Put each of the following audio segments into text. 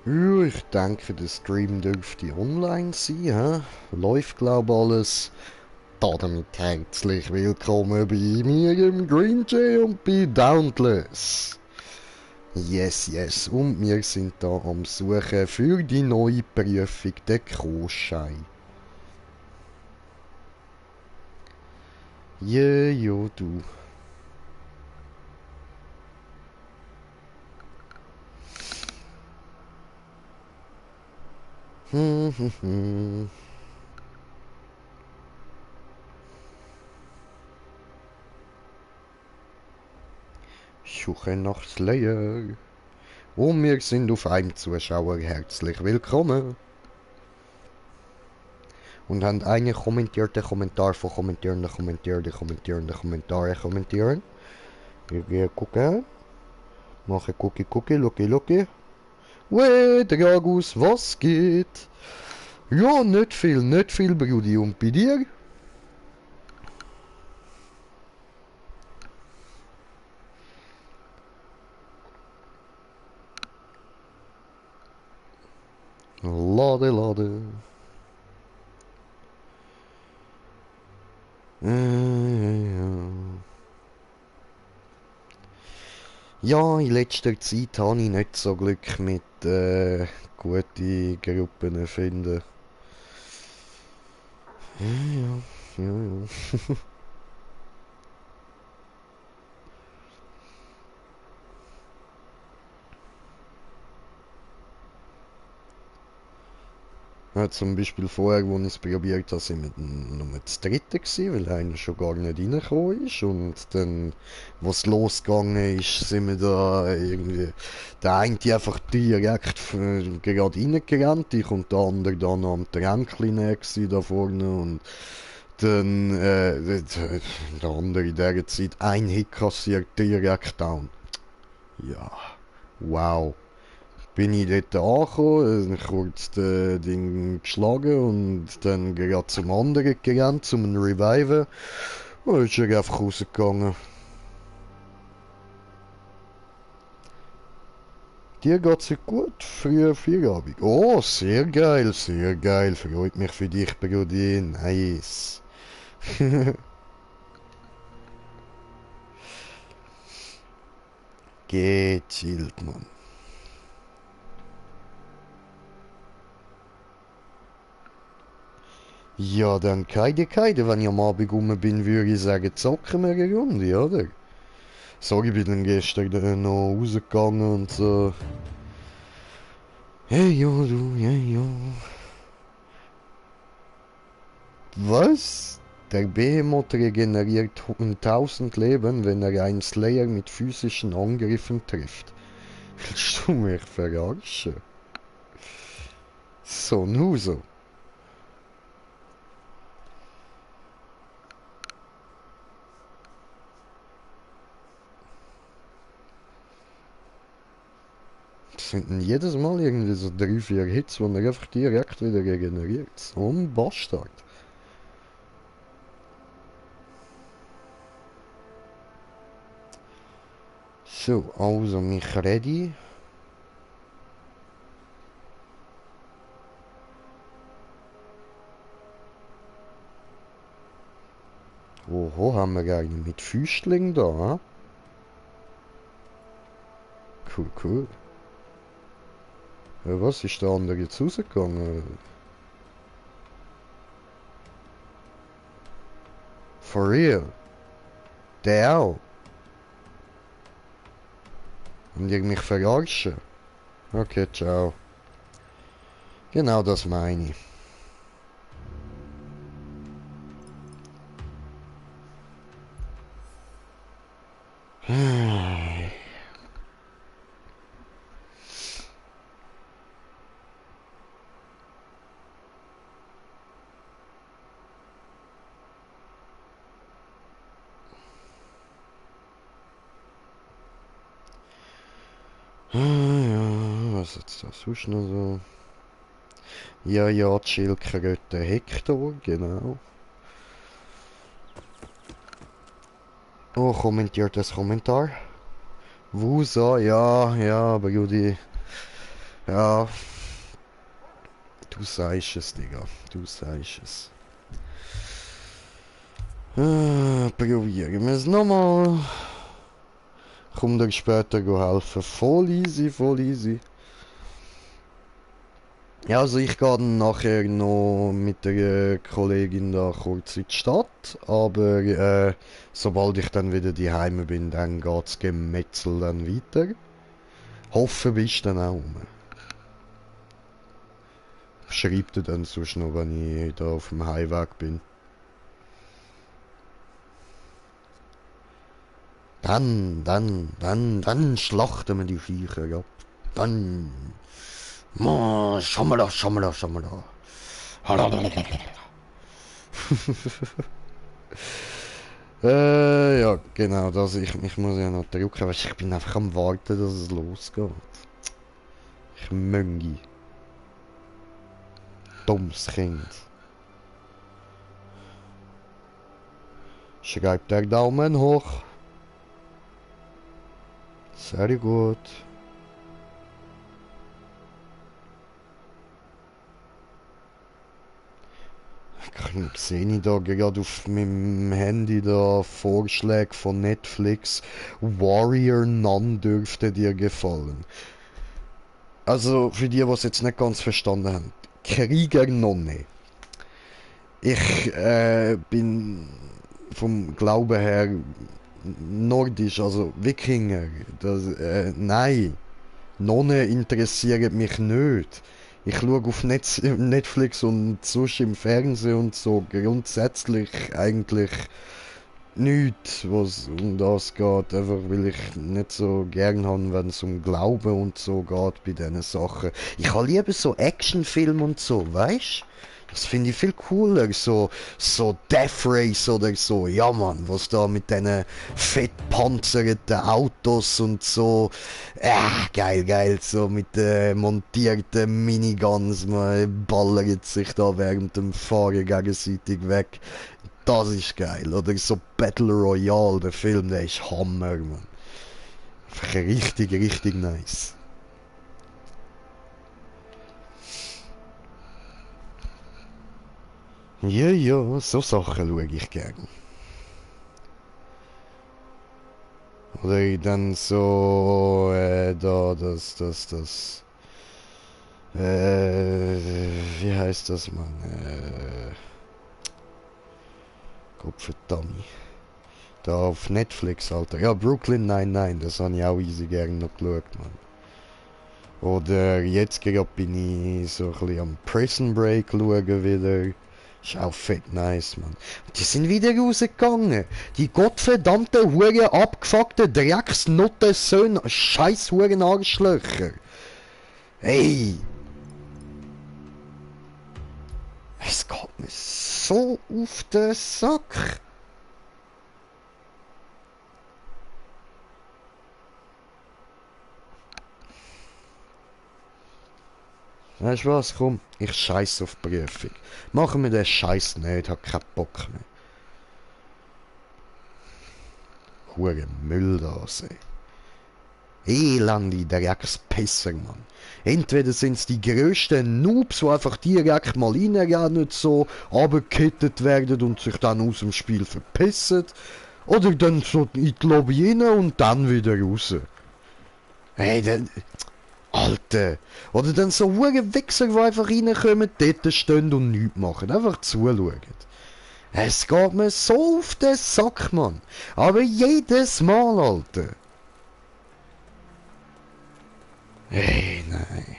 Ja, ich denke, der Stream dürfte online sein, hä? Läuft, glaub alles. Damit herzlich willkommen bei mir im Green Jay und bei Dauntless. Yes, yes, und wir sind da am Suchen für die neue Prüfung, den Kroschein. Jo, du. Hm, hm, hm. Suche nach Slayer. Und wir sind auf einem Zuschauer herzlich willkommen. Und haben einen kommentierten Kommentar von kommentieren. Wir gehen gucken. Machen Lucky. Weh, Dragus, was geht? Ja, nicht viel, Brudi. Und bei dir? Lade. Ja, in letzter Zeit habe ich nicht so Glück mit guten Gruppen finden. Ja. Ja, zum Beispiel vorher, als ich es probiert habe, sind wir nur das dritte gewesen, weil einer schon gar nicht reingekommen ist. Und dann, was losgegangen ist, sind wir da irgendwie, der eine einfach direkt gerade reingerannt, ich und der andere dann am Tränkchen da vorne. Und dann, der andere in dieser Zeit, ein Hit kassiert, direkt down. Ja, wow. Bin ich dort angekommen, kurz das Ding geschlagen und dann gerade zum anderen gerannt, zum Reviven. Und dann ist er einfach rausgegangen. Dir geht's gut? Früher Feierabend. Oh, sehr geil. Freut mich für dich, Brudi. Nice. Gechillt, Mann. Ja, dann Keide. Wenn ich am Abend rum bin, würde ich sagen, zocken wir eine Runde, oder? Sorry, ich bin dann gestern noch rausgegangen und so. Hey, jo, du, hey, jo. Was? Der Behemoth regeneriert 1000 Leben, wenn er einen Slayer mit physischen Angriffen trifft. Willst du mich verarschen? So, nur so. Das sind dann jedes Mal irgendwie so 3, 4 Hits, wo er einfach direkt wieder regeneriert. So ein Bastard. So, also mich ready. Oho, haben wir einen mit Füßling da, hm? Cool. Ja, was ist der andere jetzt rausgegangen? For real? Der auch? Und ihr mich verarschen? Okay, ciao. Genau das meine ich. Ja, was jetzt da sonst noch so? Ja, Chilkröte Hector, genau. Oh, kommentiert das Kommentar. Wusa, ja, aber Judy. Ja, du sagst es, Digga. Du sagst es. Probieren wir es nochmal. Komm dir später helfen. Voll easy, voll easy. Ja, also ich gehe dann nachher noch mit der Kollegin da kurz in die Stadt, aber sobald ich dann wieder daheim bin, dann geht's Gemetzel dann weiter. Hoffe, bist dann auch rum. Schreib dir dann sonst noch, wenn ich da auf dem Heimweg bin. Dann schlachten wir die Viecher, ja. Dann. Ma, schau mal da, schau mal da, schau mal da. Ja, genau, das, ich muss ja noch drücken, weißt, ich bin einfach am Warten, dass es losgeht. Ich möngi. Dummes Kind. Schreibt der Daumen hoch. Sehr gut. Sehe ich da gerade auf meinem Handy da Vorschläge von Netflix. Warrior Nun dürfte dir gefallen. Also für die, was jetzt nicht ganz verstanden haben. Kriegernonne. Ich bin vom Glauben her nordisch, also Wikinger. Das, nein, Nonne interessiert mich nicht. Ich schaue auf Netflix und sonst im Fernsehen und so grundsätzlich eigentlich nichts, was um das geht. Einfach weil ich nicht so gern habe, wenn es um Glauben und so geht bei diesen Sachen. Ich habe lieber so Actionfilme und so, weißt? Das finde ich viel cooler, so Death Race oder so. Ja, Mann, was da mit diesen fettpanzerten Autos und so. Geil, geil, so mit montierten Miniguns. Man ballert sich da während dem Fahren gegenseitig weg. Das ist geil. Oder so Battle Royale, der Film, der ist Hammer, Mann. Einfach richtig, richtig nice. Ja, ja, so Sachen schaue ich gern. Oder dann so, wie heißt das, Mann? Gottverdammt. Da auf Netflix, Alter. Ja, Brooklyn 99, das habe ich auch easy gern noch geschaut, Mann. Oder jetzt gerade bin ich so ein bisschen am Prison Break schauen wieder. Ist auch fett nice, Mann. Die sind wieder rausgegangen. Die gottverdammten, hure abgefuckten Drecksnutten, Söhne, scheiß huren Arschlöcher. Hey! Es geht mir so auf den Sack. Weißt du was, komm, ich scheiß auf die Prüfung. Machen wir den Scheiß nicht, hab keinen Bock mehr. Hure Müll da sehen. Elende Dreckspisser, Mann. Entweder sind's die grössten Noobs, die einfach direkt mal reinrennen, so abgekittet werden und sich dann aus dem Spiel verpissen. Oder dann so in die Lobby rein und dann wieder raus. Hey, dann... Alter! Oder dann so hure Wichser, die einfach reinkommen, dort stehen und nichts machen. Einfach zuschauen. Es geht mir so auf den Sack, Mann. Aber jedes Mal, Alter. Hey, nein.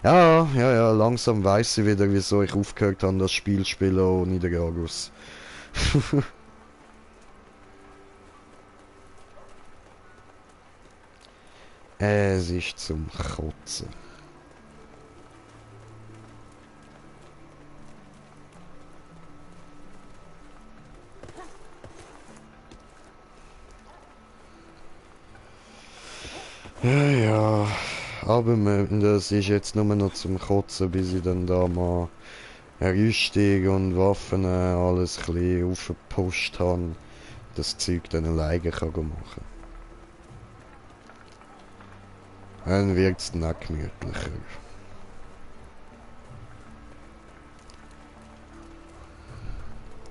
Ja, langsam weiss ich wieder, wieso ich aufgehört habe, das Spiel zu spielen ohne den Gragus. Es ist zum Kotzen. Ja, aber das ist jetzt nur noch zum Kotzen, bis ich dann da mal Rüstung und Waffen alles ein bisschen aufgepusht habe. Das Zeug dann alleine kann machen. Dann wird es noch gemütlicher.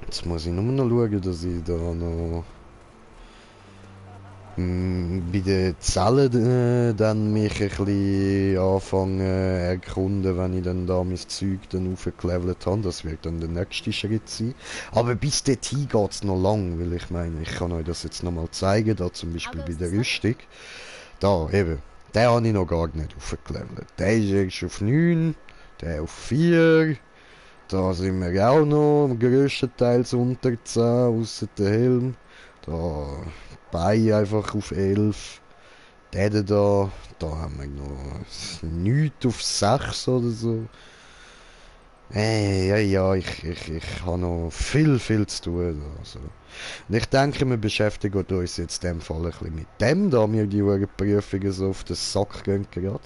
Jetzt muss ich nur noch schauen, dass ich da noch bei den Zellen dann mich ein bisschen anfangen erkunden, wenn ich dann da mein Zeug dann aufgelevelt habe. Das wird dann der nächste Schritt sein. Aber bis dorthin geht es noch lang, weil ich meine, ich kann euch das jetzt nochmal zeigen, da zum Beispiel bei der Rüstung. Da, eben, den habe ich noch gar nicht aufgelevelt. Der ist erst auf 9, der auf 4. Da sind wir auch noch grösstenteils unter 10, ausser der Helm. Da Beine einfach auf 11. Den da haben wir noch nichts auf 6 oder so. Ja, ich habe noch viel zu tun. Also. Und ich denke, wir beschäftigen uns jetzt in dem Fall ein bisschen mit dem, da mir die Prüfungen so auf den Sack gehen gerade.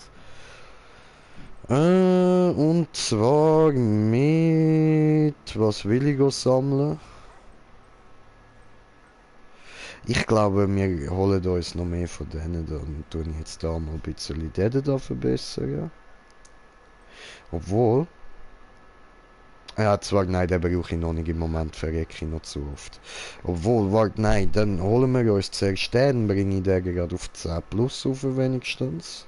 Und zwar mit... Was will ich sammeln? Ich glaube, wir holen uns noch mehr von denen. Dann tue ich jetzt da mal ein bisschen denen da verbessern. Obwohl... Ja, zwar, nein, den brauche ich noch nicht im Moment, verrecke ich noch zu oft. Obwohl, warte, nein, dann holen wir uns zuerst den, bringe ich den gerade auf 10 plus auf wenigstens.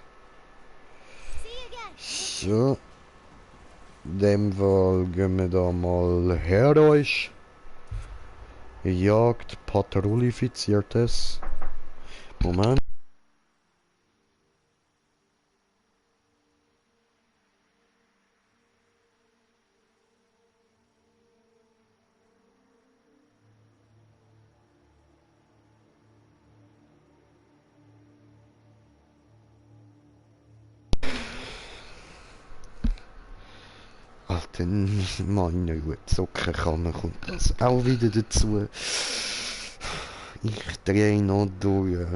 So. In dem Fall gehen wir da mal her euch. Jagd patrouillifiziertes. Moment. Alter, meine Ruhe, Sockenkammer kommt das auch wieder dazu. Ich drehe noch durch.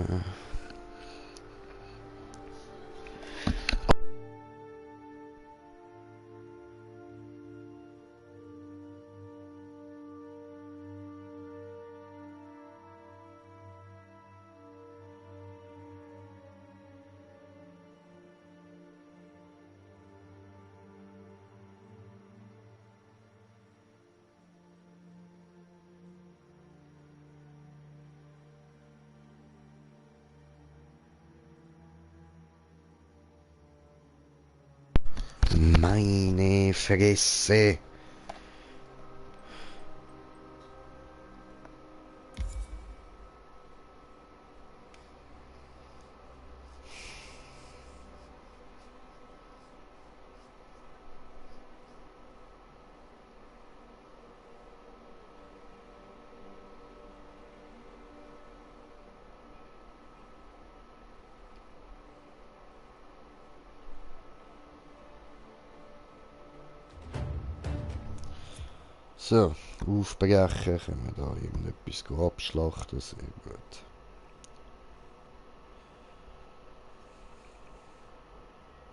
Meine Fresse. So, aufbrechen, können wir da irgendetwas abschlachten, sehr gut.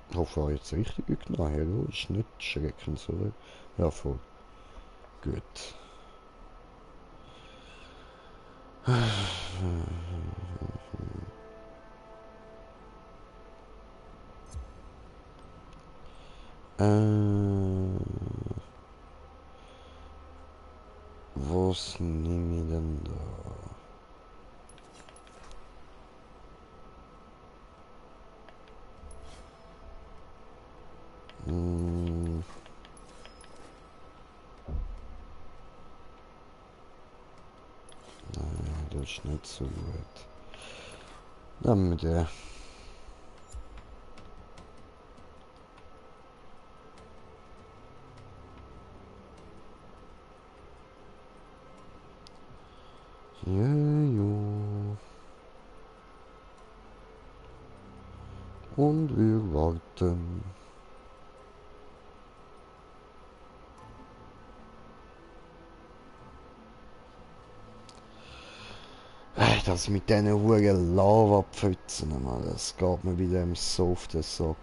Ich hoffe, ich jetzt richtig genommen. Ja, ist nicht schreckend, oder? Ja, voll. Gut. Was nehme ich denn da? Hm. Nein, das ist nicht so gut. Nehmen wir den. Ja, ja. Und wir warten. Das mit diesen hohen Lavapfützen, Mann, das geht mir wieder so auf den Sack.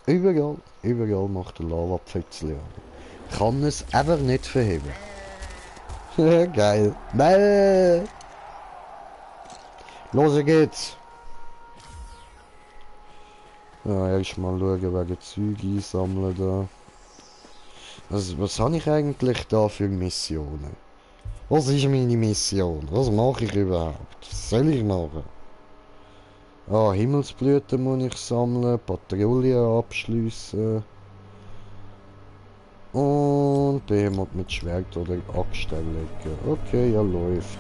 Überall macht der Lava-Pfützli an. Ich kann es einfach nicht verheben. Geil. Nein! Los geht's! Ja, erstmal schauen wegen Zeug einsammeln da. Was habe ich eigentlich da für Missionen? Was ist meine Mission? Was mache ich überhaupt? Was soll ich machen? Ah, Himmelsblüten muss ich sammeln, Patrouille abschliessen. Und Behemoth mit Schwert oder Axt legen. Okay, ja läuft.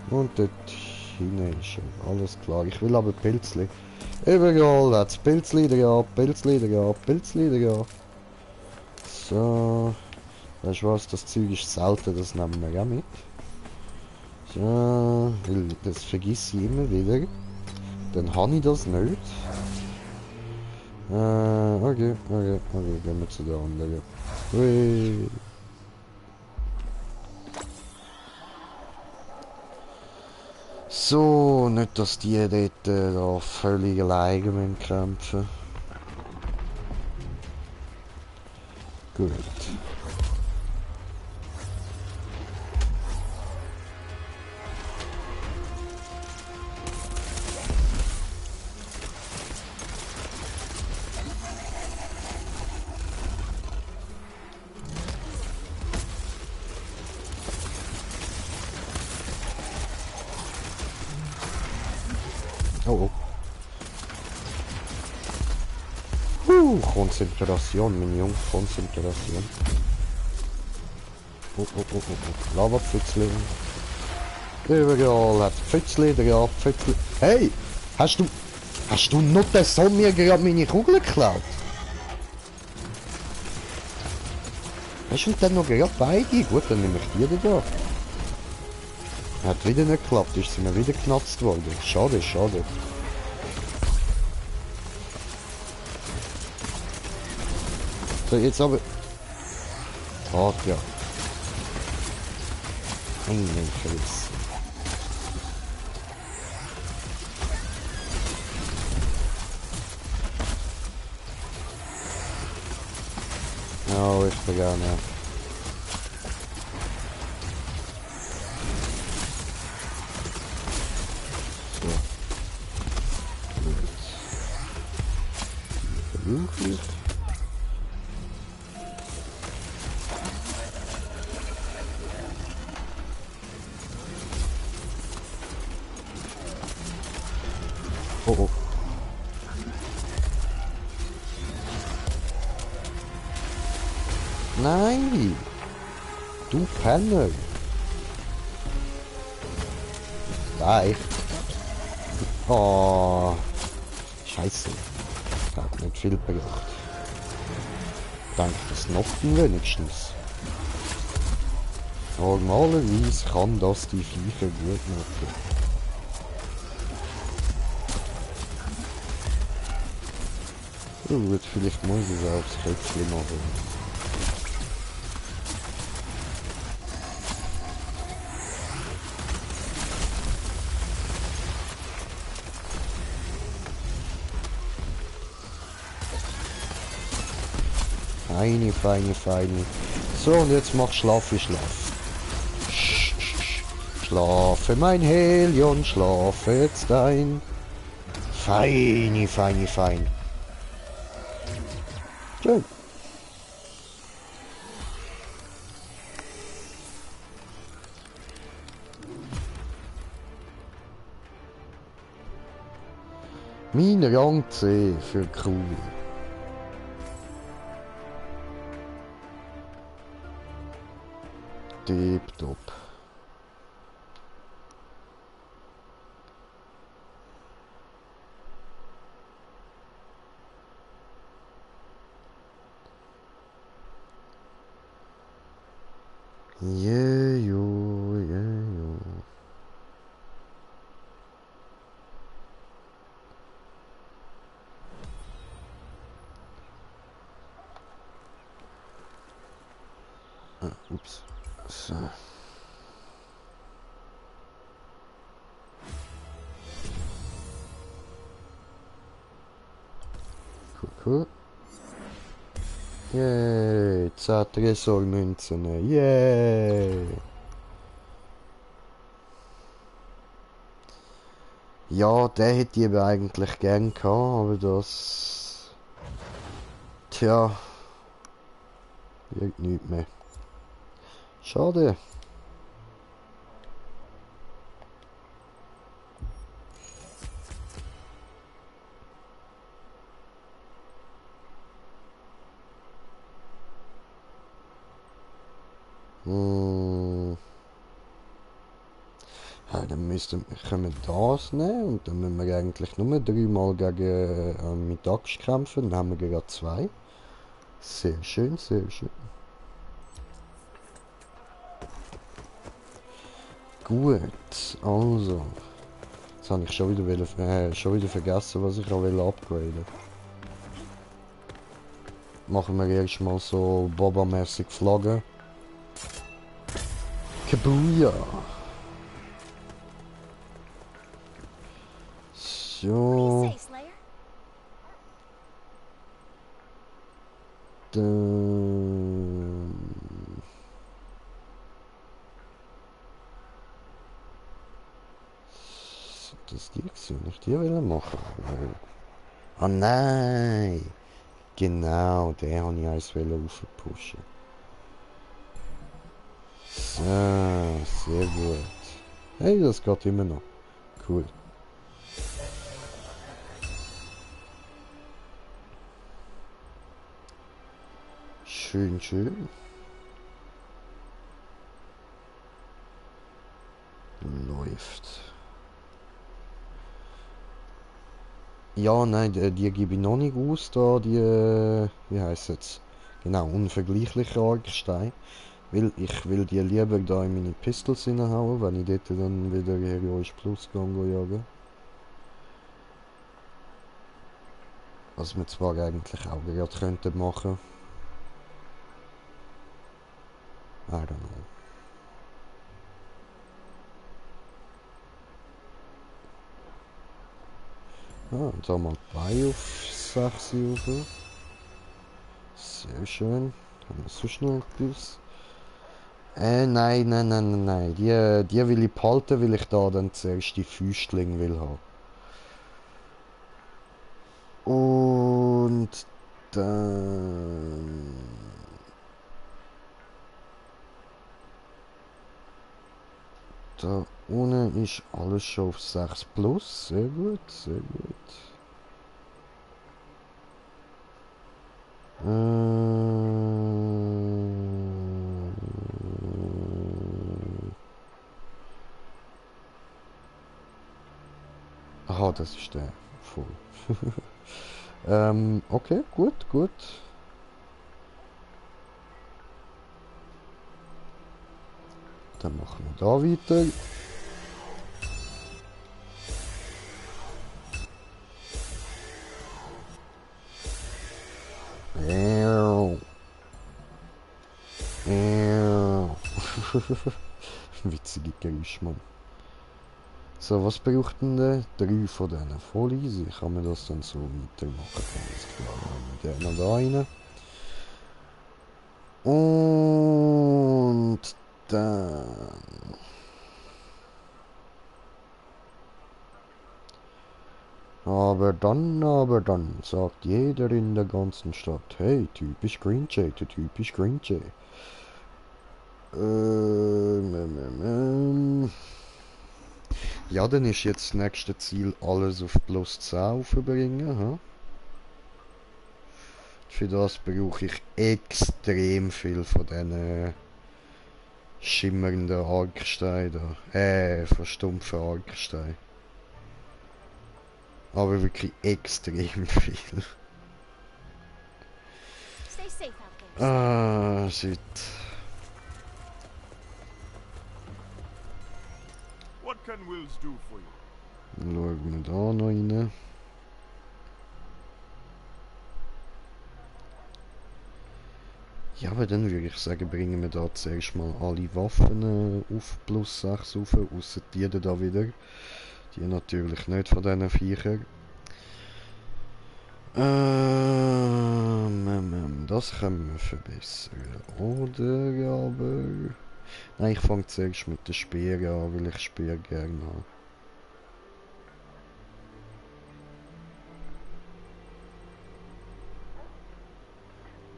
Und dort hinten ist schon alles klar. Ich will aber Pilzli. Überall hat's Pilzli dran, Pilzli dran, Pilzli dran. So. Weißt du was, das Zeug ist selten, das nehmen wir auch mit. So, weil das vergesse ich immer wieder. Dann habe ich das nicht. Okay, gehen wir zu der anderen. Hui. So, nicht, dass die dort da völlig alleine kämpfen. Gut. Oh, oh. Konzentration, mein Junge, Konzentration. Oh. Lava-Pfützli. Überall hat Pfützli, ja, Pfützli. Hey! Hast du nur den Sonne mir gerade meine Kugel geklaut? Hast du dann noch gerade beide? Gut, dann nehme ich die da. Hat wieder nicht geklappt, ist sie mir wieder geknatzt worden. Schade. So, jetzt aber... Ja. Meine Fresse. Oh, ich bin gerne. So. Gut. Versuche ich. Oh. Nein! Du Penner! Nein! Oh! Scheiße! Ich hab nicht viel gebracht. Danke, das noch wenigstens. Normalerweise kann das die Viecher gut machen. Gut, vielleicht muss ich es aufs Köpfchen machen. Feine. So, und jetzt mach Schlaf. Schlafe, mein Helion, schlafe jetzt ein. Fein. Schön. Mein Rang C für cool. Tipptopp. Yeah. Ups. So. Cool. Yay, 10 Tresormünzen. Yay. Ja, der hätte ich eben eigentlich gern gehabt, aber das... Tja... Wird nichts mehr. Schade. Hm. Ja, dann können wir das nehmen und dann müssen wir eigentlich nur 3-mal gegen mit Axt kämpfen. Dann haben wir gerade 2. Sehr schön, sehr schön. Gut, also. Jetzt habe ich schon wieder vergessen, was ich auch upgraden. Machen wir erstmal so Boba-mäßig Flaggen. Kabuya! So. Dann... Das die gewesen, wenn ich die will machen. Ah nein! Genau, den habe ich eins aufpushen. So, sehr gut. Hey, das geht immer noch. Cool. Schön, schön. Läuft. Ja, nein, die gebe ich noch nicht aus, da die, wie heisst es? Genau, unvergleichliche Argstein. Weil ich will die lieber da in meine Pistols reinhauen, wenn ich dort dann wieder Heroisch Plus jagen. Was wir zwar eigentlich auch gerade könnten machen. I don't know. Ah, und da mal bei auf 6 rauf. Sehr schön. Haben wir so schnell etwas? Nein. Die will ich behalten, weil ich da dann zuerst die Füßling will haben. Und dann... Da unten ist alles schon auf 6 plus. Sehr gut, sehr gut. Aha, das ist der. Voll. Okay, gut, gut. Dann machen wir da weiter. Witzige Geräusche, Mann. So, was braucht denn der? 3 von denen. Voll easy. Kann man das dann so weitermachen? Alles klar. Dann haben wir den noch da rein. Und dann... aber dann, sagt jeder in der ganzen Stadt, hey, typisch Green Jay, typisch Green Jay. Ja, dann ist jetzt das nächste Ziel, alles auf plus 10 aufbringen. Hm? Für das brauche ich extrem viel von diesen schimmernden Argsteinen da. Von stumpfen Argsteinen. Aber wirklich extrem viel. Ah, shit. Schauen wir da noch rein. Ja, aber dann würde ich sagen, bringen wir da zuerst mal alle Waffen auf plus 6 auf, ausser die da wieder. Die natürlich nicht von diesen Viechern. Das können wir verbessern. Oder aber... Nein, ich fange zuerst mit der Speer an, weil ich Speer gerne habe.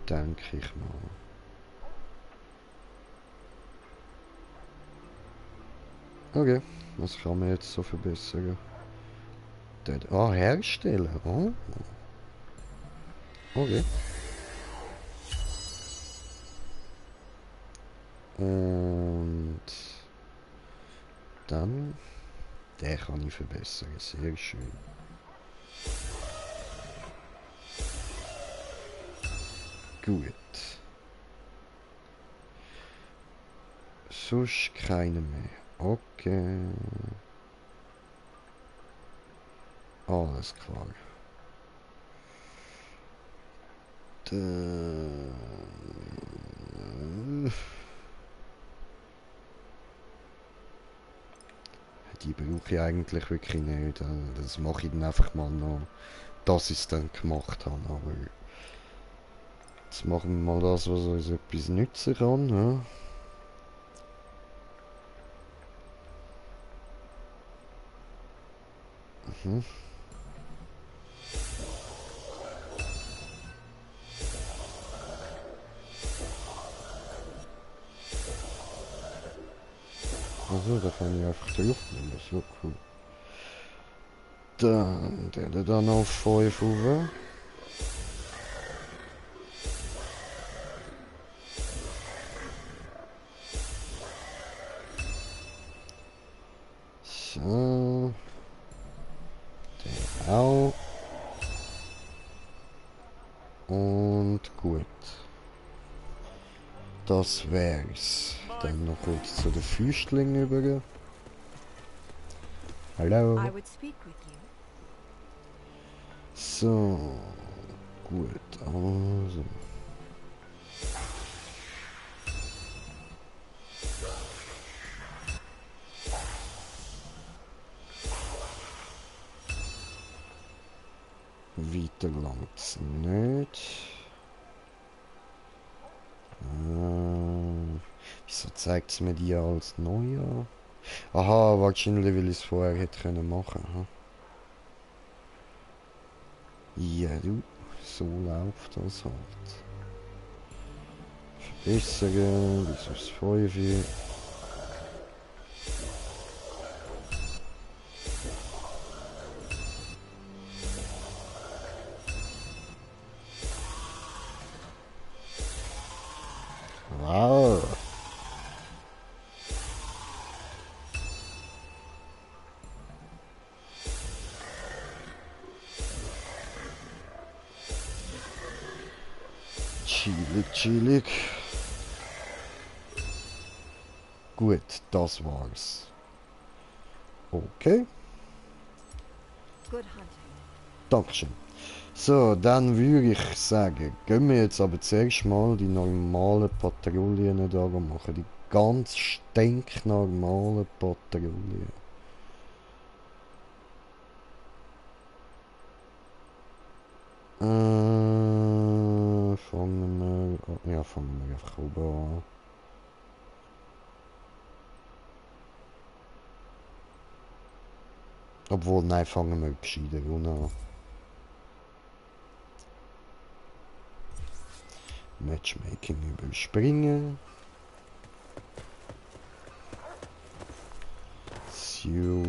Denke ich mal. Okay, was kann man jetzt so verbessern? Herstellen. Oh. Okay. Und dann, den kann ich verbessern. Sehr schön. Gut. Sonst keine mehr. Okay. Alles klar. Die brauche ich eigentlich wirklich nicht. Das mache ich dann einfach mal noch, dass ich es dann gemacht habe. Aber jetzt machen wir mal das, was uns etwas nützen kann. Ja? Mhm. Also, da kann ich einfach draufnehmen. So cool. Dann auf 5 rauf. So. Den auch. Und gut. Das wär's. Dann noch kurz zu den Füßlingen über. Hallo. So. Gut, also. Weiter langt's nicht. Wieso zeigt es mir die als neu an? Aha, wahrscheinlich weil ich es vorher hätte können machen. Aha. Ja, du, so läuft das halt. Verbessern, bis aufs 5. Wow. Chillig, chillig. Gut, das war's. Okay, Dankeschön. So, dann würde ich sagen, gehen wir jetzt aber zuerst mal die normalen Patrouillen da machen. Die ganz stinknormalen Patrouillen. Fangen wir einfach oben an. Obwohl, nein, fangen wir gescheiter unten an. Matchmaking überspringen. So.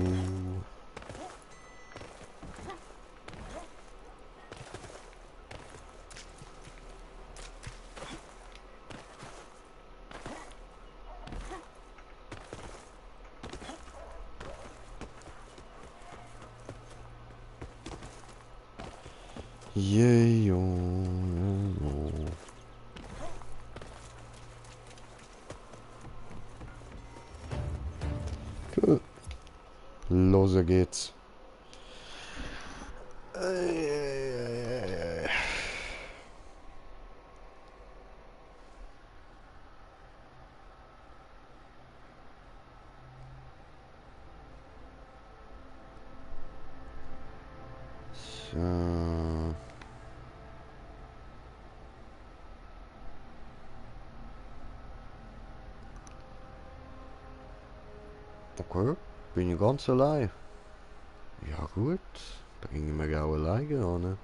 Yeah, Gut. Los geht's. So. Okay, bin ich ganz allein. Ja gut, bringen wir auch alleine an.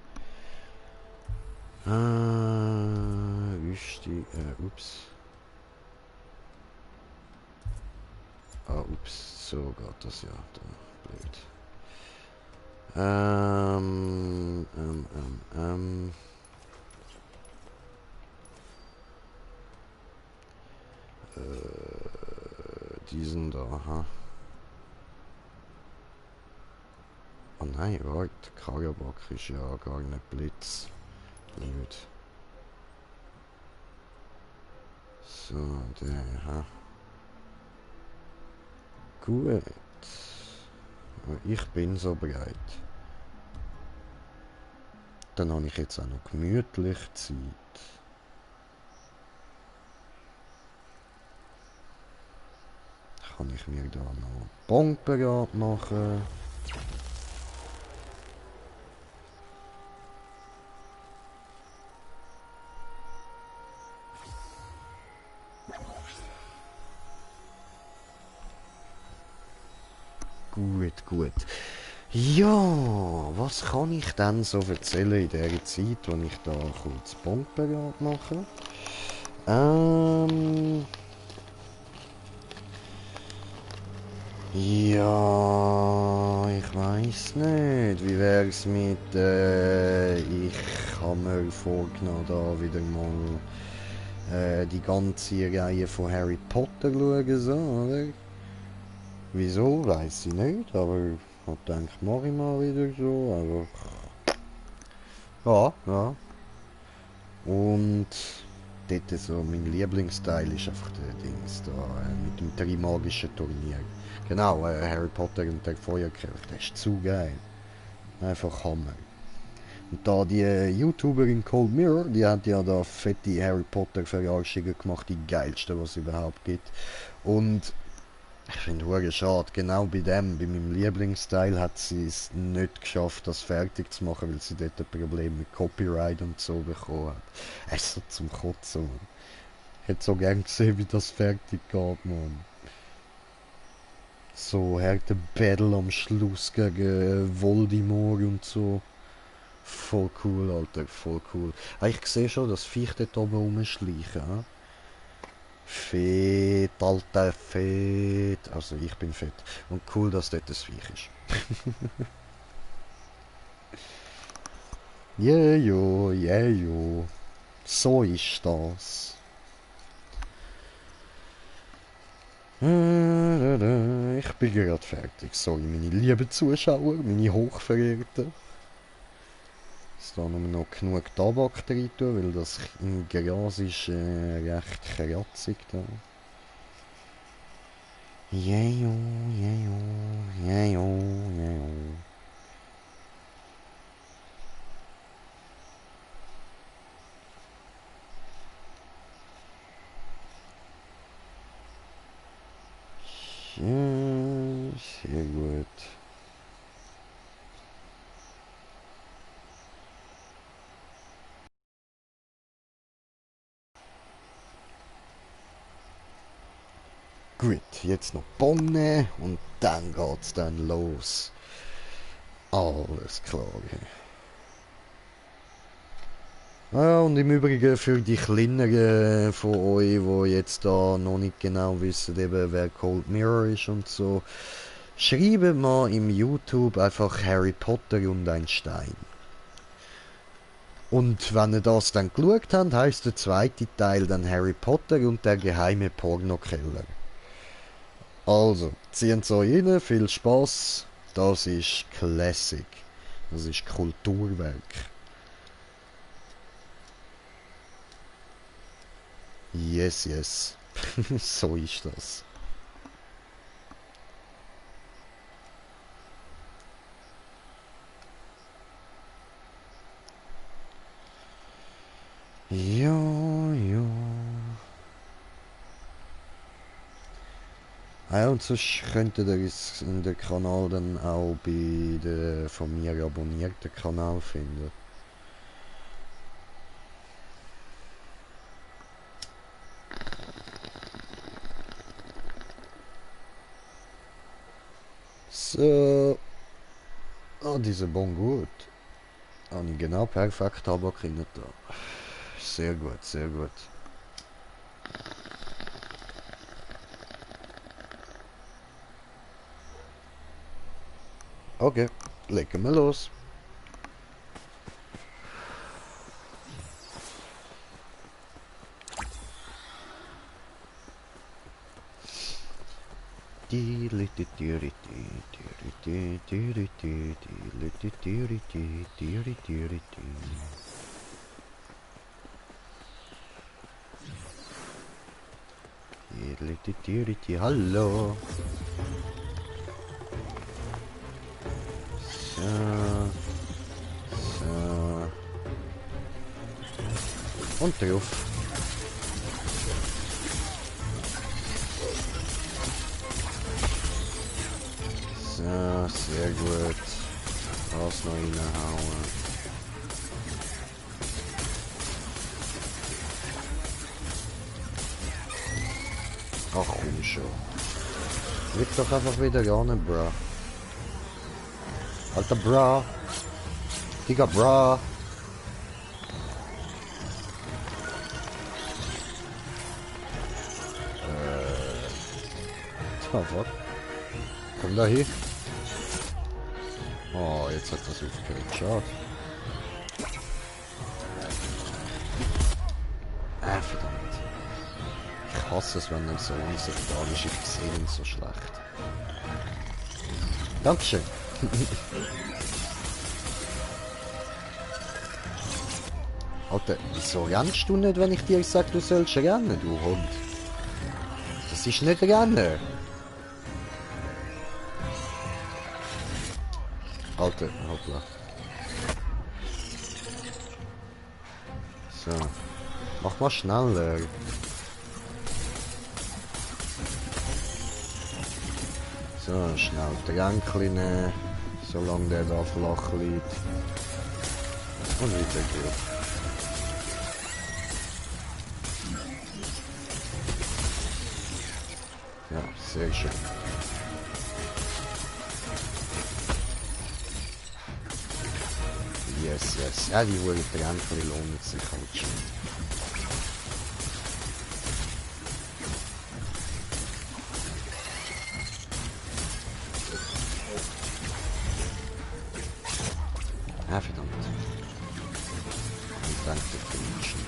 Wüste, ups. Ups, so geht das ja. Da, blöd. Ähm, ähm, ähm, ähm. Diesen da, ha. Oh nein, warte, Karabak ist ja gar nicht Blitz. Blöd. So, der, ha. Gut. Ich bin so bereit. Dann habe ich jetzt auch noch gemütlich Zeit. Kann ich mir da noch Bombenbereit machen. Gut, gut. Ja, was kann ich denn so erzählen in der Zeit, wo ich da kurz Bombenbereit mache? Ja, ich weiß nicht. Wie wär's mit, ich habe mir vorgenommen, da wieder mal die ganze Reihe von Harry Potter schauen, so, oder? Wieso, weiß ich nicht, aber ich hab gedacht, mach ich mal wieder so, aber ja. Und dort so, mein Lieblingsteil ist einfach der Dings da, mit dem Trimagischen Turnier. Genau, Harry Potter und der Feuerkelch, der ist zu geil. Einfach Hammer. Und da die YouTuberin Cold Mirror, die hat ja da fette Harry Potter Verarschungen gemacht, die geilste, was es überhaupt gibt. Und ich finde es schade, genau bei meinem Lieblingsteil hat sie es nicht geschafft, das fertig zu machen, weil sie dort ein Problem mit Copyright und so bekommen hat. Es ist so zum Kotzen, Mann. Ich hätte so gern gesehen, wie das fertig geht, Mann. So härter Battle am Schluss gegen Voldemort und so. Voll cool, Alter, voll cool. Ich sehe schon, das Viech dort oben rumschleichen. He? Fett, Alter, fett. Also ich bin fett. Und cool, dass dort das Viech ist. Jejo, jejo. So ist das. Ich bin gerade fertig. Sorry, meine lieben Zuschauer, meine Hochverehrten. Jetzt da nur noch genug Tabak drin tun, weil das im Gras ist recht kratzig da. Jejo, jejo, jejo, jejo. Ja, sehr gut. Gut, jetzt noch Bonne und dann geht's dann los. Alles klar. Ja, und im Übrigen für die kleineren von euch, die jetzt da noch nicht genau wissen, eben, wer Cold Mirror ist und so, schreibt mal im YouTube einfach Harry Potter und ein Stein. Und wenn ihr das dann geschaut habt, heisst der zweite Teil dann Harry Potter und der geheime Pornokeller. Also, zieht's euch rein, viel Spaß. Das ist Classic. Das ist Kulturwerk. Yes, yes. So ist das. Ja, ja. Ja, und sonst könntet ihr den Kanal dann auch bei der von mir abonnierten Kanal finden. So. Oh, diese Bon gut. Habe ich genau perfekt runtergekriegt da. Sehr gut, sehr gut. Okay, legen wir los. Hallo. So, so. Und drauf. So, sehr gut. Das noch reinhauen. Ach komm schon. Leg doch einfach wieder ran, bra. Alter bra. Digga bra. Oh, fuck. Komm da hier. Oh, jetzt hat das aufgehört. Schade. Verdammt. Ich hasse es, wenn dann so unsere spanische Versehen so schlecht. Dankeschön. Alter, wieso rennst du nicht, wenn ich dir sage, du sollst rennen, du Hund? Das ist nicht rennen. Alter, hoppla. So. Mach mal schneller. So, schnell Tränkchen nehmen, solange der da flach liegt. Und weiter geht's. Ja, sehr schön. Yes, yes. Ja, die hohen Tränkchen lohnen sich halt schon. Ah, verdammt. Und danke für den Menschen.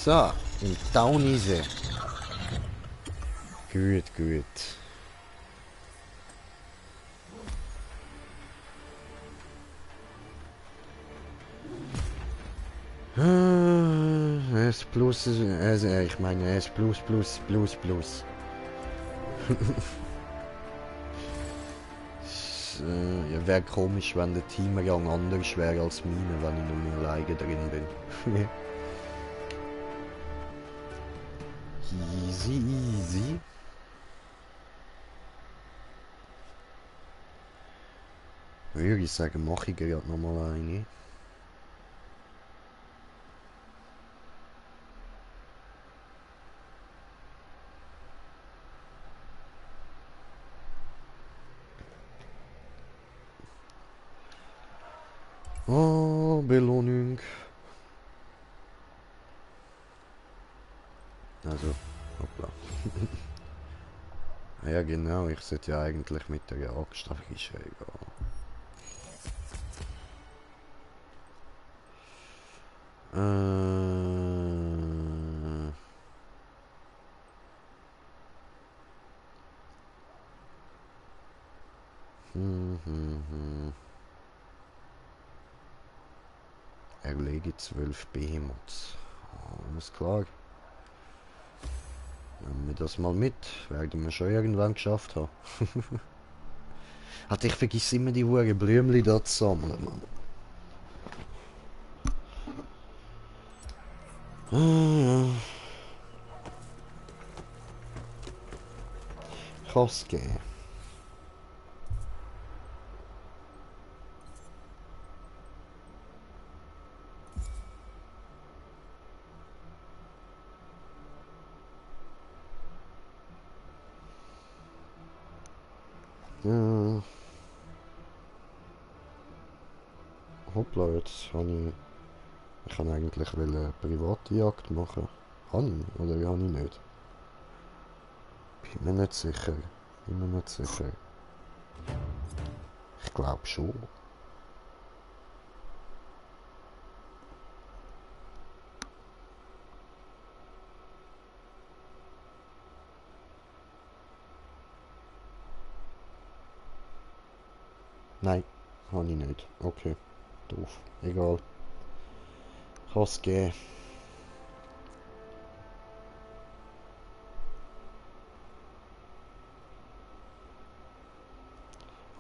So, im Town ist sie. Gut, gut. S plus, ich meine S plus plus plus plus. Ja, wäre komisch, wenn der Teamrang anders wäre als meine, wenn ich nur alleine drin bin. Easy, easy. Würde ich sagen, mache ich gerade nochmal eine. Oh, Belohnung. Also, hoppla. Ja genau, ich sollte ja eigentlich mit der Axt, aber ist ja egal. Erlege 12 Behemoths. Alles klar. Nehmen wir das mal mit. Werden wir schon irgendwann geschafft haben. Hat ich vergiss immer die hohen Blümchen da zu sammeln, Mann. Ja. Kann's geben. Ja. Hoppla, jetzt habe ich... Ich kann eigentlich eine private Jagd machen. Habe ich? Oder habe ich nicht? Bin mir nicht sicher. Bin mir nicht sicher. Ich glaube schon. Nein, habe ich nicht. Okay, doof. Egal. Kann es geben.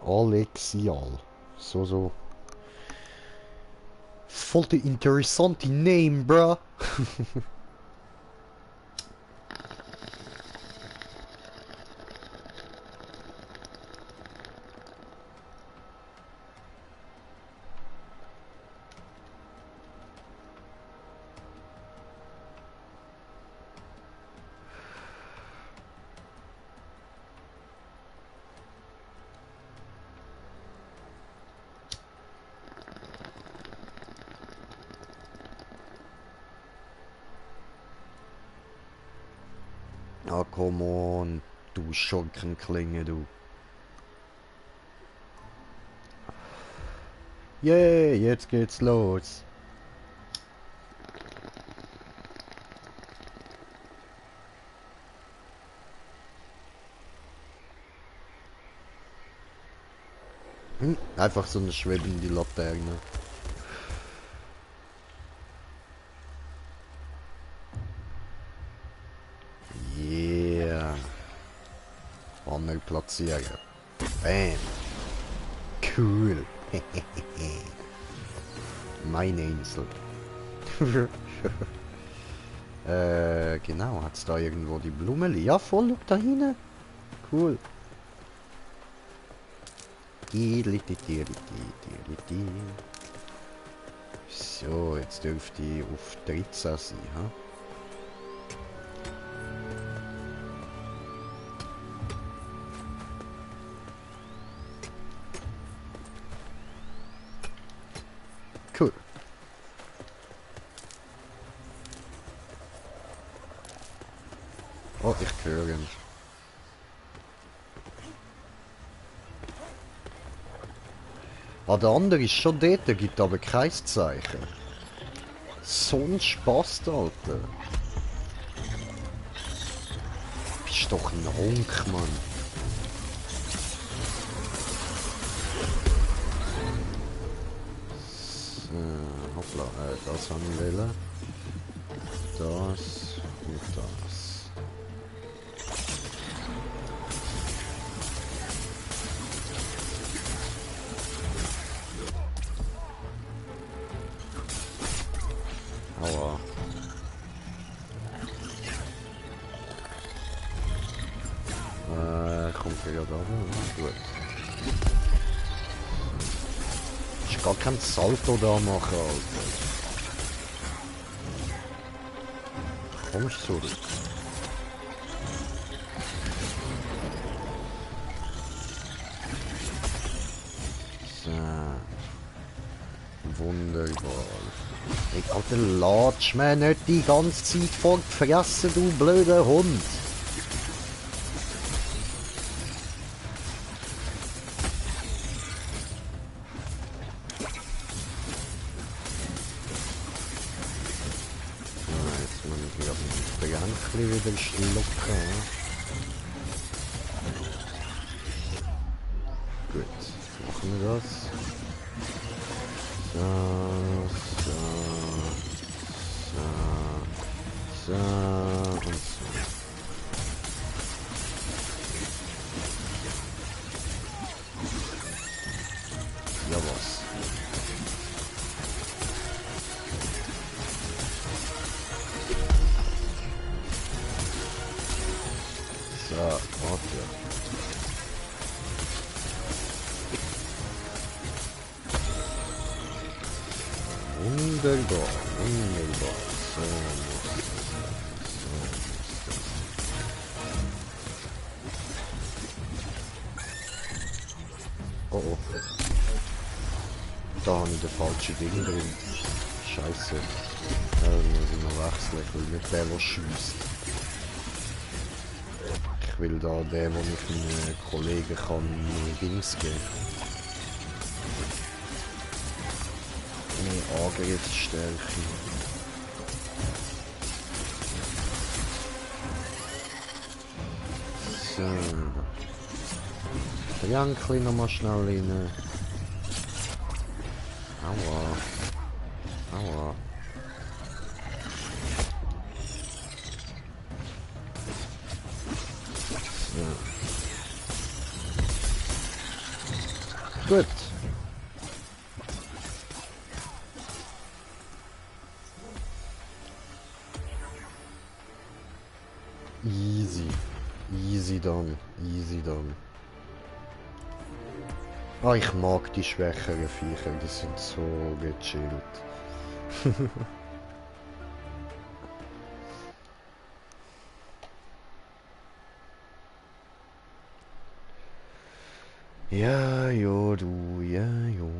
Alexial. So. Voll der interessante Name, bruh. Ah, come on. Du Schurkenklinge, du. Yay, jetzt geht's los. Einfach so eine schwebende Laterne. Yeah. Hammer platzieren. Bam. Cool. Meine Insel. Genau. Hat's da irgendwo die Blume? Ja, voll, da hinten. Cool. So, jetzt dürfte ich auf 13 sein, ha? Cool. Oh, ich höre ihn. Ah, der andere ist schon dort, der gibt aber kein Zeichen. So ein Spaß, Alter. Bist doch ein Honk, Mann. So, hoppla, das haben wir wählen. Das und das. Aua. Kommt er ja da? Gut. Ich gar kein Salto da machen, Alter. Kommst du zurück? So. Wunderbar. Ich Alter, latsch mir nicht die ganze Zeit vor die Fresse, du blöder Hund. Jetzt muss ich hier das Bränkchen wieder schlucken. Gut, machen wir das. So und so. Ja, was? So, warte. Wunderbar, wunderbar. So muss es sein. So muss es sein. da habe ich den falschen Ding drin. Scheiße. Muss ich noch wechseln. Ich will nicht den, der schiesst. Ich will da den, wo ich meinen Kollegen kann Dings geben. Mehr Angriffsstärke. So. Der Jankli noch mal schnell rein. Aua. Aua. So. Gut. Easy. Easy dann. Easy dann. Ah, ich mag die schwächeren Viecher, die sind so gechillt. Ja, jo, du, ja, jo.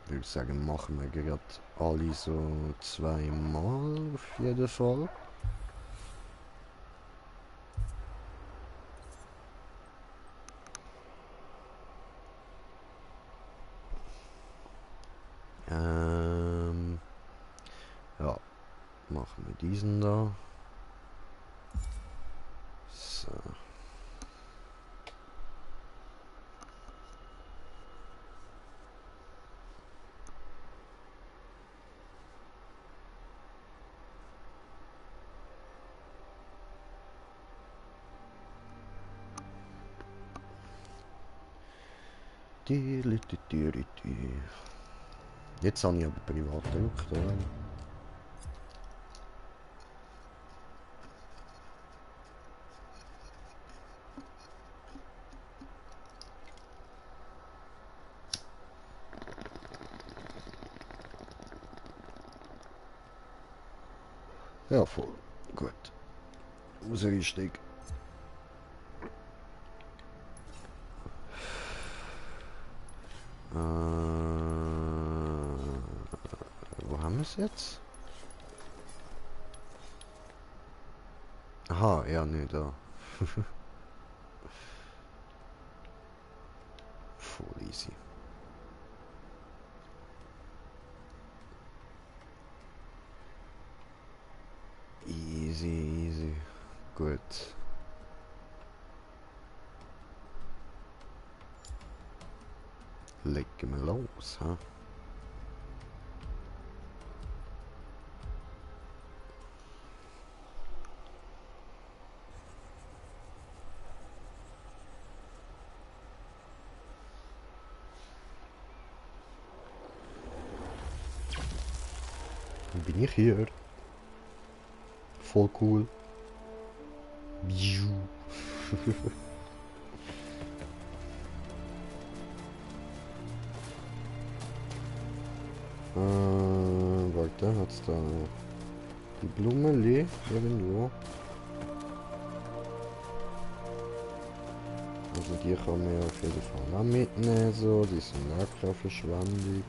Ich würde sagen, machen wir gerade alle so zweimal auf jeden Fall. Ja, machen wir diesen da. So. Jetzt habe ich aber privat gedrückt, oder? Ja, voll. Gut. Ausrüstung. Wo haben wir es jetzt? Aha, ja, nee, da. Voll easy. Easy, easy. Gut. Legen wir los, ha? Bin ich hier? Voll cool. Bijou. Warte, hat's da die Blumenlee irgendwo? Also die kann man auf jeden Fall auch mitnehmen, so, die sind auch keine Verschwendung.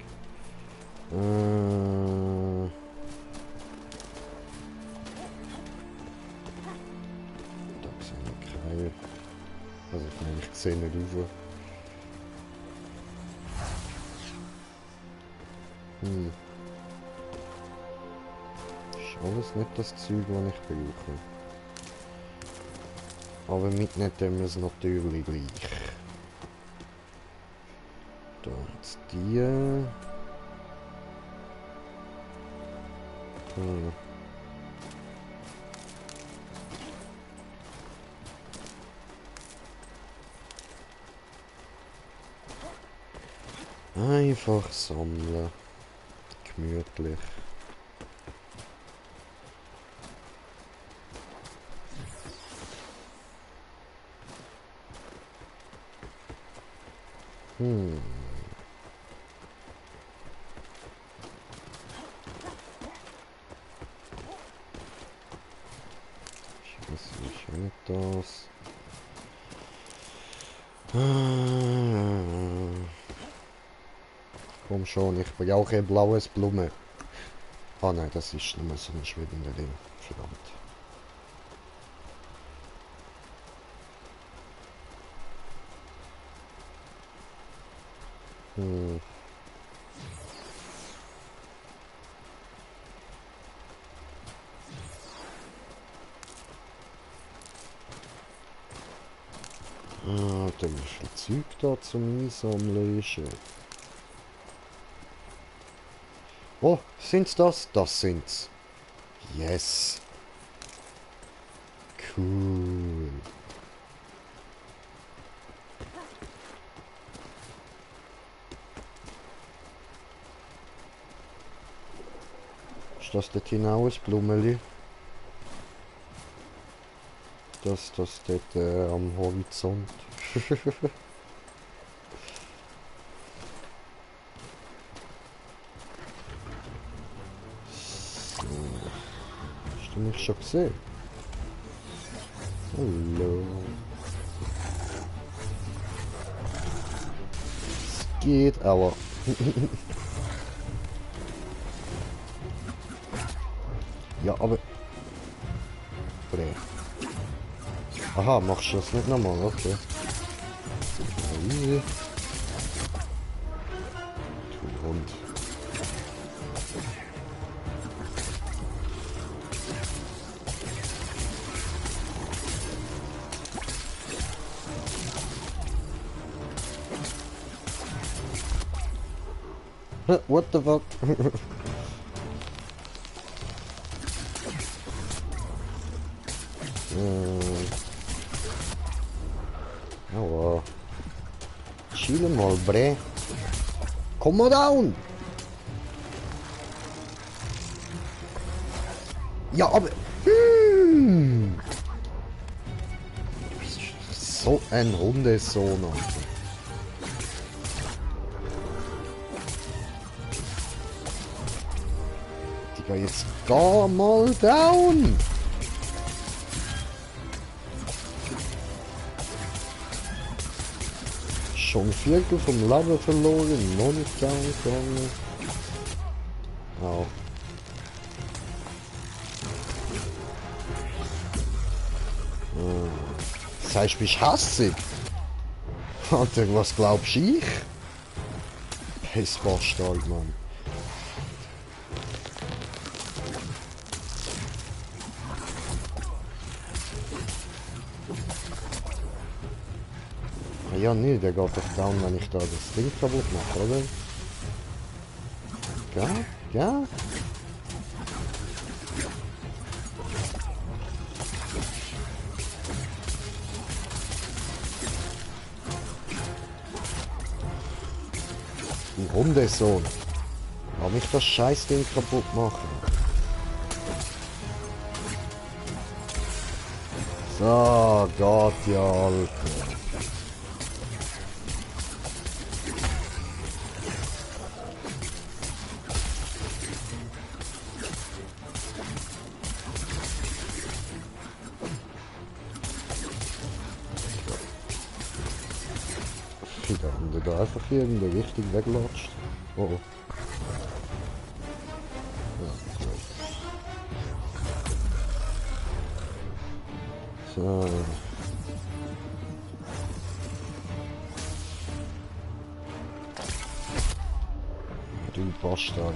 Da sehe ich keine. Also ich meine, ich sehe nicht rauf. Ist alles nicht das Zeug, das ich brauche. Aber mitnehmen tun wir es natürlich gleich. Da jetzt die. Einfach sammeln. Gemütlich. das. Komm schon, ich brauche ein blaues Blume. Ah nein, das ist nur so ein schwebender Ding. Verdammt. Hm. Ah, da ist viel Zeug da zum Einsammeln. Oh, sind's das? Das sind's. Yes. Cool. Ist das dort hinaus, Blumeli? Das dort am Horizont. So. Hast du mich schon gesehen? Hallo. Es geht aber. Ja, aber... Bre. Aha, machst du das nicht nochmal? Okay. Easy. Du Hund. What the fuck? Aua. Chill mal, bre. Komm mal down! Ja, aber... So ein Hundesohn, Alter. Digga, jetzt geh mal down! Schon ein Viertel vom Leben verloren, noch nicht down gegangen. Au. Das heißt, bist hassig? Alter, was glaubst ich? Pissbastard, Mann. Ah ja, nee, der geht doch down, wenn ich da das Ding kaputt mache, oder? Ja? Ja? Ein Hundesohn. Lass mich das Scheißding kaputt machen. So, Gott, ja, Alter. Wieder, wenn der da einfach hier in der Richtung weglatscht. Oh, oh. Ja, gut. So. Du Bastard.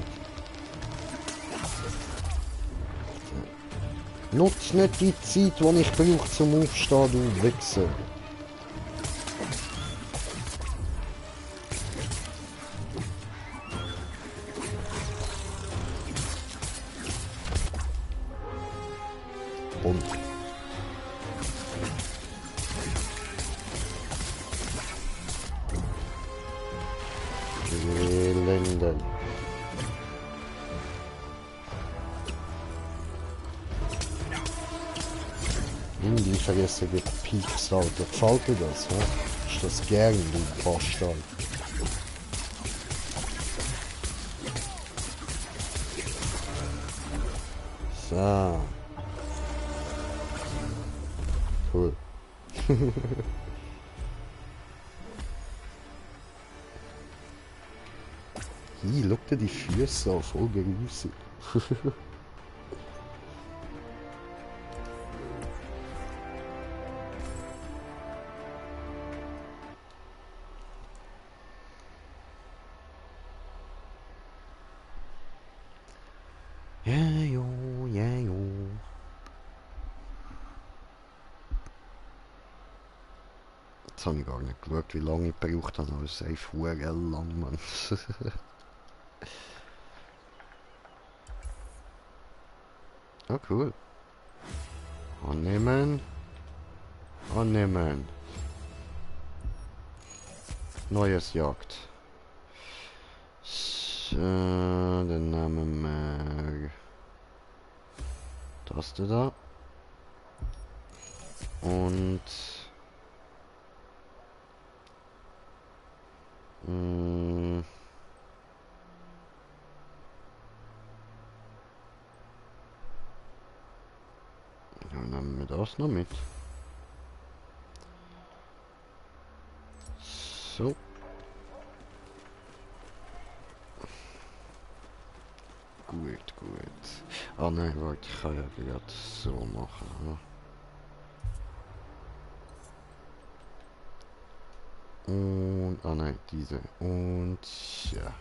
Nutz nicht die Zeit, die ich brauche zum Aufstehen, du Wichser. Und. Elenden. Die vergessen gepiekst, Alter. Gefällt dir das, hä? Ist das gern, du Bastard? So. cool. Hi, schau dir die Füße an, voll grusig. Ja, jo, ja, jo. Jetzt habe ich gar nicht geschaut, wie lange ich gebraucht habe, aber es ist einfach verdammt lang, Mann. Oh, cool. Annehmen. Annehmen. Neues Jagd. So, dann nehmen wir das da. Und dann nehmen wir das noch mit. So. Gut, gut. Ah nein, warte, ich kann ja gerade so machen. Ja. Und, ah nein, diese. Und, ja.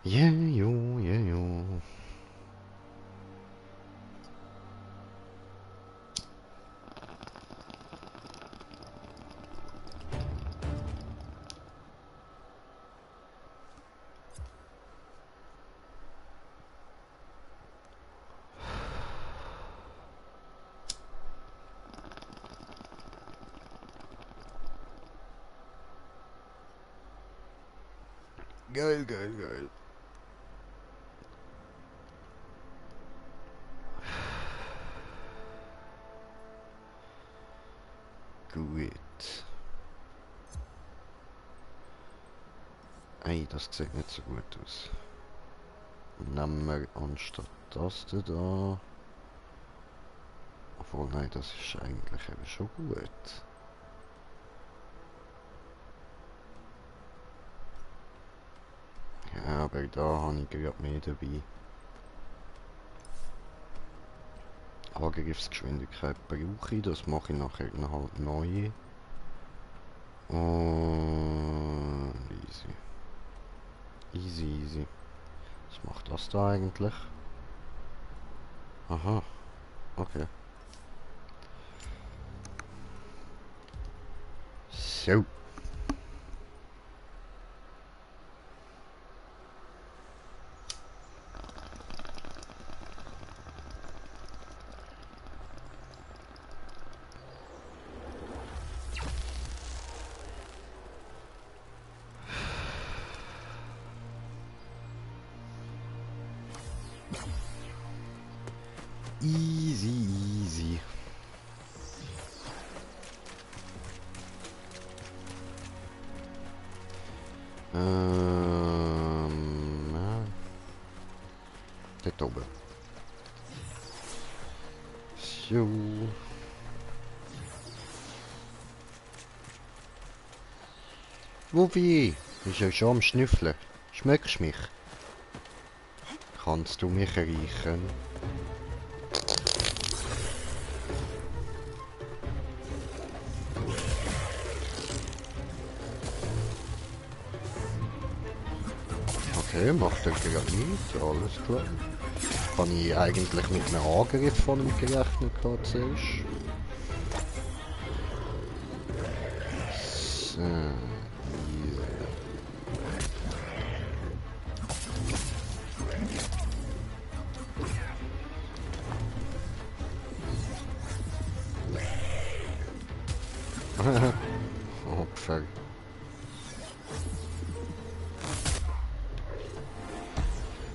Ja, jo, ja, jo. Geil, geil, geil. Gut. Ey, das sieht nicht so gut aus. Nehmen wir anstatt das da. Obwohl, nein, das ist eigentlich eben schon gut. Ja, aber da habe ich gerade mehr dabei. Angriffsgeschwindigkeit brauche ich, das mache ich nachher noch halt neu. Und easy. Easy, easy. Was macht das da eigentlich? Aha, okay. So. Easy, easy. Ja. Dort oben. So. Wubi, ist ja schon am Schnüffeln. Schmeckst mich? Kannst du mich riechen? Okay, macht er gerade nicht, alles klar. Habe ich eigentlich mit einem Angriff von ihm gerechnet gehabt zuerst. So, yeah. Opfer.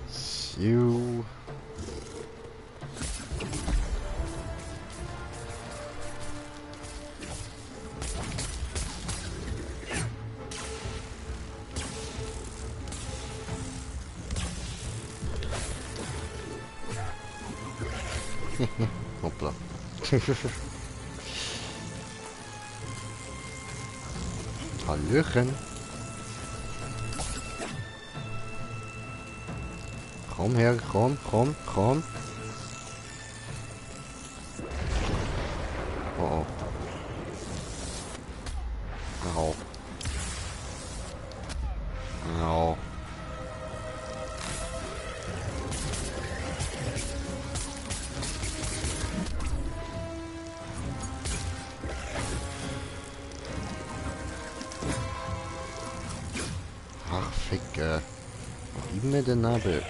So. Hoppla. Hallöchen. Komm her, komm, komm, komm. Oh oh. Au. Au. Ach, Ficke. Gib mir den Nabbit.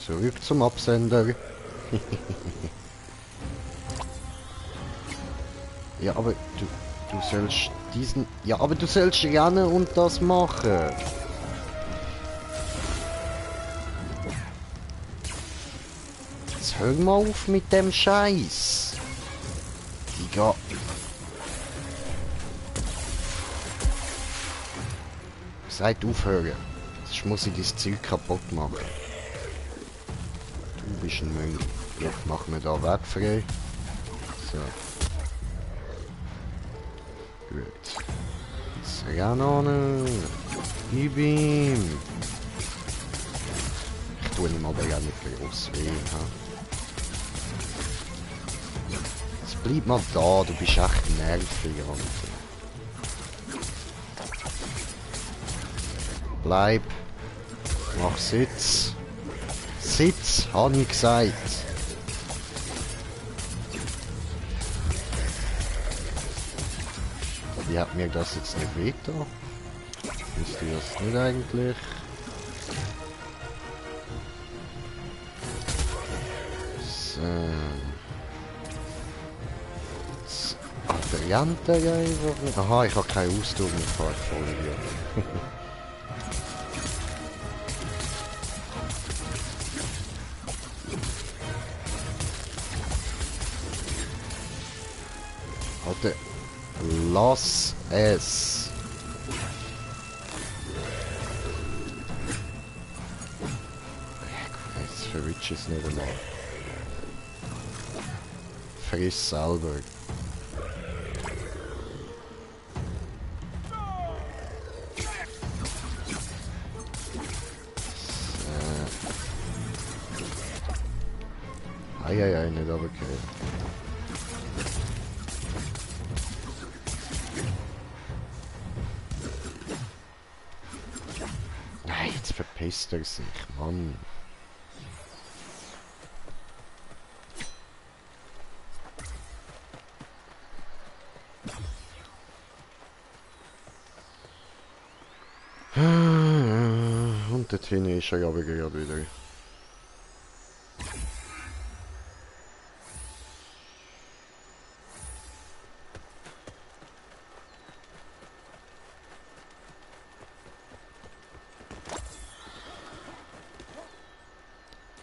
Zurück zum Absender. Ja, aber du sollst diesen... Ja, aber du sollst rennen und das machen. Jetzt hör mal auf mit dem Scheiß. Digga. Seid aufhören. Sonst muss ich dein Zeug kaputt machen. Du bist ein Mönch. Ja, mach mir da Weg frei. So. Gut. Jetzt renn an. Gib ihm. Ich tue ihm aber ja nicht groß weh. Ha? Jetzt bleib mal da, du bist echt nervig, Alter. Bleib. Mach Sitz. Sitz, habe ich gesagt. Wie hat mir das jetzt nicht wehgetan? Wisst ihr das nicht eigentlich? So. Variante einfach. Aha, ich habe keine Ausdauer mehr vor dir. Alter, lass es. Jetzt verwitscht es nicht einmal. Friss selber. Eieiei, nicht runtergefallen. Nein, jetzt verpisst er sich, Mann. Und dort hinten ist er ja gerade wieder.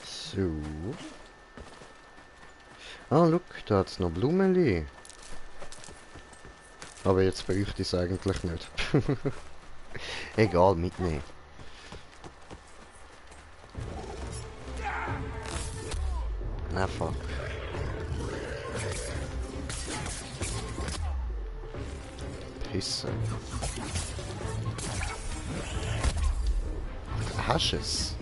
So. Ah, look, da hat's noch Blumeli. Aber jetzt bräuchte ich es eigentlich nicht. Egal, mitnehmen. Na fuck. Pisse. Hast es?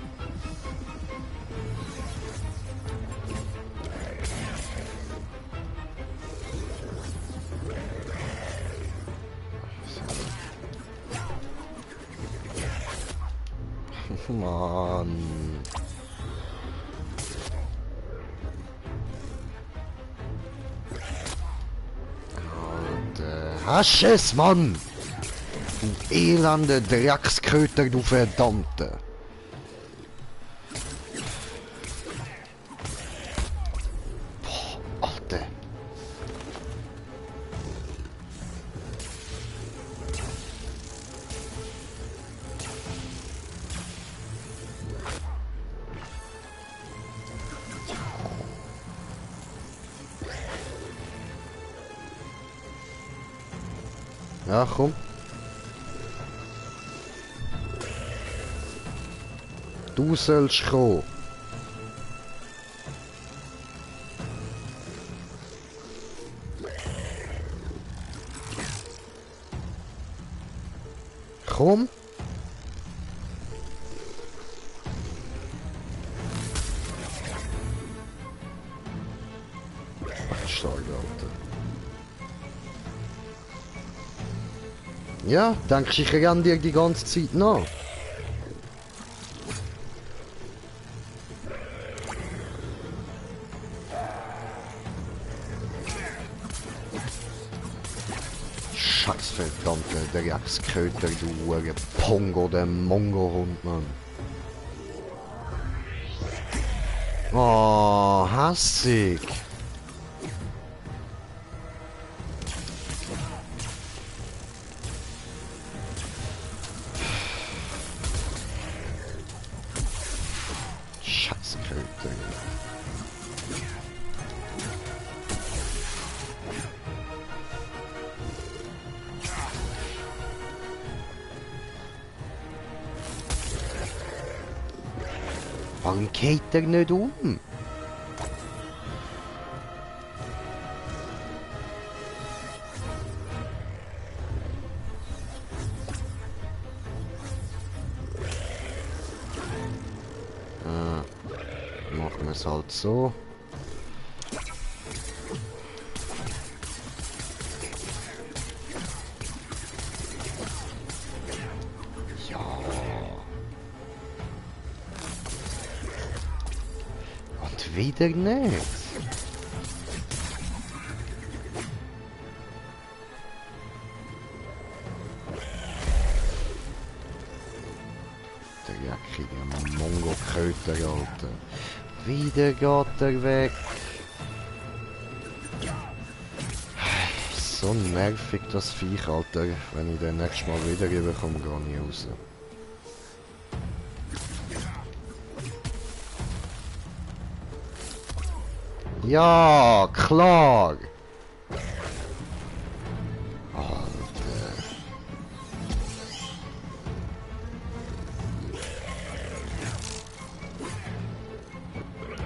Mann. Alter. Hast es, Mann! Du elende Drecksköter, du verdammte! Boah, Alter. Ja, komm. Du sollst kommen. Komm! Stark, Alter. Ja, denkst du, ich renn dir die ganze Zeit nach? Scheiß verdammte Drecksköter, du Pongo, der Mongo-Hund, Mann. Oh, hassig. Scheißköter. Warum geht er nicht um? Machen wir es halt so. Ja. Und wieder nicht. Der jackige Mongo-Köter, Alter. Wieder geht er weg. So nervig das Viech, Alter. Wenn ich den nächstes Mal wieder rüberkomme, gehe ich raus. Ja, klar. Alter.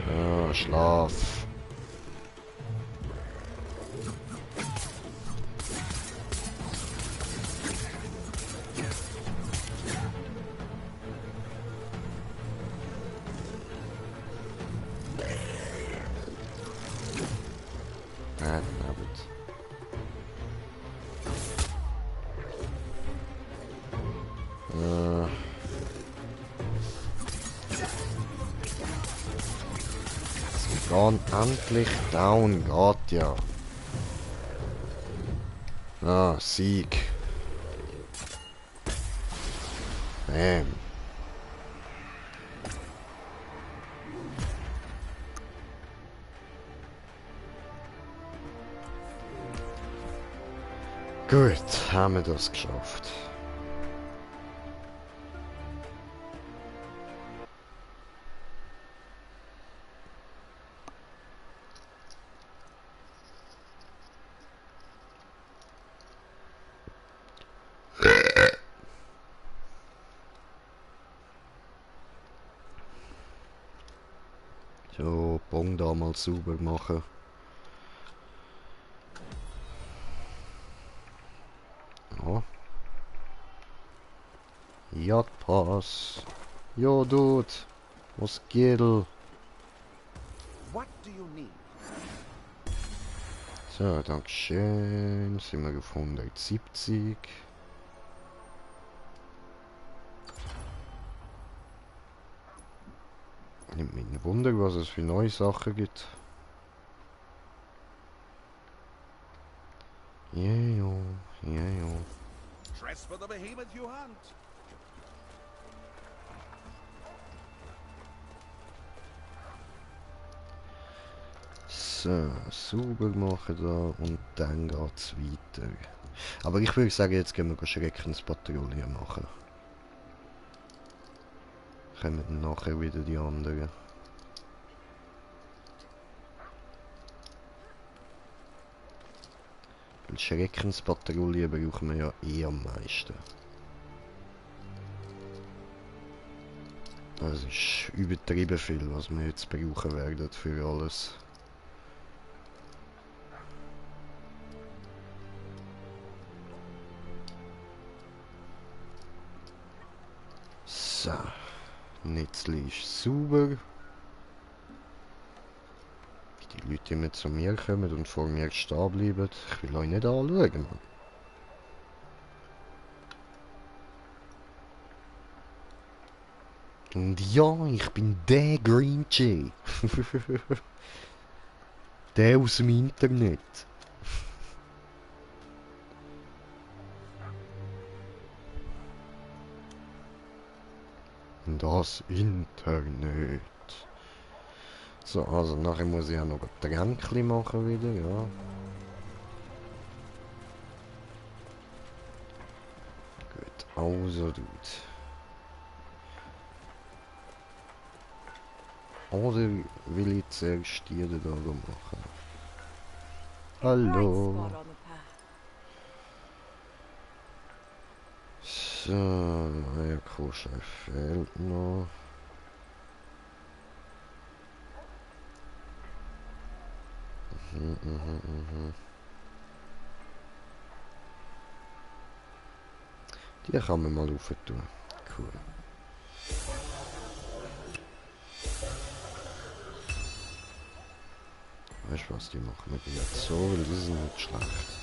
Ja, Schlaf. Gehen endlich down, geht ja. Ah, Sieg. Bam. Gut, haben wir das geschafft. So, Bong da mal sauber machen. Ja. Jagdpass. Jo, Dude. Was geht? So, dankeschön. Sind wir auf 170. Nimmt mich ein Wunder, was es für neue Sachen gibt. Ja, ja, ja, ja. Dress for the behemoth you hunt. So, sauber machen da und dann geht's weiter. Aber ich würde sagen, jetzt gehen wir Schreckenspatrouille machen. Kommen dann nachher wieder die anderen. Weil Schreckenspatrouille brauchen wir ja eh am meisten. Das ist übertrieben viel, was wir jetzt brauchen werden für alles. Netzli ist sauber. Wie die Leute immer zu mir kommen und vor mir stehen bleiben. Ich will euch nicht anschauen, Mann. Und ja, ich bin der Green Jay. Der aus dem Internet. Das Internet. So, also nachher muss ich auch noch ein Tränkchen machen wieder, ja. Gut, also Dude. Oder will ich zuerst die da machen? Hallo. So, ja, Kuschel fehlt noch. Die kann man mal rauf tun. Cool. Weißt du was, die machen wir jetzt so, weil die sind nicht schlecht.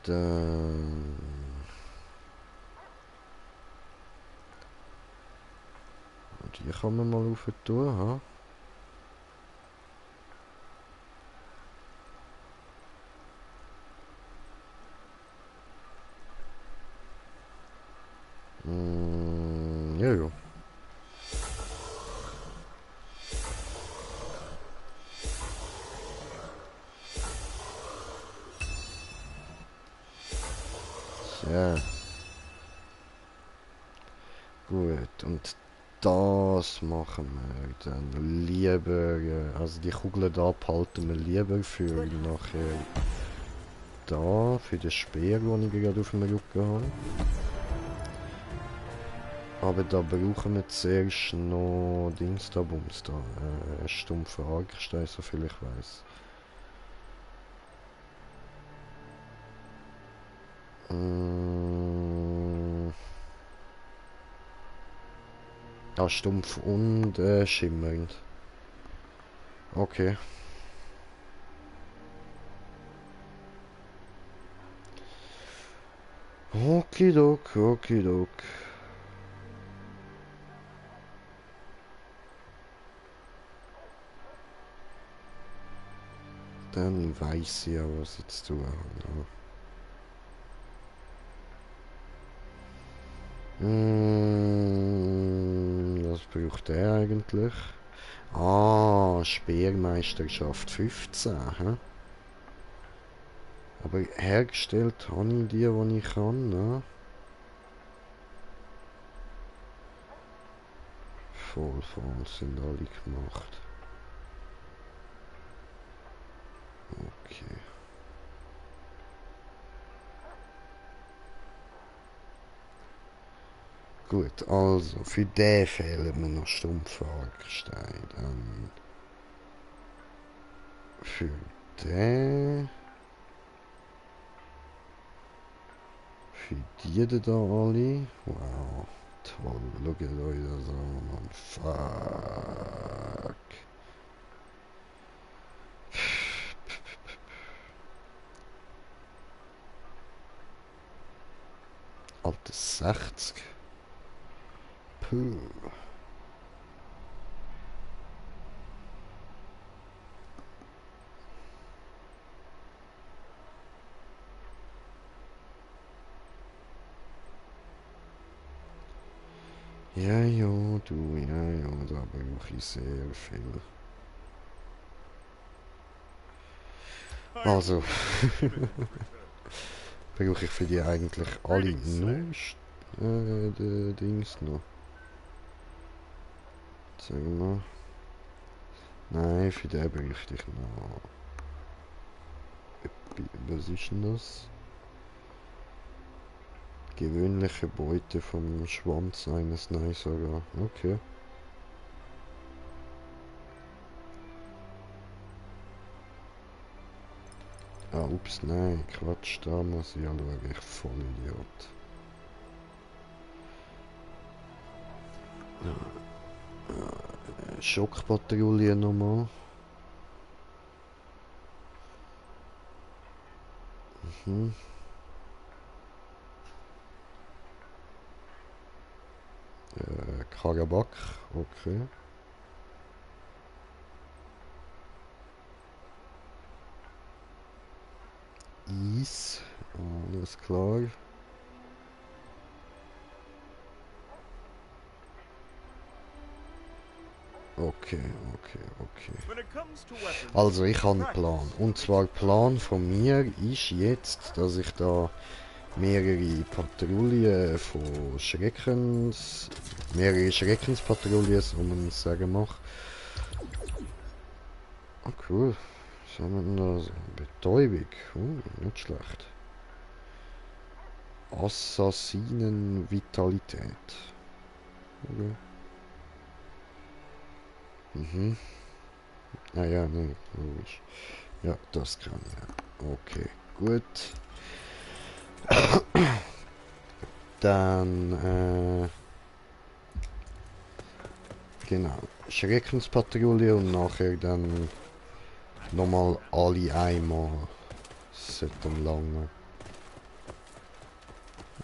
Dann... Die kann man mal rauf tun, ha? Ja, ja. Ja. Gut, und das machen wir dann lieber, also die Kugeln da behalten wir lieber für nachher da, für den Speer, den ich gerade auf dem Rücken habe. Aber da brauchen wir zuerst noch Dings da, Bums da, stumpfe Hakenstein, soviel ich weiß. Ah, stumpf und schimmernd. Okay. Okidok, okidok. Dann weiß ich ja, was ich zu tun habe. Was braucht der eigentlich? Ah, Speermeisterschaft 15, hä? Aber hergestellt habe ich die ich kann, ne? Voll sind alle gemacht. Okay. Gut, also für den fehlen mir noch stumpfe Hakensteine. Für den... Für die da alle. Wow. Toll, schaut euch das an, Mann. Fuck. Alte 60. Puh. Ja, ja, du, ja, ja, da brauche ich sehr viel. Also, brauche ich für die eigentlich alle nur die Dings noch. Sagen wir. Nein, für den bräuchte ich noch. Was ist denn das? Gewöhnliche Beute vom Schwanz eines Neisager. Okay. Ah, ups, nein, Quatsch, da muss ich anschauen, ich Vollidiot. Schockpatrouille nochmal. Mhm. Karabakh, okay. Eis, alles klar. Okay, okay, okay. When it comes to weapons, Also ich habe einen practice Plan. Und zwar der Plan von mir ist jetzt, dass ich da mehrere Patrouillen von mehrere Schreckenspatrouillen, so man es sagen mache. Ah, cool. Was haben wir denn da? So? Betäubung. Nicht schlecht. Assassinenvitalität. Okay. Mhm. Ah ja, nee, logisch. Ja, das kann ja. Okay, gut. Dann, genau. Schreckenspatrouille und nachher dann nochmal alle einmal. Sollten lange.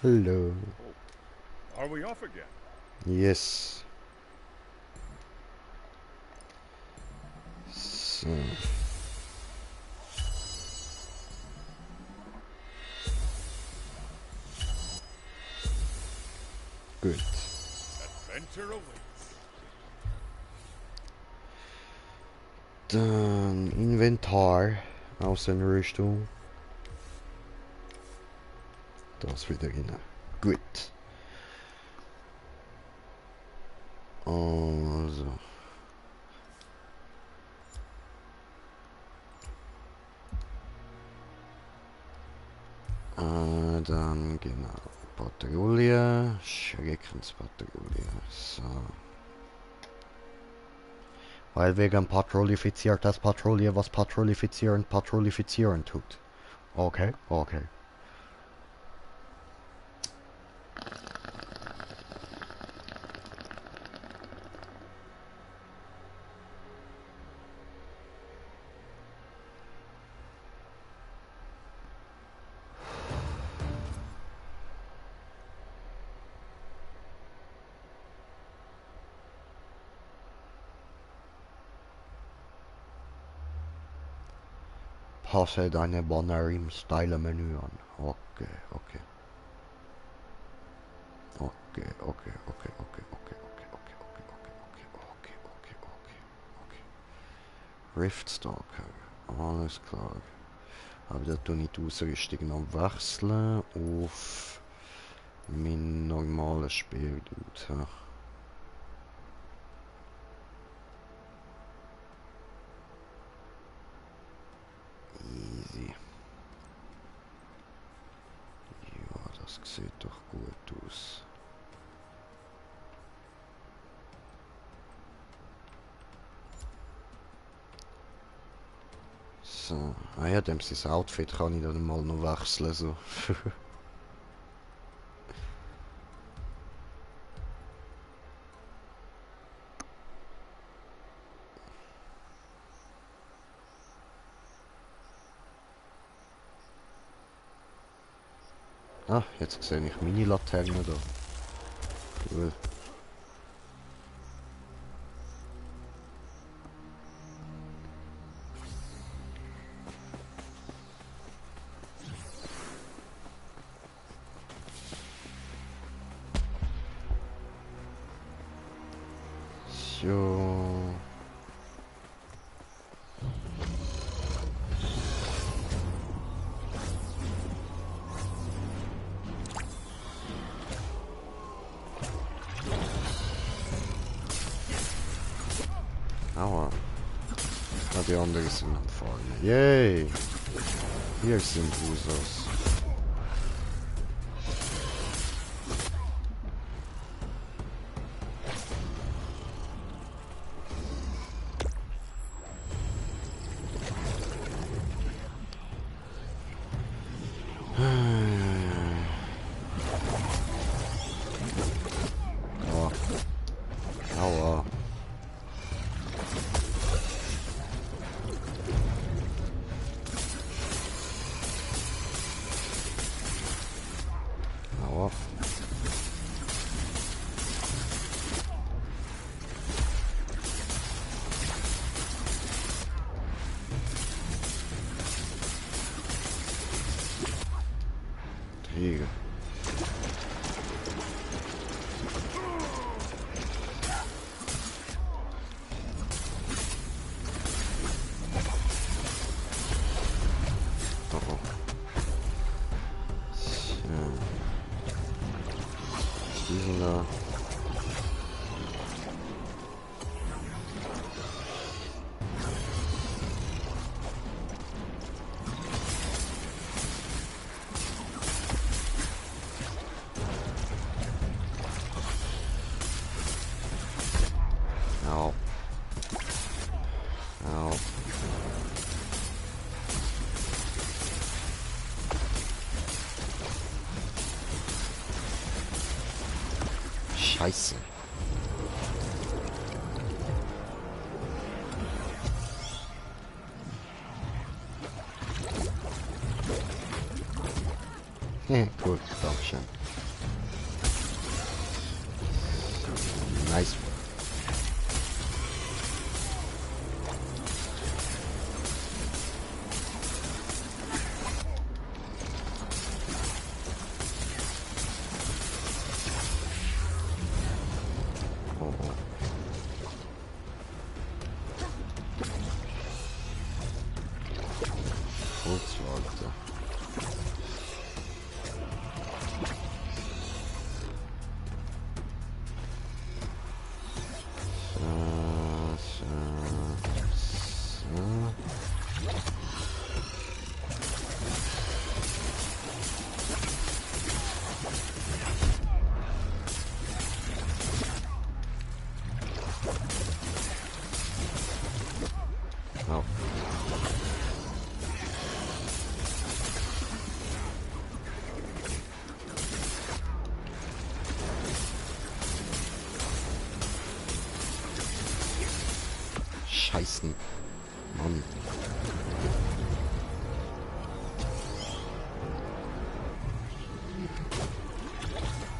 Hallo. are we off again? Yes. So. Gut. Adventure awaits. Dann Inventar. Außenrüstung. Das wieder rein. Gut. Also. Dann genau. Patrouille. Schreckenspatrouille. So. Weil wegen patrouillifiziert das Patrouille, was patrouillifizieren tut. Okay, okay. Passe deine Banner im Style-Menü an. Okay, okay. Okay, okay, okay, okay, okay, okay, okay, okay, okay, okay, okay, okay, okay. Riftstalker, alles klar. Aber da tue ich die Ausrüstung noch wechseln auf mein normales Spieldude. Easy. Ja, das sieht doch gut aus. So, ah ja, dem sein Outfit kann ich dann mal noch wechseln, so. Ah, jetzt sehe ich meine Laterne da. Cool. So. Aua. Ah, die anderen sind am Farmen. Yay! Hier sind Usos. Oh. Ja. Aua. Träge. Oh. Tja. Diesen da. Au. Au. Scheiße. Gut, Dankeschön. Nice. Oh, oh. Volkswagen. Oh. Scheißen. Mann.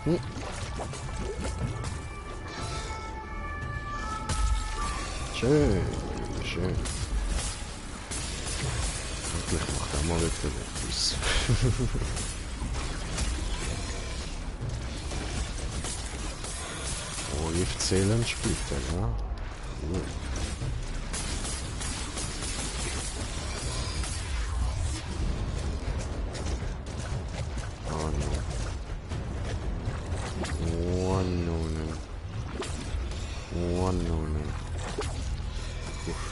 Hm. Schön, schön. Endlich macht er mal wieder etwas. Oh, Giftzählen spielt er, ja? Cool. Oh no. Oh no, no. Oh no, no. Uff.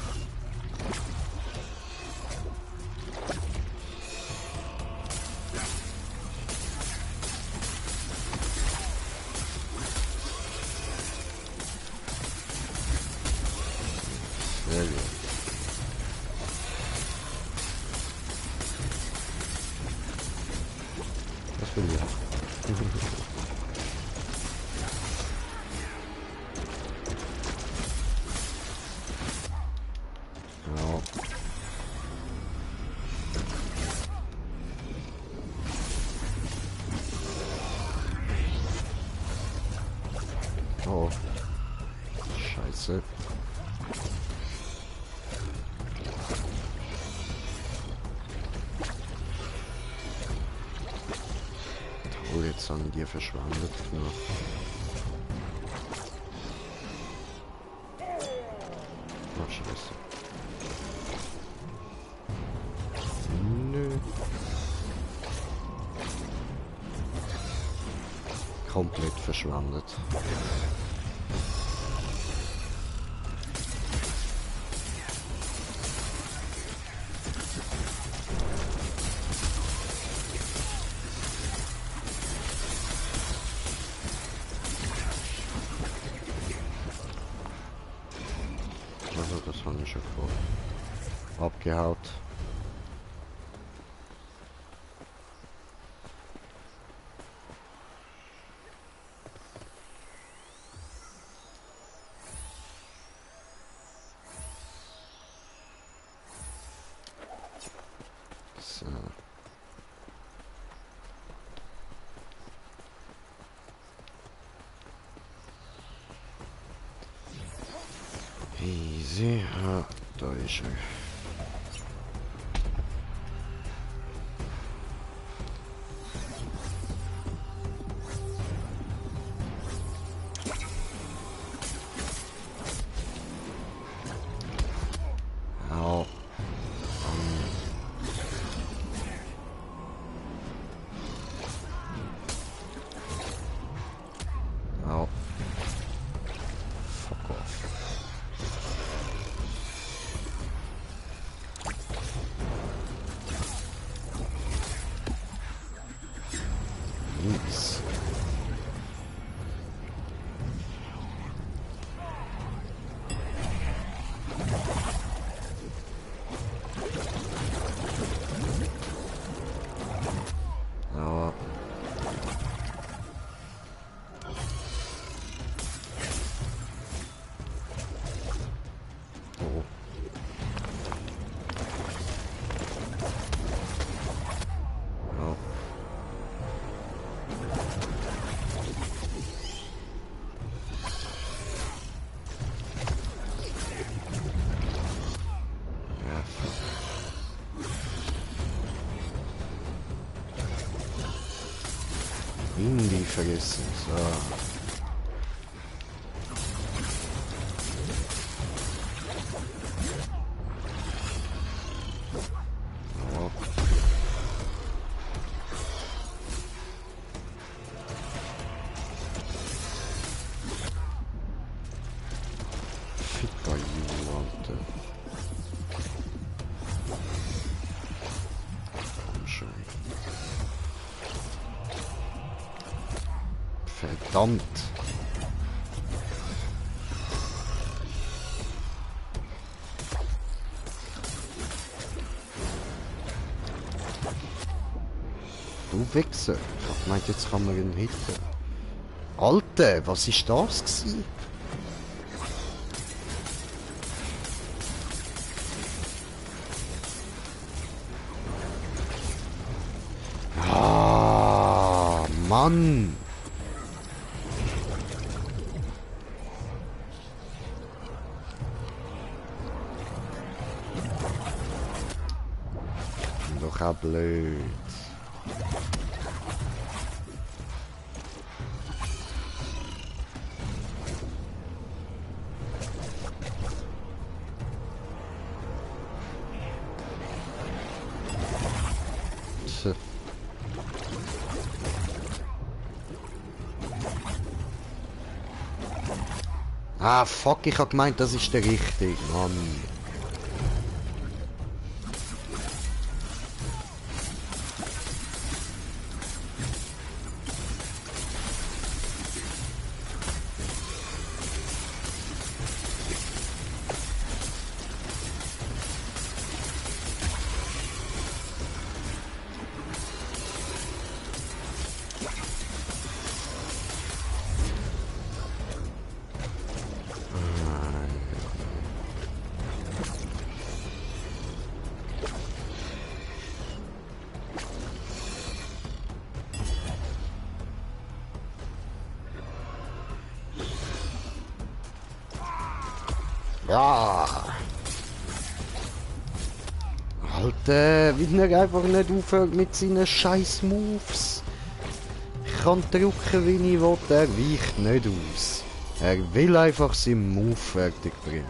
Sehr gut. Das will ich. Ja. Oh. Scheiße. Oh, jetzt an dir verschwindet. Ja. Ach, scheiße. Nö. Komplett verschwindet. Also, das haben wir schon vor. Abgehaut. Easy. Ah, da ist er. Au. Au. Fuck off. Nice. Ja. Oh. Ja. Ja, Indie vergessen. So. Ja. Ficker you, Alter. Komm schon. Verdammt. Du Wichser. Ich hab gemeint, jetzt kann man ihn hitten. Alter, was ist das gewesen? Ah, Mann. Doch auch blöd. Tch. Ah, fuck, ich hab gemeint, das ist der richtige, Mann. Ja. Alter, wie er einfach nicht aufhört mit seinen scheiß Moves. Ich kann drücken, wie ich will, er weicht nicht aus. Er will einfach seinen Move fertig bringen.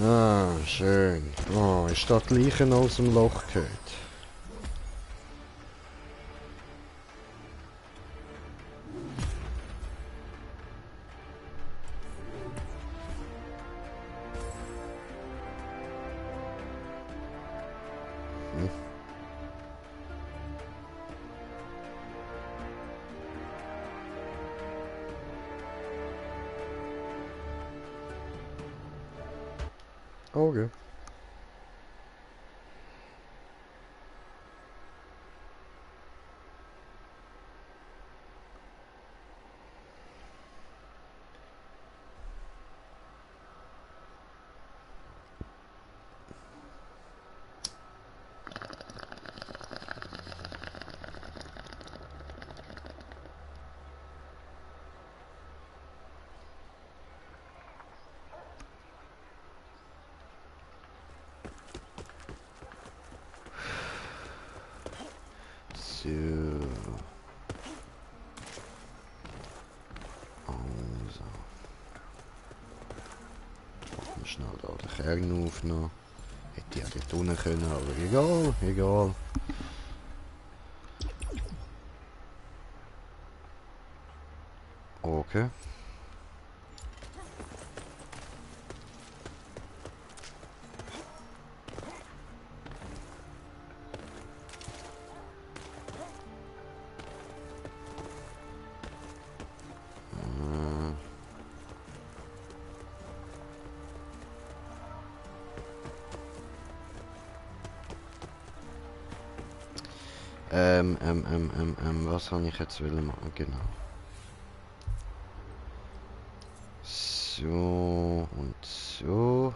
Ah, schön. Oh, ist da die Leichen aus dem Loch gehört? Hm? Okay. So. Also. Machen wir schnell da den Kern aufnehmen. Hätte ich ja dort unten können, aber egal, egal. Okay. Was habe ich jetzt will machen? Genau. So und so.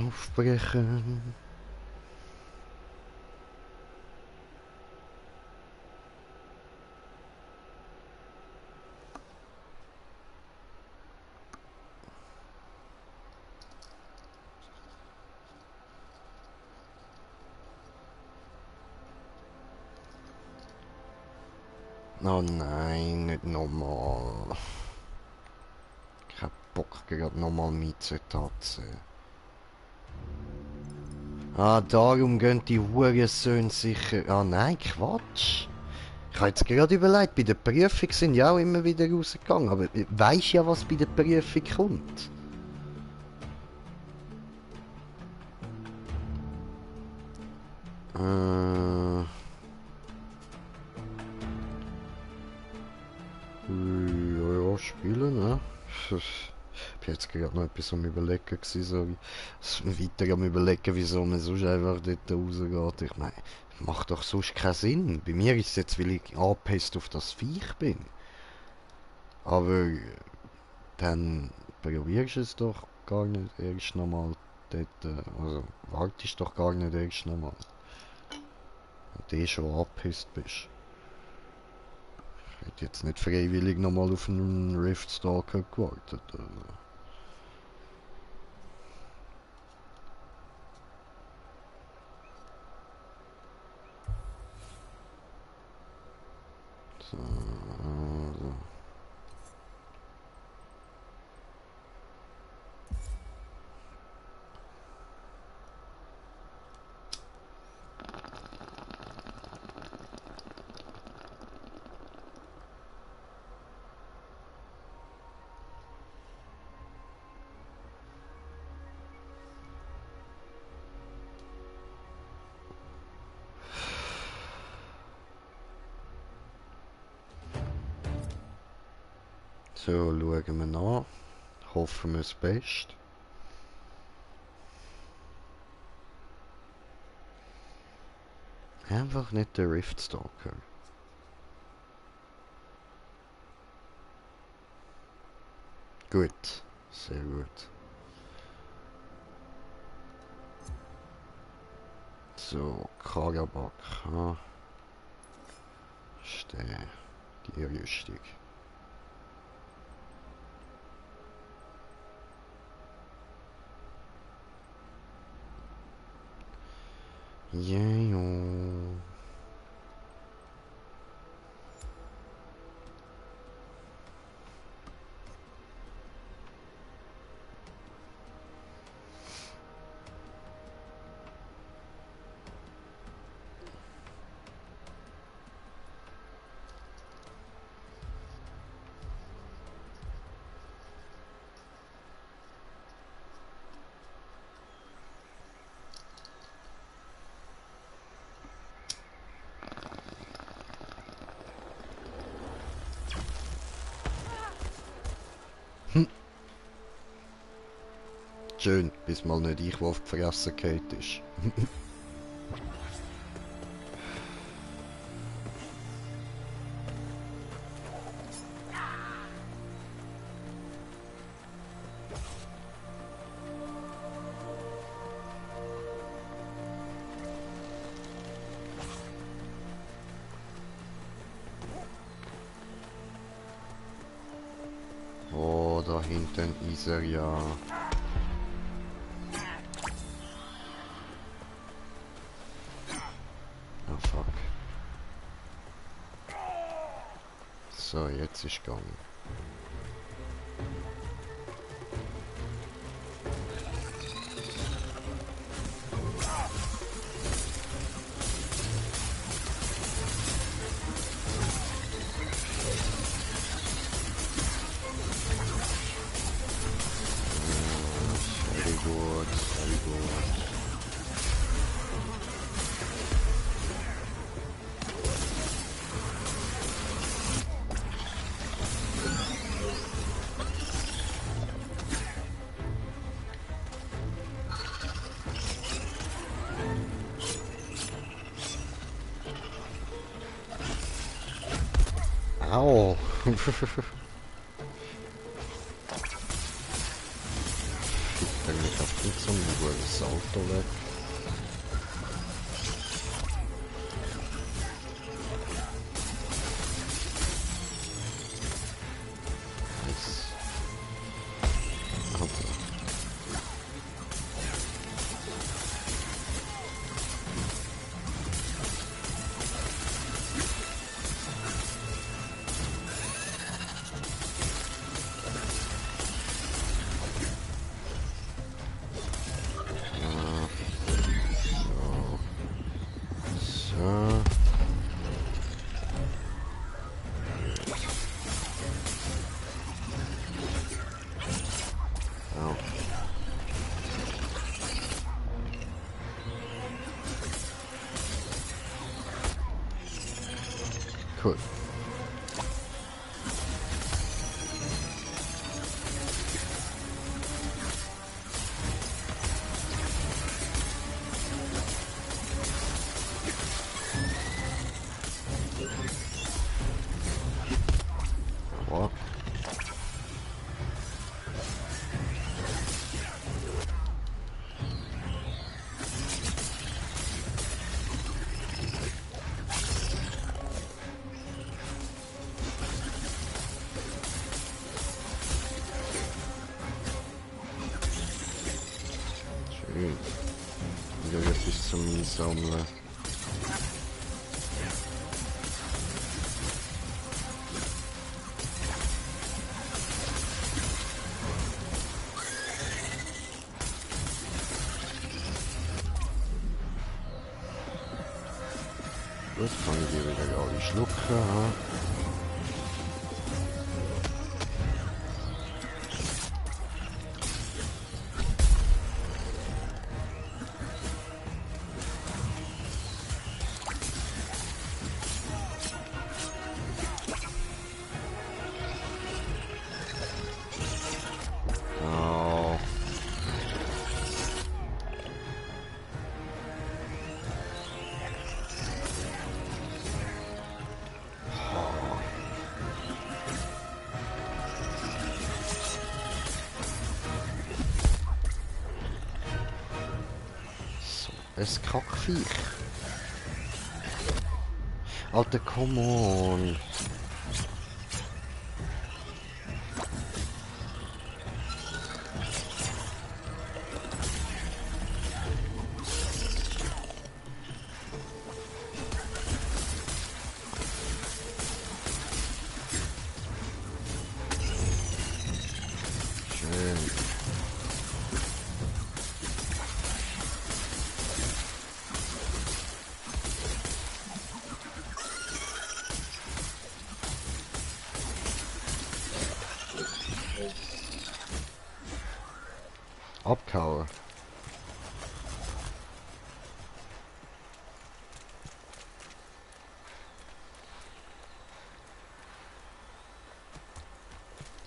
Aufbrechen. Oh nein, nicht nochmal. Ich hab Bock, gerade nochmal mitzutatzen. Ah, darum gehen die Hurensöhne sicher... Ah nein, Quatsch. Ich habe jetzt gerade überlegt, bei der Prüfung sind ja auch immer wieder rausgegangen, aber ich weiss ja, was bei der Prüfung kommt. Ja, ja, spielen, ne? Ich bin jetzt gerade noch etwas am Überlegen gewesen, sorry. Weiter am Überlegen, wieso man sonst einfach dort rausgeht. Ich meine, macht doch sonst keinen Sinn. Bei mir ist es jetzt, weil ich angepisst auf das Viech bin. Aber dann probierst du es doch gar nicht erst nochmal dort, also wartest doch gar nicht erst nochmal. Wenn du schon angepisst bist. Ich hätte jetzt nicht freiwillig nochmal auf einen Riftstalker gewartet. So, also. So, schauen wir nach. Hoffen wir das Beste. Einfach nicht der Riftstalker. Gut, sehr gut. So, Karabak. Ah, ist die Rüstung. Ja, ja. Schön, bis mal nicht ich, der auf die Fresse gefallen ist. Oh, da hinten ist er ja. Oh fuck. So, jetzt ist gegangen. Very good, very good. Au! Fick mich auf den so ein gutes Auto weg. Nice. Alter. So. Au. Cool. Wow. Schön. Wieder etwas zum Einsammeln. Gut, kann ich die wieder alle schlucken. Ha? Au. So, ein Kackviech. Alter, come on. Schön. Abkauen.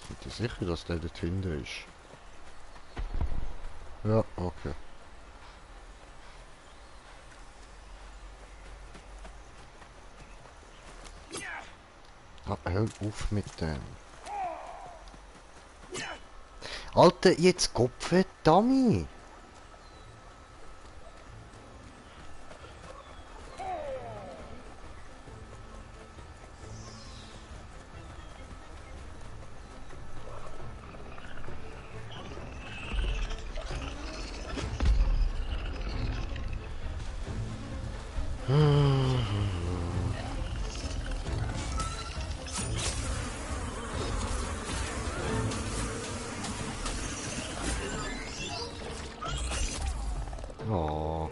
Seid ihr sicher, dass der dort hinten ist? Ja, okay. Ah, hör auf mit dem. Alter, jetzt Kopf, Dummy! Oh.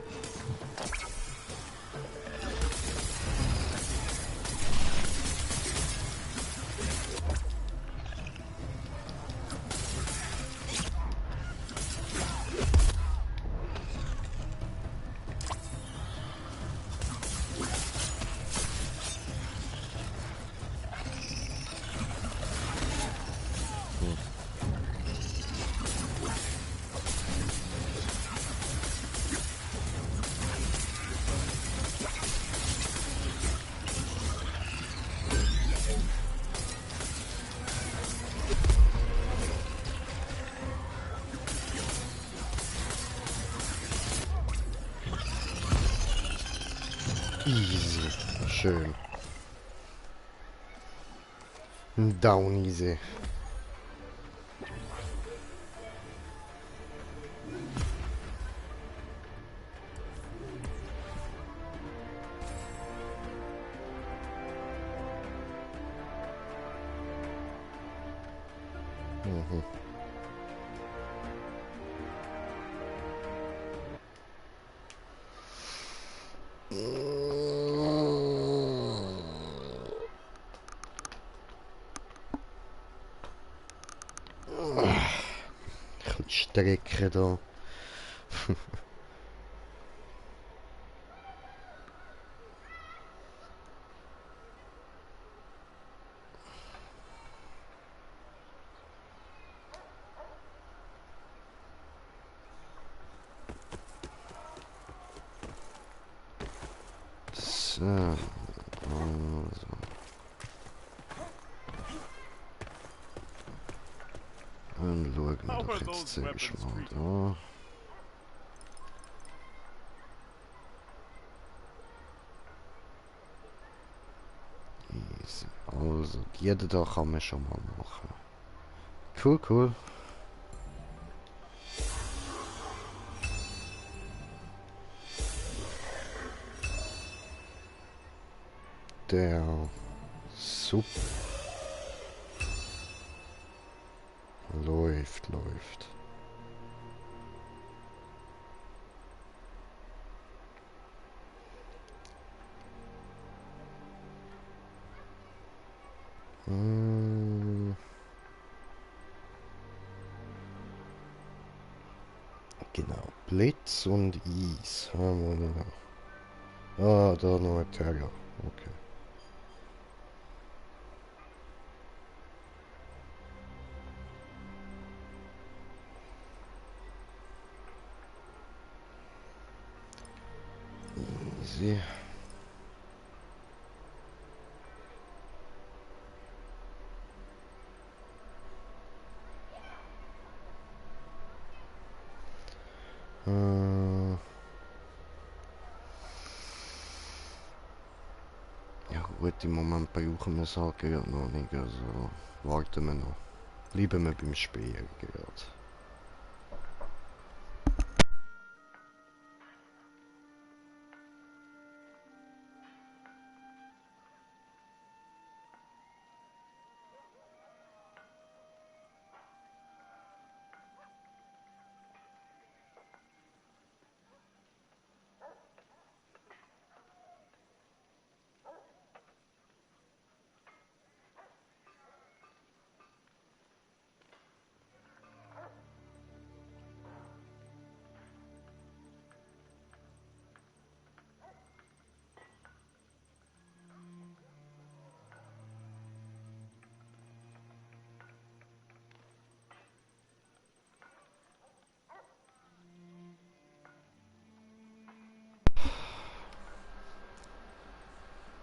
Easy. Schön. Down easy. Mhm. Ein bisschen strecken da. So. Also. Dann schauen wir How doch are jetzt those zuerst weapons mal treated? da. Easy. Also, jeder da kann man schon mal machen. Cool, cool. Der super läuft. Hm, genau. Blitz und Eis haben wir noch. Ah, da noch ein Terror. Okay. Easy. Äh, ja gut, im Moment brauchen wir es halt gerade noch nicht. Also warten wir noch. Bleiben wir beim Spiel gerade.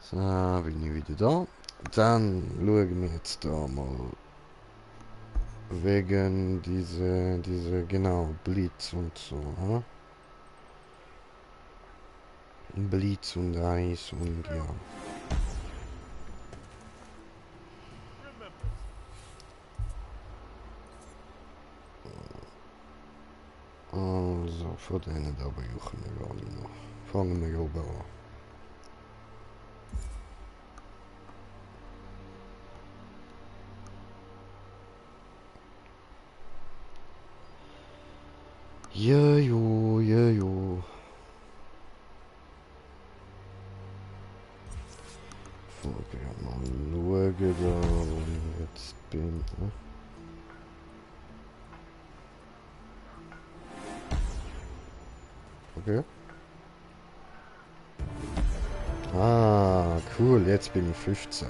So, bin ich wieder da. Dann schauen wir jetzt da mal wegen diese genau, Blitz und so. Hm? Blitz und Eis und ja. Remember, Also, von denen da brauchen wir gar nicht noch. Fangen wir oben an. Ja, jo, ja, jo. Okay, mal schauen, da, wo ich jetzt bin. Ne? Okay. Ah, cool, jetzt bin ich 15.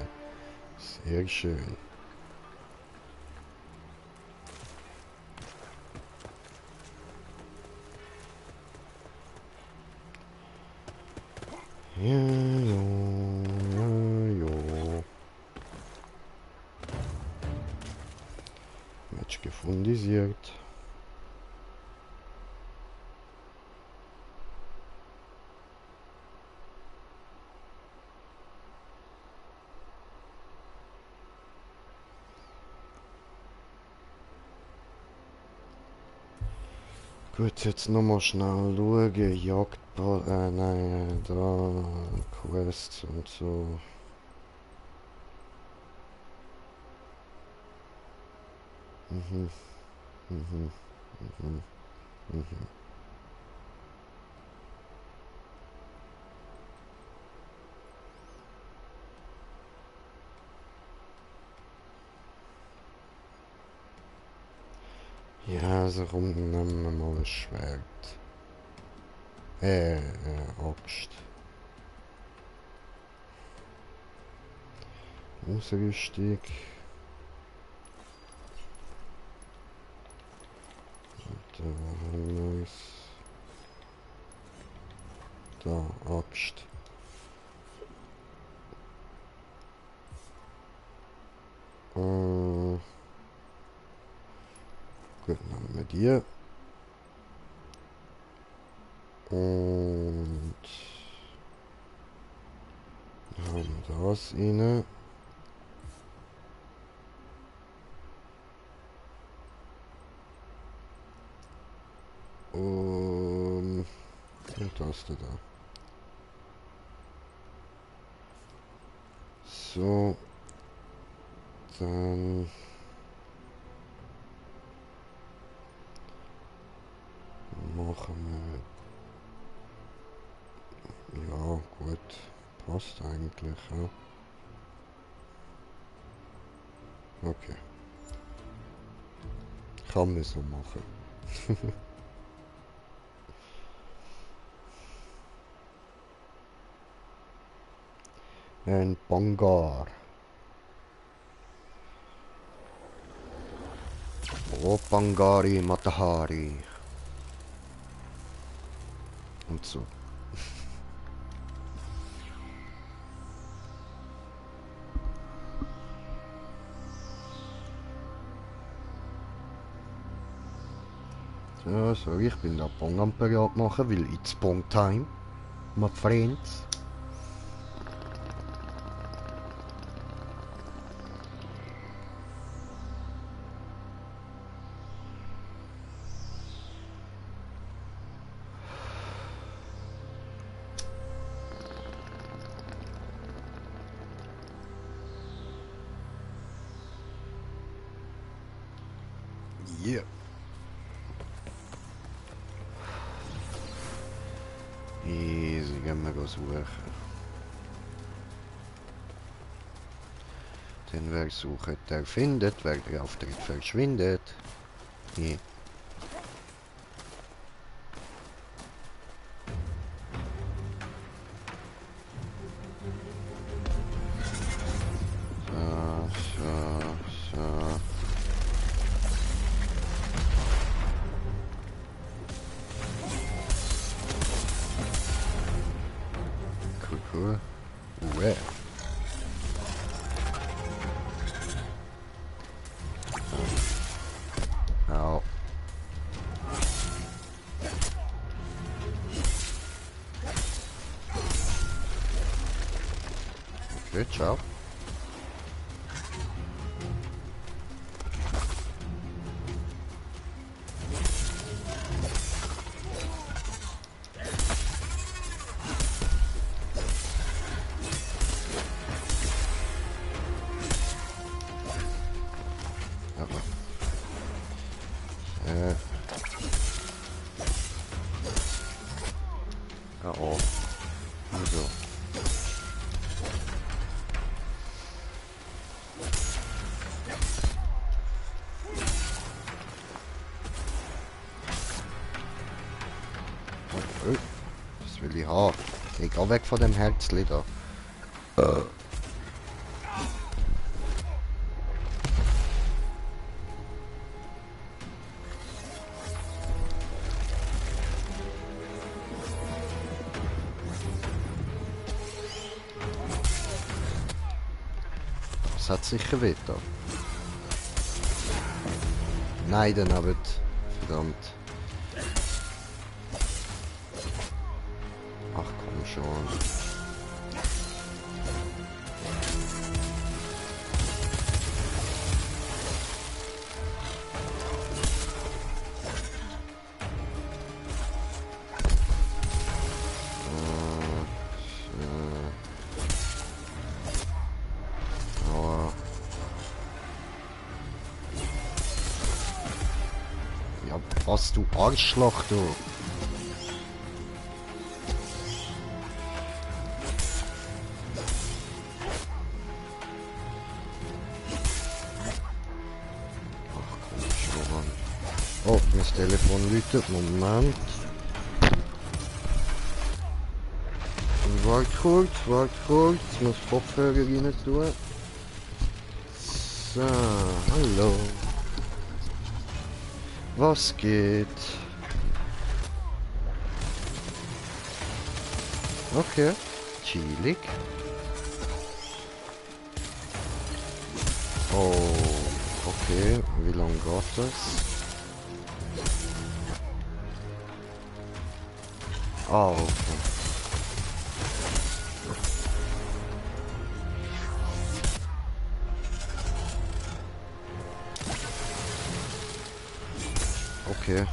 Sehr schön. Ja, jo, ja, jo. Match gefundisiert. Gut, jetzt nochmal schnell schauen. Jagdball, nein, da, Quests und so. Mhm, mhm, mhm, mhm. Ja, also rum, nehmen wir mal ein Schwert. Axt. Ausrüstung. Da haben wir's. Da, Axt. Gut, nehmen wir die. Und haben das rein. Und das da. So, dann machen wir. Ja, gut. Passt eigentlich. Ja. Okay. Kann man so machen. Ein Bangar. Oh, Bangari Matahari. Und so. So, ich bin da Bong am parat machen, weil it's Bong time, my friends. Yeah. Easy, gehen wir suchen. Den wer sucht, der findet, wer der Auftritt verschwindet. Yeah. So. Cool. Ouais. Gut, ciao. Aber. Ja, oh. Also. Das will ich haben. Geh auch weg von dem Herzli da. Das hat sicher weh da. Nein, dann aber. Verdammt. Ach komm schon. Aua. Ja, was du Arschloch, du. Oh, das Telefon läutet. Moment. Wart kurz. Ich muss Kopfhörer rein tun. So, hallo. Was geht? Okay. Chillig. Oh, okay. Wie lange geht das? Ah, okay. Okay.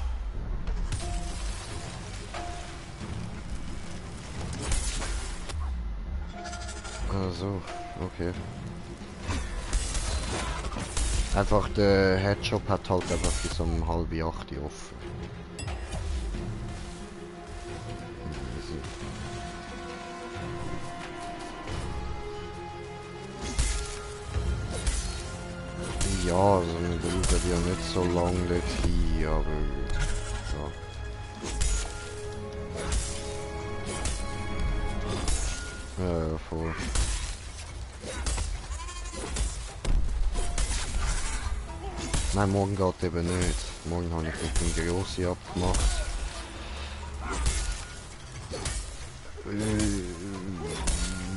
Also, okay. Einfach der Headshop hat halt einfach bis um 7:30 offen. Ja, also wir brauchen ja nicht so lange dorthin, aber ja. Voll. Nein, morgen geht eben nicht. Morgen habe ich mit dem Grossi abgemacht.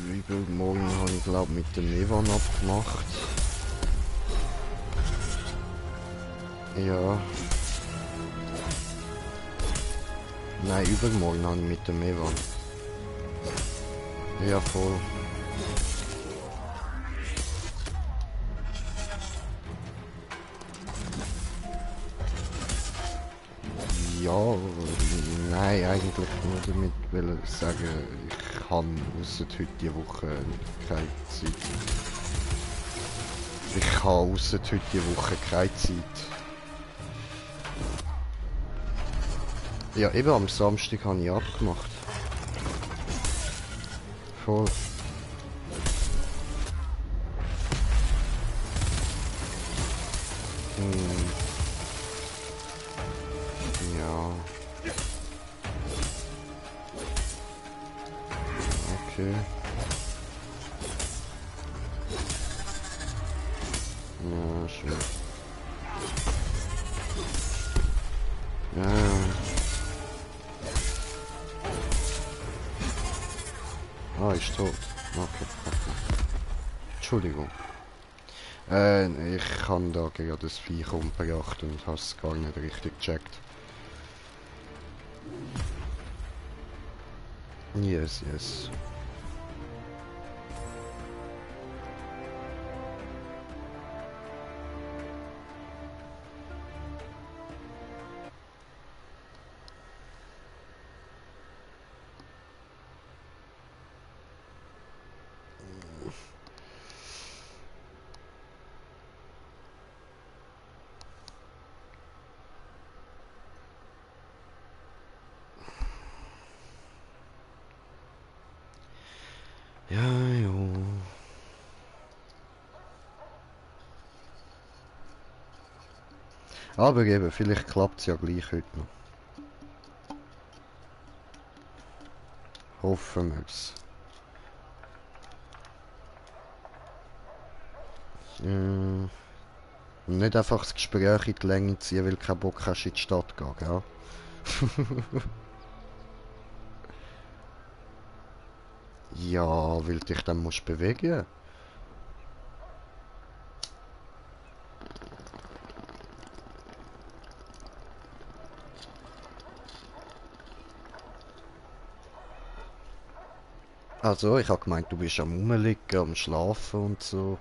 Übermorgen habe ich glaube mit dem Evan abgemacht. Ja. Nein, übermorgen habe ich mit dem Evan. Ja, voll. Ja, nein, eigentlich nur damit will ich sagen, ich habe ausser heute die Woche keine Zeit. Ich habe ausser heute die Woche keine Zeit. Ja, eben am Samstag habe ich abgemacht. Voll. Ja. Okay. Ja, schön. Ja. Ah, ist tot. Okay. Entschuldigung. Ich kann da gerade das Viech umgebracht und habe es gar nicht richtig gecheckt. Yes, yes. Ja, jo. Aber eben, vielleicht klappt es ja gleich heute noch. Hoffen wir's. Und nicht einfach das Gespräch in die Länge ziehen, weil du keinen Bock hast, in die Stadt zu gehen, gell? Ja, weil dich dann musst bewegen. Also, ich habe gemeint, du bist am Rumliegen, am Schlafen und so.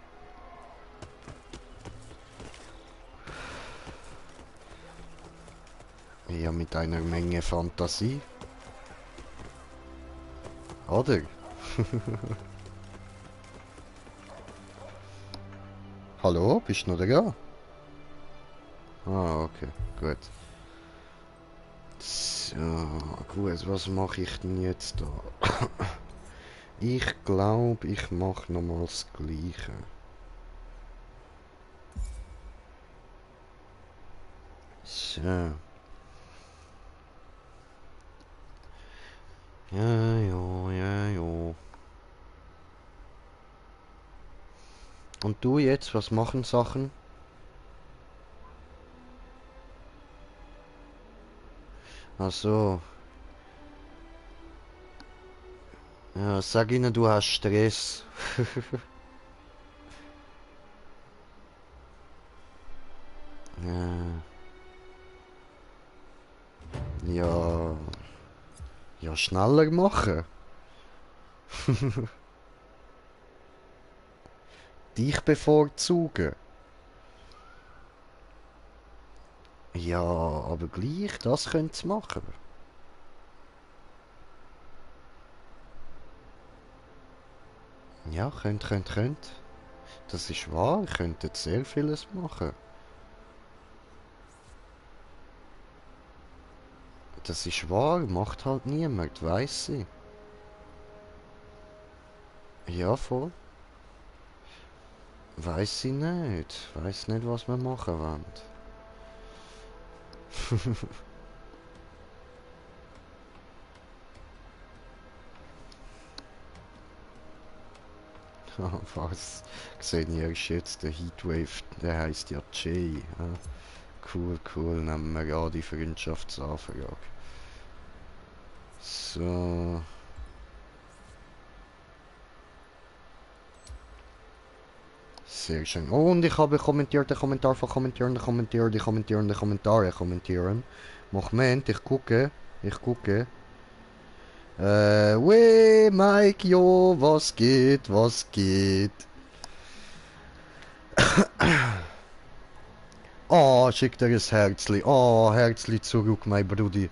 Ja, mit einer Menge Fantasie. Oder? Hallo, bist du noch da? Ah, okay, gut. So, gut, was mache ich denn jetzt da? Ich glaube, ich mache nochmal das Gleiche. So. Ja, ja, ja, ja. Und du jetzt, was machen Sachen? Ach so. Ja, sag ihnen, du hast Stress. Ja. Ja. Ja, schneller machen. Dich bevorzugen. Ja, aber gleich, das könnt's machen. Ja, könnt. Das ist wahr, ihr könntet sehr vieles machen. Das ist wahr, macht halt niemand, weiss sie. Ja, voll. Weiss sie nicht. Weiss nicht, was wir machen wollen. Was? Seht ihr ist jetzt der Heatwave, der heißt ja Jay. Ja. Cool, cool, nehmen wir ja die Freundschaftsanfrage. So. Sehr schön. Oh, und ich habe kommentiert, den Kommentar von kommentieren, die Kommentare kommentieren. Moment, ich gucke. Weh, Mike, jo, was geht, was geht? Oh, schickt er ein Herzli. Oh, Herzli zurück, mein Brudi.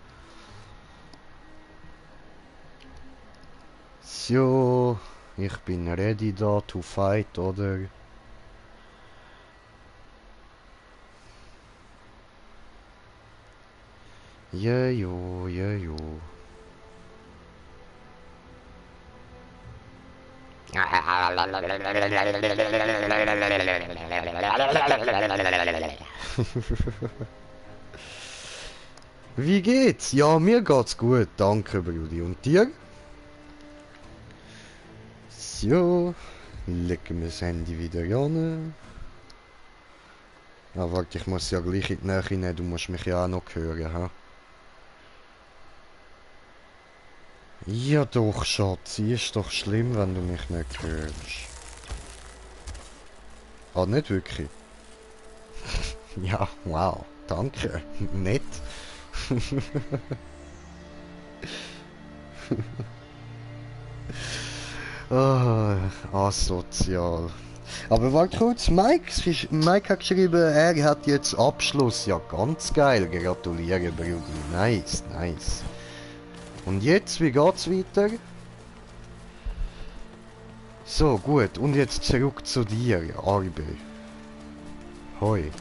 So, ich bin ready da to fight, oder? Ja, jo, ja, jo. Wie geht's? Ja, mir geht's gut, danke, Brudi. Und dir? So, legen wir das Handy wieder an. Ah, warte, ich muss ja gleich in die Nähe nehmen, du musst mich ja auch noch hören, ha? Ja doch, Schatzi, ist doch schlimm, wenn du mich nicht hörst. Ah, nicht wirklich? Ja, wow, danke. Nett. Ah, asozial. Aber warte kurz, Mike hat geschrieben, er hat jetzt Abschluss. Ja, ganz geil. Gratuliere, Brudi. Nice, nice. Und jetzt, wie geht's weiter? So, gut. Und jetzt zurück zu dir, Arbe. Hoi.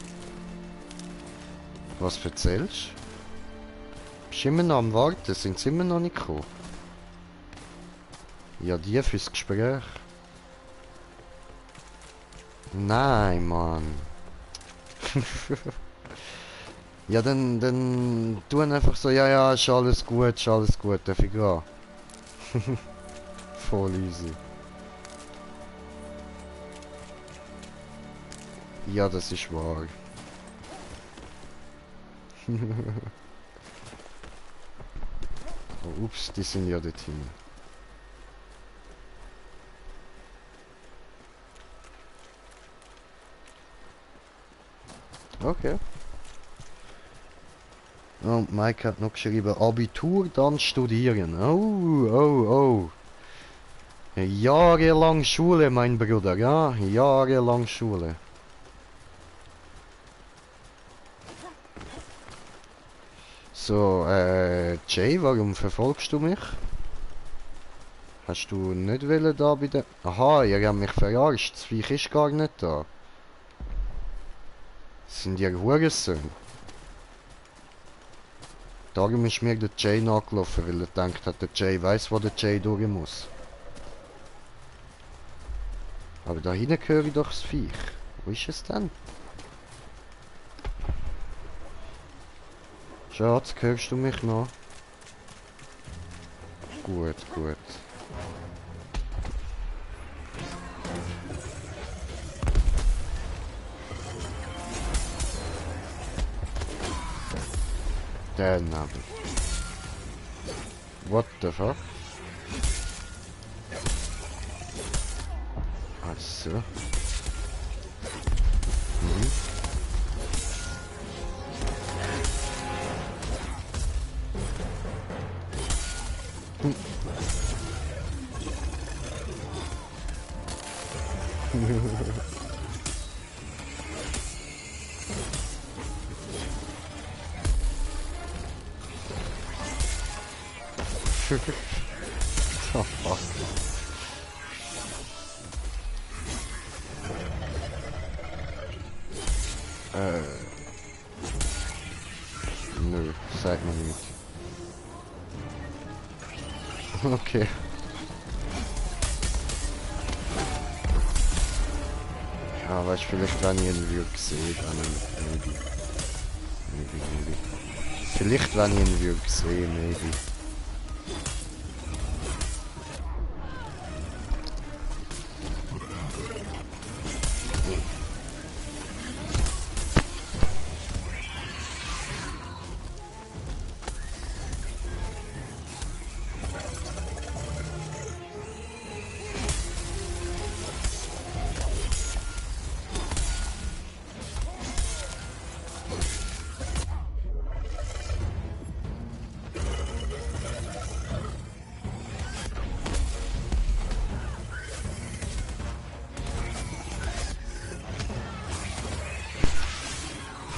Was erzählst du? Bist immer noch am Warten? Sind sie immer noch nicht gekommen? Ja, die fürs Gespräch. Nein, Mann. Ja, dann tun einfach so, ja, ja, ist alles gut, darf ich gehen. Voll easy. Ja, das ist wahr. Oh, ups, die sind ja dorthin. Okay. Und Mike hat noch geschrieben, Abitur, dann studieren. Oh, oh, oh. Jahrelang Schule, mein Bruder, ja? Jahrelang Schule. So, Jay, warum verfolgst du mich? Hast du nicht wollen da bei der... Aha, ihr habt mich verarscht, das Viech ist gar nicht da. Das sind ja Hurensöhne. Darum ist mir der Jay nachgelaufen, weil er denkt hat, der Jay weiß, wo der Jay durch muss. Aber da hinten höre ich doch das Viech. Wo ist es denn? Schatz, hörst du mich noch? Gut, gut. Dann aber. What the fuck? Ach so. Mhm. Oh, fuck. Nö, sag mir nicht. Okay. Ja, weißt du, vielleicht wenn ich ihn würde sehen, dann maybe. Maybe. Vielleicht wenn ich ihn würde sehen, maybe.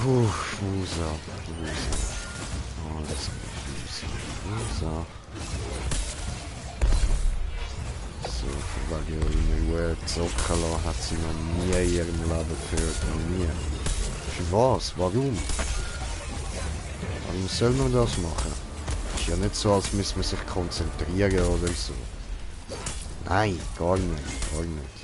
Fusa. Alles Fusa. So, weil die Uhr Zuckerlo hat sie noch nie in ihrem Leben gehört. Noch nie. Für was? Warum? Warum soll man das machen? Ist ja nicht so, als müsste man sich konzentrieren oder so. Nein, gar nicht. Gar nicht.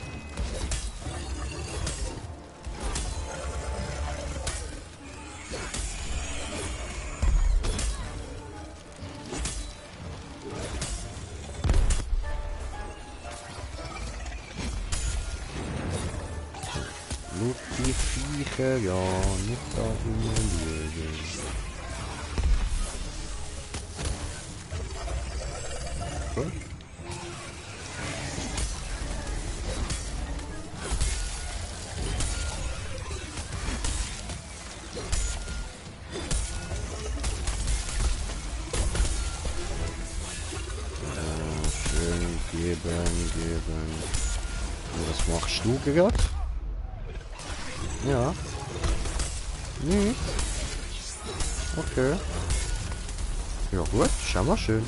Nur die Viecher, ja, nicht da rumliegen. Gut. Schön geben. Und was machst du gerade? Ja. Nicht. Okay. Ja gut, schau mal schön.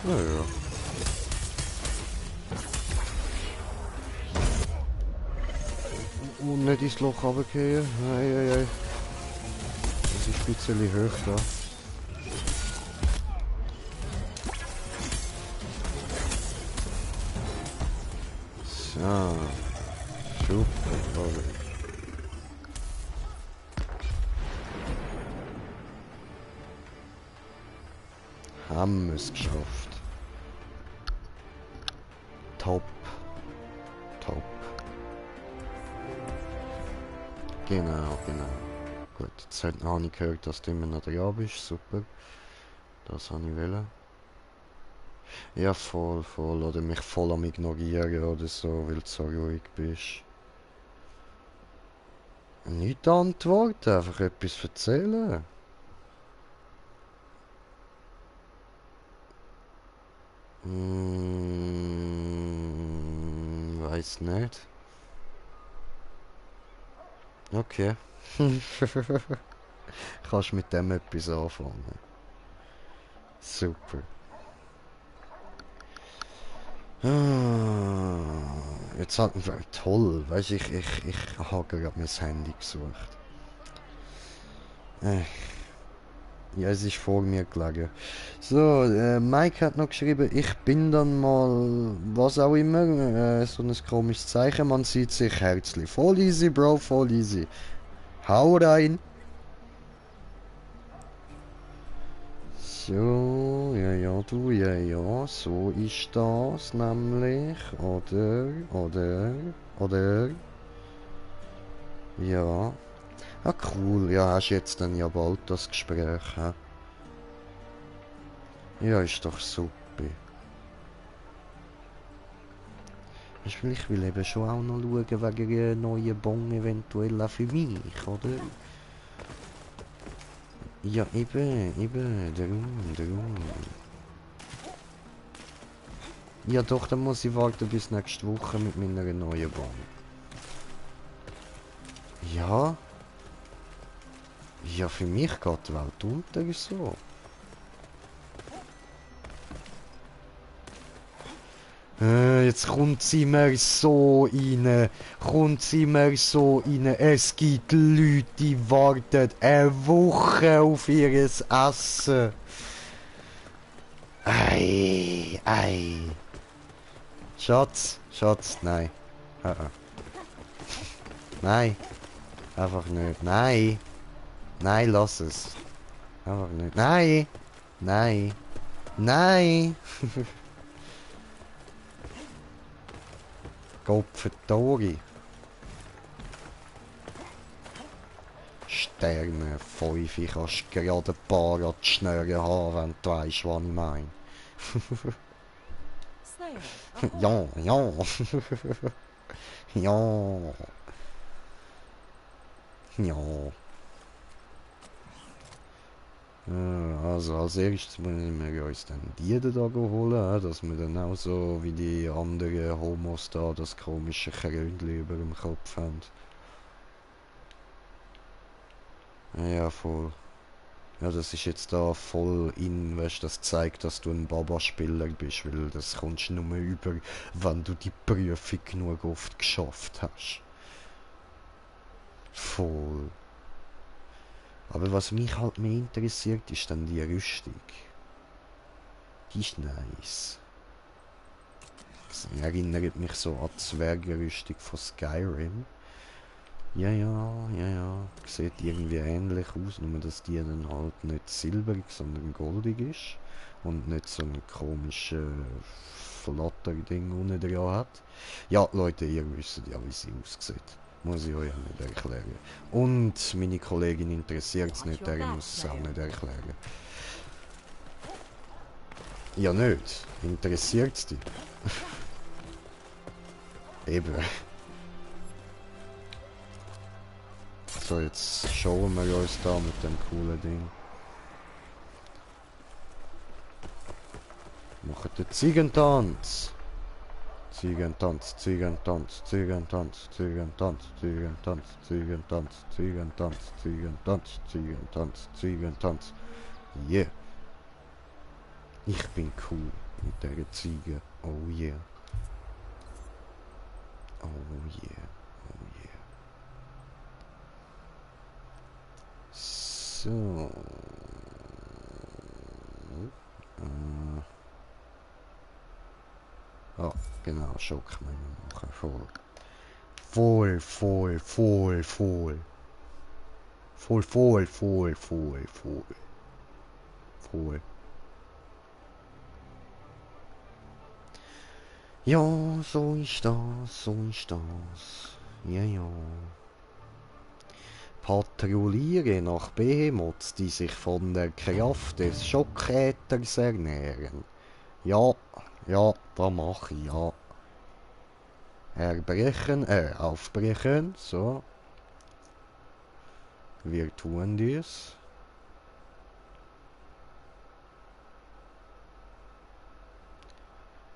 Ja, ja. Und nicht ins Loch runtergehen. Ei. Das ist ein bisschen hoch da. Haben wir es geschafft. Top. Top. Genau, genau. Gut, jetzt habe ich gehört, dass du immer noch dran bist. Super. Das habe ich wollen. Ja, voll, voll. Oder mich voll am Ignorieren oder so, weil du so ruhig bist. Nicht antworten, einfach etwas erzählen. Weiß nicht. Okay. Kannst mit dem etwas anfangen. Super. Jetzt hat toll, weißt du, ich habe gerade mein Handy gesucht. Ja, es ist vor mir gelegen. So, Mike hat noch geschrieben, ich bin dann mal, was auch immer, so ein komisches Zeichen, man sieht sich herzlich. Voll easy, Bro, voll easy. Hau rein. So, ja, ja, du, ja, ja, so ist das nämlich, oder, ja. Ah, cool, ja, hast jetzt dann ja bald das Gespräch, hä? Ja, ist doch super. Ich will eben schon auch noch schauen wegen einer neuen Bon eventuell auch für mich, oder? Ja, eben, darum. Ja doch, dann muss ich warten bis nächste Woche mit meiner neuen Bon. Ja? Ja, für mich geht die Welt unter, so. Jetzt kommt sie mir so rein. Es gibt Leute, die warten eine Woche auf ihr Essen. Ei. Schatz, nein. Nein. Einfach nicht. Nein, lass es. Einfach nicht. Nein. Kopferdori. Sterne 5, ich kannst gerade ein paar an die Schnüre haben, wenn du weisst, was ich meine. Ja. Ja. Also als erstes müssen wir uns dann die da holen, dass wir dann auch so wie die anderen Homos da das komische Krönchen über dem Kopf haben. Ja, voll. Ja, das ist jetzt da voll in, weißt, das zeigt, dass du ein Baba-Spieler bist, weil das kommst du nur über, wenn du die Prüfung genug oft geschafft hast. Voll. Aber was mich halt mehr interessiert, ist dann die Rüstung. Die ist nice. Das erinnert mich so an die Zwergenrüstung von Skyrim. Ja. Sieht irgendwie ähnlich aus, nur dass die dann halt nicht silberig, sondern goldig ist. Und nicht so ein komisches Flatterding unten dran hat. Ja, Leute, ihr wisst ja, wie sie aussieht. Muss ich euch nicht erklären. Und meine Kollegin interessiert es nicht, der muss es auch nicht erklären. Ja, nicht. Interessiert es dich? Eben. So, jetzt schauen wir uns da mit dem coolen Ding. Machen den Ziegentanz. Ziegentanz. Yeah. Ich bin cool mit der Ziege. Oh yeah. So. Oh, genau, Schock müssen wir machen. Voll. Voll. Ja, so ist das, so ist das. Ja, ja. Patrouilliere nach Behemoths, die sich von der Kraft des Schockäthers ernähren. Ja, ja, da mach ich, ja. Aufbrechen, so. Wir tun dies.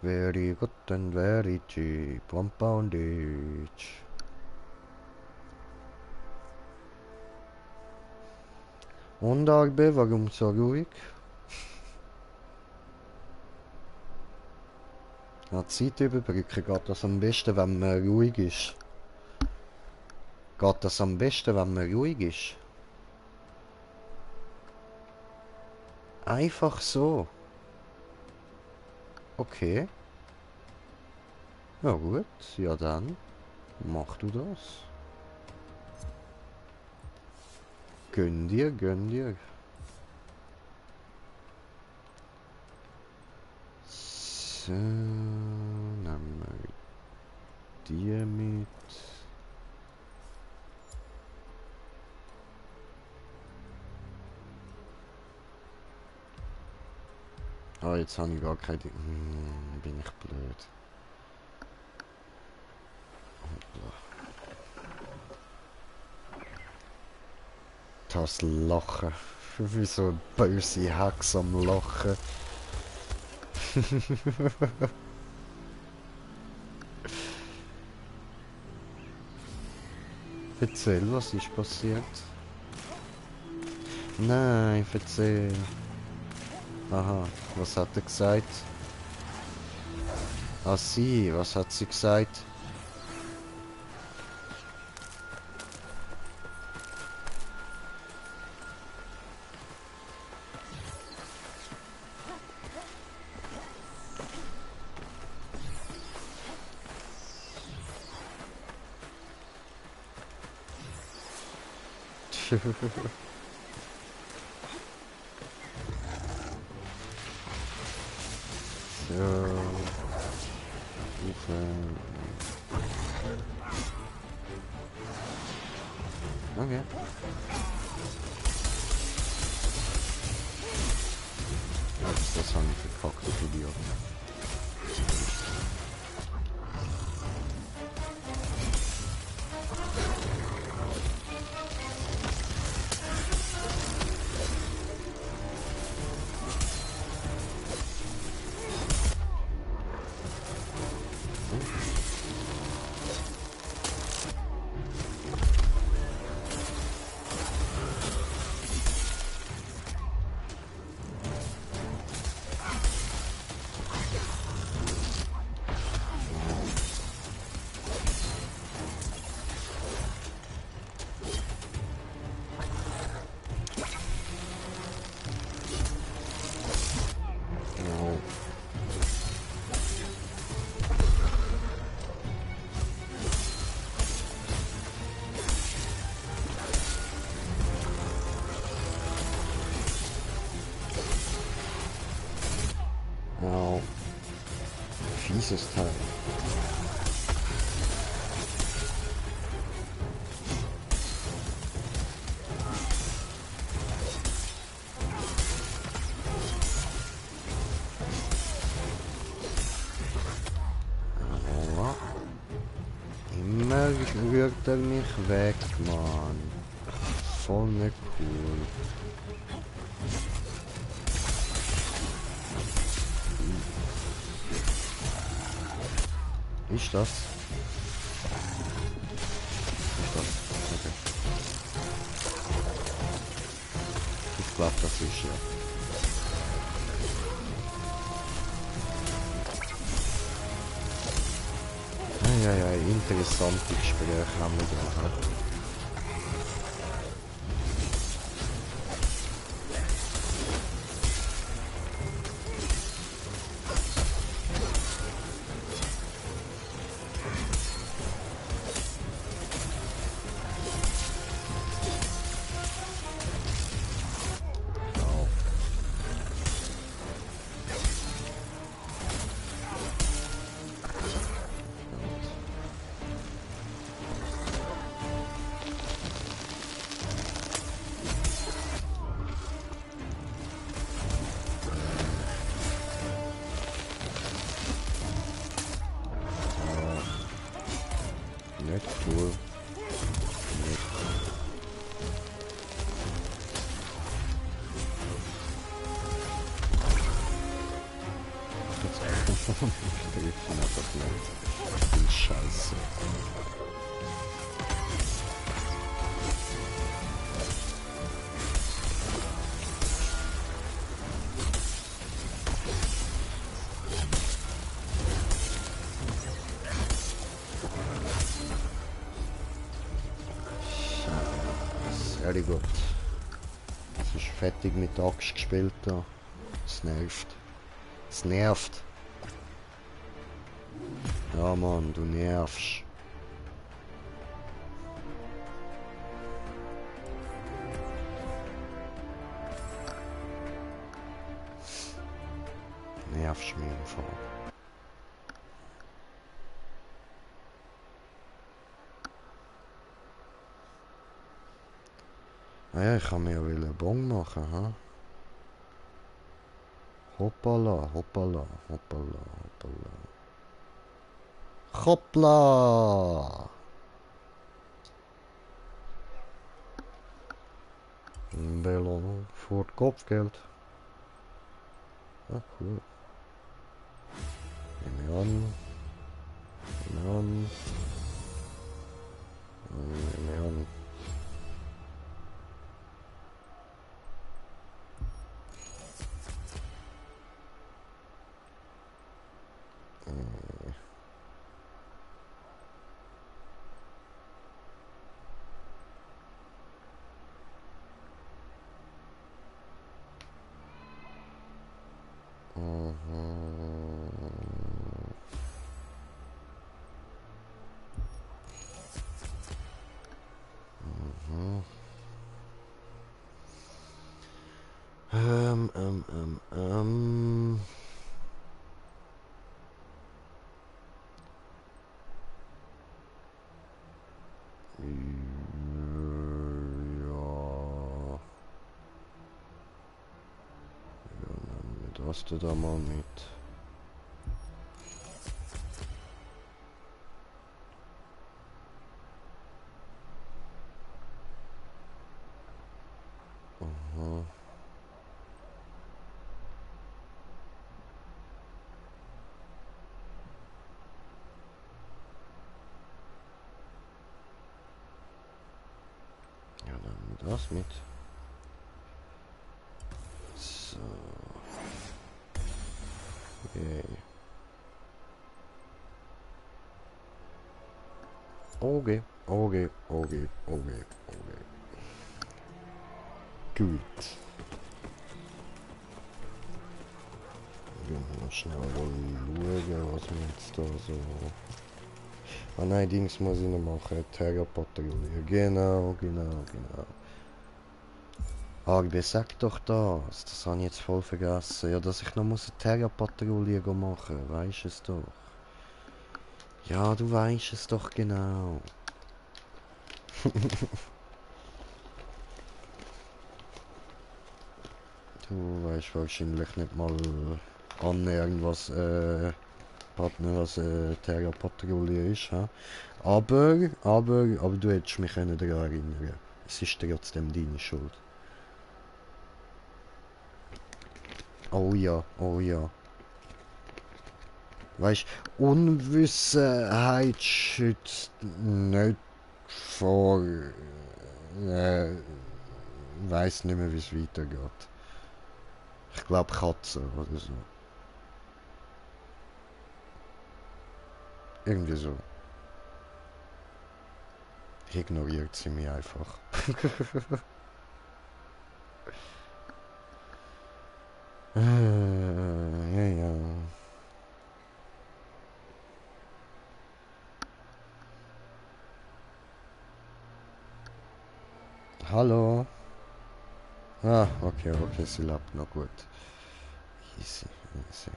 Very good and very cheap, 1 pound each. Und Arbe, warum so ruhig? Ja, Zeit überbrücken, geht das am besten, wenn man ruhig ist? Geht das am besten, wenn man ruhig ist? Einfach so. Okay. Ja gut, ja dann. Mach du das. Gönn dir, gönn dir. So, nehmen wir die mit. Ah, jetzt habe ich gar keine... bin ich blöd. Das Lachen. Wie so ein böse Hex am Lachen. Erzähl, was ist passiert? Nein, erzähl. Aha, was hat er gesagt? Ah, sie, was hat sie gesagt? So. Okay. Ups, das haben wir verkackt, du Idiot. Au. Fieses Teil. Ja. Immer rührt er mich weg, Mann. Voll nicht cool. Ist das? Ist das? Okay. Ich glaube, das ist ja. Ja, interessante Gespräche haben wir gehabt. Ich treffe ihn einfach nicht. Ich bin scheiße. Sehr gut. Es ist fertig mit der Axt gespielt da. Es nervt. Es nervt. Ja Mann, du nervst. Nervst mich im Fall. Ah ja, ich kann mir ja einen Bon machen, ha? Hoppala, hoppala, hoppala, hoppala. Hoppla! Ein Ballon für Kopfgeld. Ah, cool. Nehmen wir an. Nehmen wir an. Nehmen wir an. Ähm, ähm, ähm, ähm. Ja. Ja, nehmen wir das da mal mit. Aha. Ja, nehmen wir das mit. So. Yay. Okay, okay, okay, okay, okay. Gut. Wir mal schnell schauen, was wir jetzt da so... Ah nein, Dings muss ich noch machen. Terra-Patrouille. Genau, genau, genau. Ah, sag doch das. Das habe ich jetzt voll vergessen. Ja, dass ich noch muss eine Terra-Patrouille machen. Weißt es doch. Ja, du weißt es doch genau. Du weißt wahrscheinlich nicht mal annähernd, was Terra-Patrouille ist, ha? Aber du hättest mich daran erinnern können. Es ist trotzdem deine Schuld. Oh ja, oh ja. Weißt, Unwissenheit schützt nicht vor... weiß nicht mehr, wie es weitergeht. Ich glaube Katze oder so. Irgendwie so. Ignoriert sie mich einfach. Ja, ja. Hallo. Ah, okay, okay, sie lebt noch gut. Easy, easy.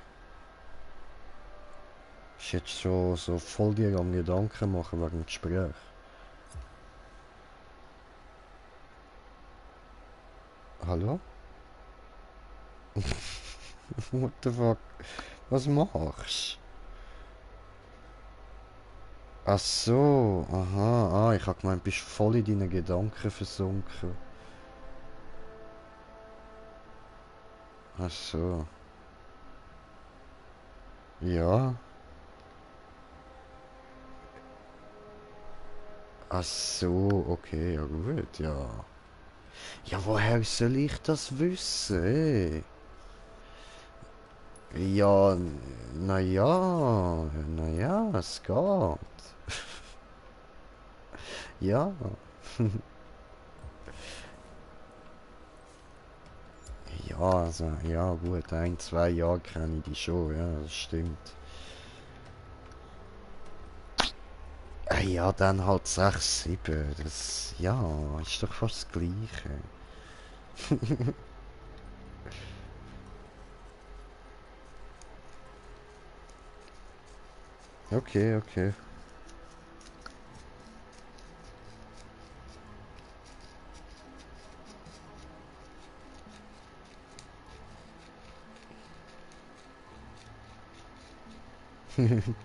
Ich jetzt schon so voll dir am Gedanken machen wegen dem Gespräch. Hallo? What the fuck? Was machst? Ach so, aha, ah, ich hab gemeint, bist voll in deinen Gedanken versunken. Ach so. Ja. Ach so, okay, ja gut, ja. Ja, woher soll ich das wissen? Ey? Ja, naja, es geht. Ja, ja, also, ja gut, 1, 2 Jahre kenne ich die schon, ja, das stimmt. Ja, dann halt 6, 7, das, ja, ist doch fast das Gleiche. Okay, okay.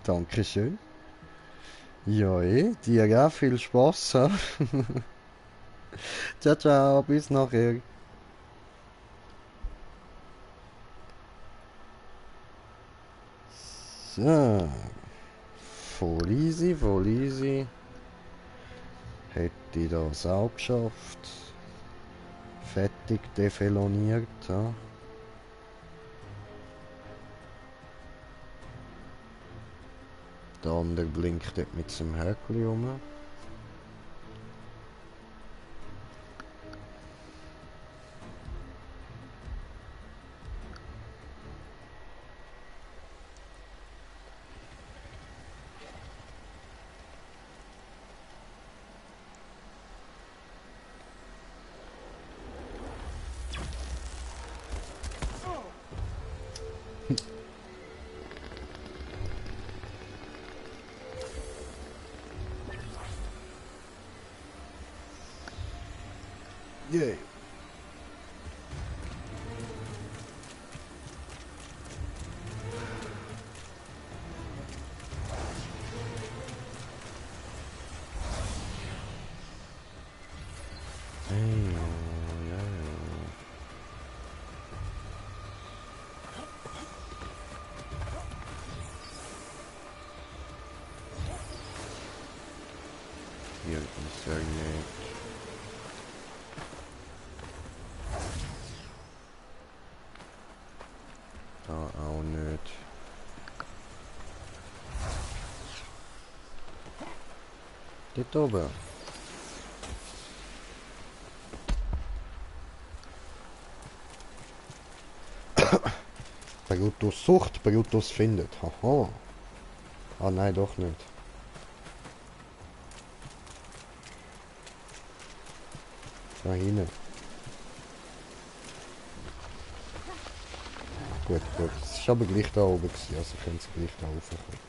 Dankeschön. Ja, dir auch viel Spaß. Ha? Ciao, ciao, bis nachher. So, voll easy, voll easy. Hätte ich das auch geschafft. Fertig defeloniert. Ja. Der andere blinkt dort mit seinem Häkchen rum. Yay. Hey, ja, ja. Hier ist er nicht. Da auch nicht. Dort oben. Brutus sucht, Brutus findet. Haha. Ah nein, doch nicht. Da hinten. Gut, gut. Es ist aber gleich da oben gewesen, also können sie gleich da raufkommen.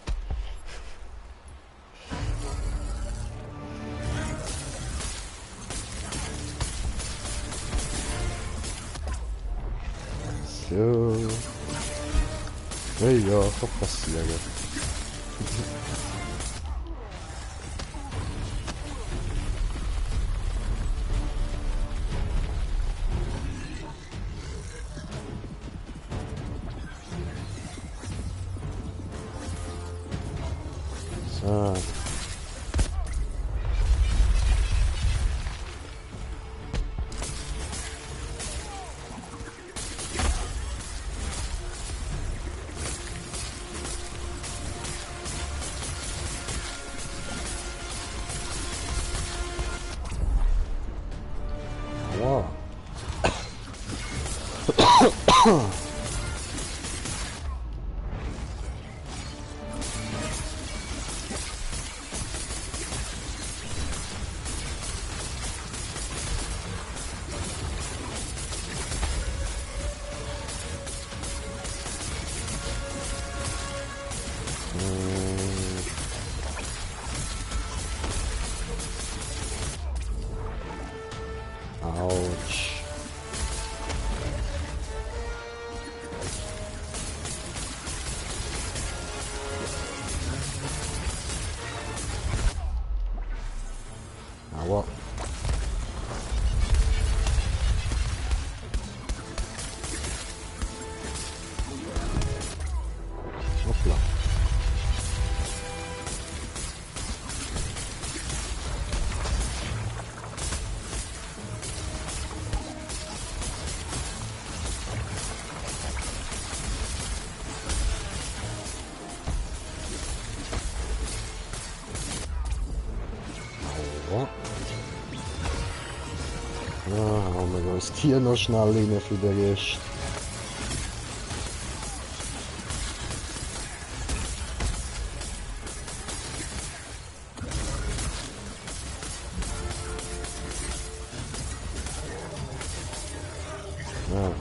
So. Hey, ja, kann passieren. So. Wow. Autsch. das Tier noch schnell rein für den Rest. Ja.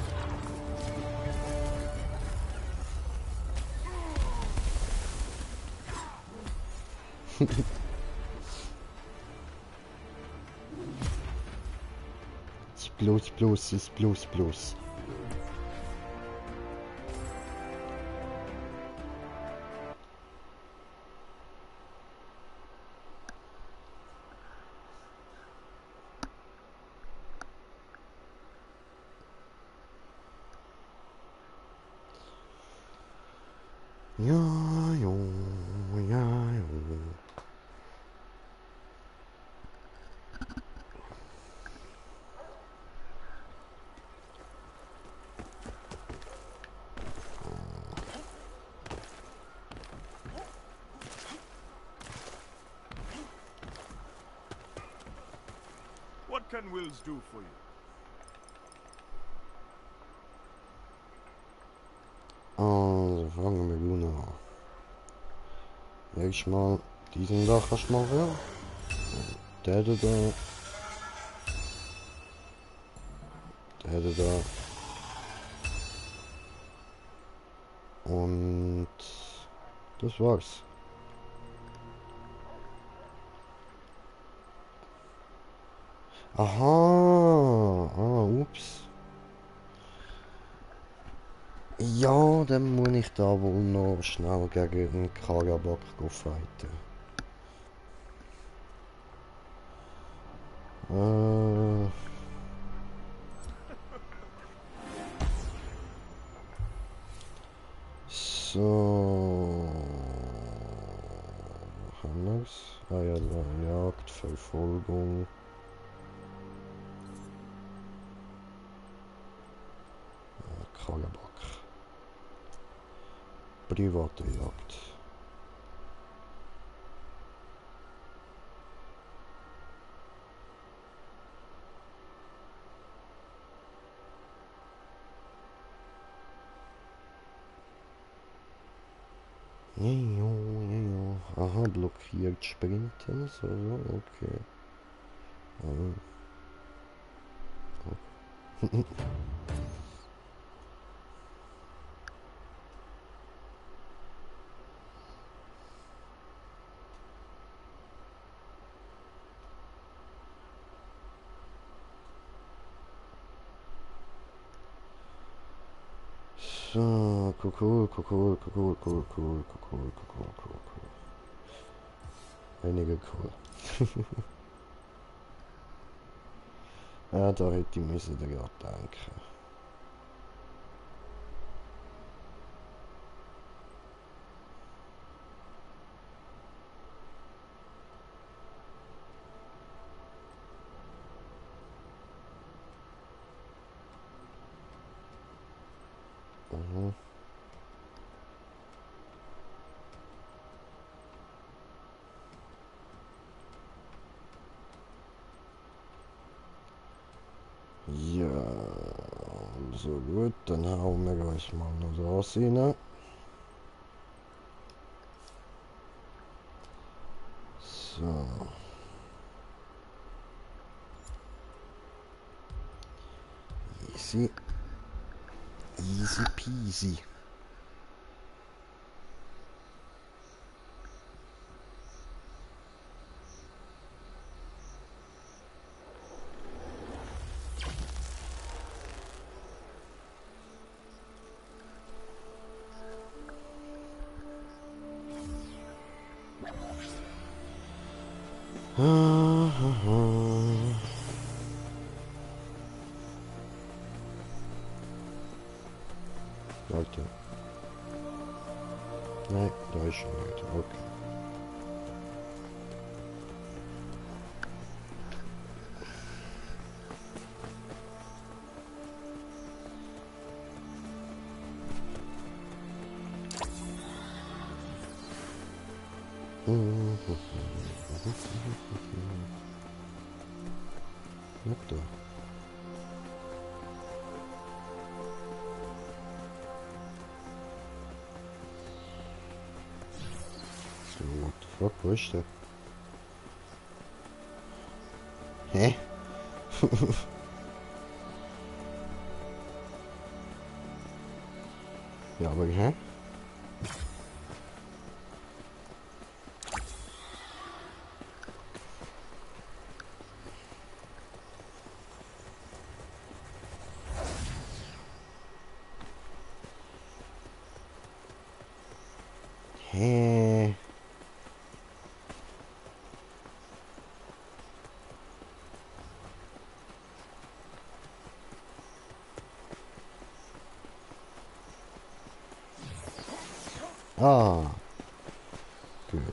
Ist bloß. Ja, jo, ja, jo. What can Wills do for you? Also fangen wir gut an. Nächstes Mal diesen da kannst du machen. Der da. Der da. Und das war's. Aha. Ah, ups. Ja, dann muss ich da wohl noch schnell gegen den Karabakh fighten. So. Haben wir's? Ah ja, Jagd, Verfolgung. Karabakh. Private Jagd. Ja. Aha, blockiert Sprinten. So, okay. So, cool. Einige cool. Ja, da hätte ich müssen gerade denken. Ja, so gut, dann hauen wir gleich mal noch das rein. So. Easy. Easy peasy. Leute. Nein, da ist schon nicht. Okay. Ja, da. Guck, wo ist der? Hä? Ja, aber hä? Hä? Ah, gut.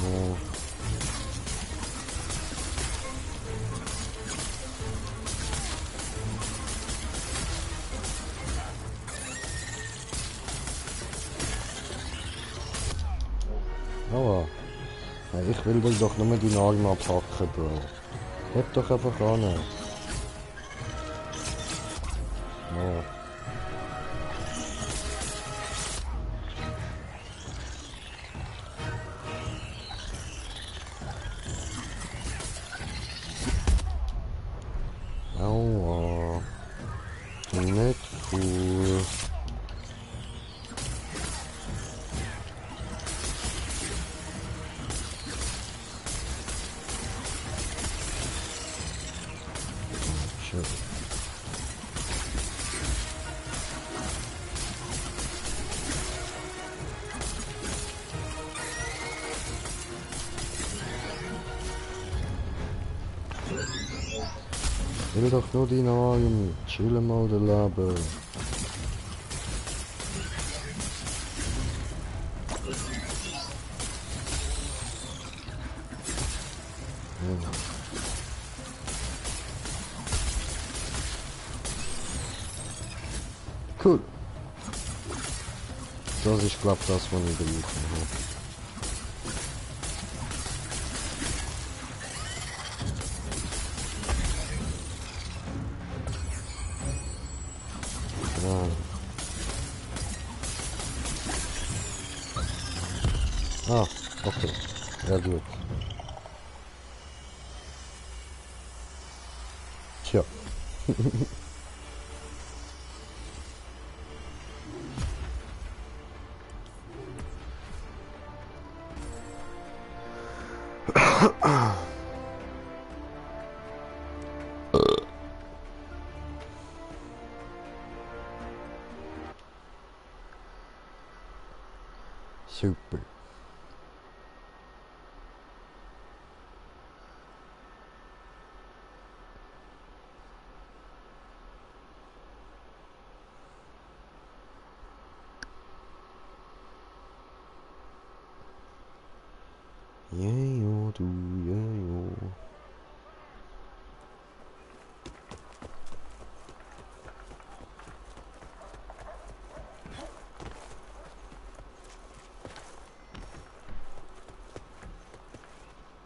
Oh. Aua. Ja, ich will dir doch nur deinen Arm abhacken, Bro. Heb doch einfach an. Oh. Aua. Nicht cool. Schön. Ich will doch nur deinen Arm. Chill mal den Leben. Ja. Cool. Das ist, glaube ich, das, was ich brauche. Ah, okay. Ja, gut. Tja. Super. Ja, du, ja.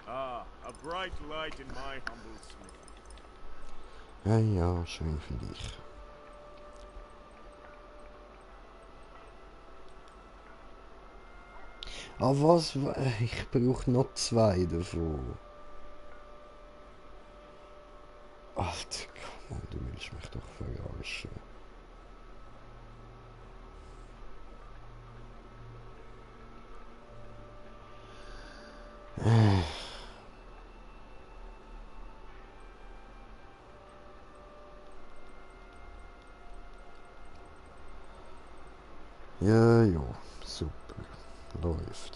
Ah, a bright light in my humble smithy. Ja, schön für dich. Ah, was? Ich brauche noch 2 davon. Alter, komm on, du willst mich doch verarschen. Ja, super. Läuft.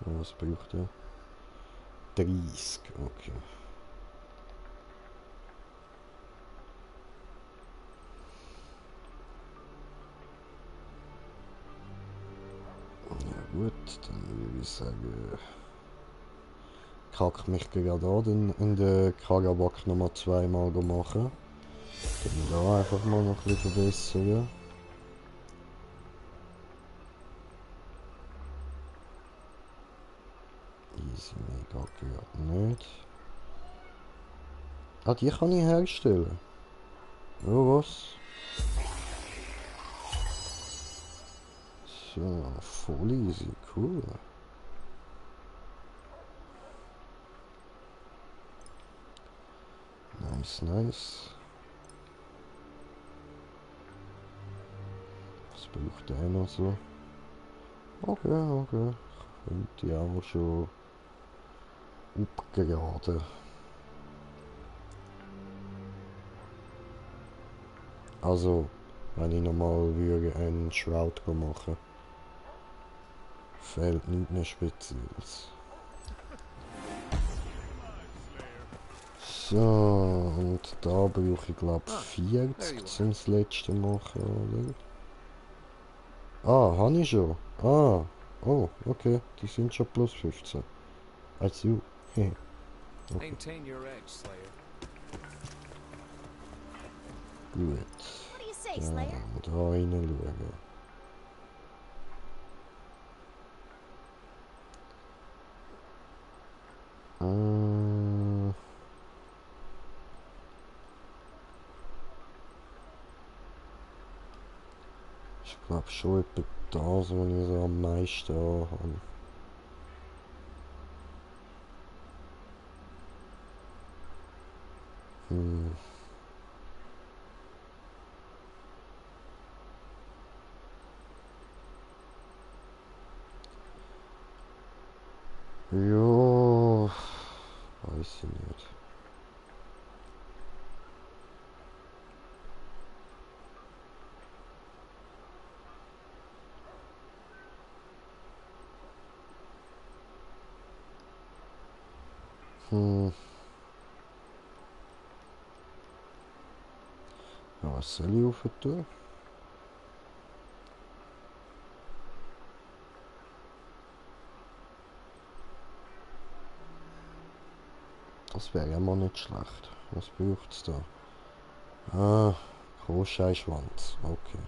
Was braucht er? 30, okay. Ja gut, dann würde ich sagen, kack mich gerade an, in der Karabak nochmal 2-mal machen. Dann da einfach mal noch ein bisschen verbessern. easy, mega gerade nicht. Ah, die kann ich herstellen. Oh, was? So, voll easy, cool. Nice, nice. Was braucht der noch so? Okay, okay. Könnte ich auch schon upgraden. Also, wenn ich nochmal würde einen Shroud machen, fehlt nichts mehr Spezielles. So, und da brauche ich glaube 40 zum das letzte machen, oder? Ah, habe ich schon. Ah, oh, okay, die sind schon plus 15. Also, okay. Maintain your edge, Slayer. Gut. What do you say, Dann Slayer? da reinschauen. Äh, ich glaube schon etwa das, was ich so am meisten habe. Hm. Ja, weiß ich nicht. Hm. Ja, was soll ich rauf tun? Das wäre ja mal nicht schlecht. Was braucht's da? Ah, Großscheißschwanz. Okay.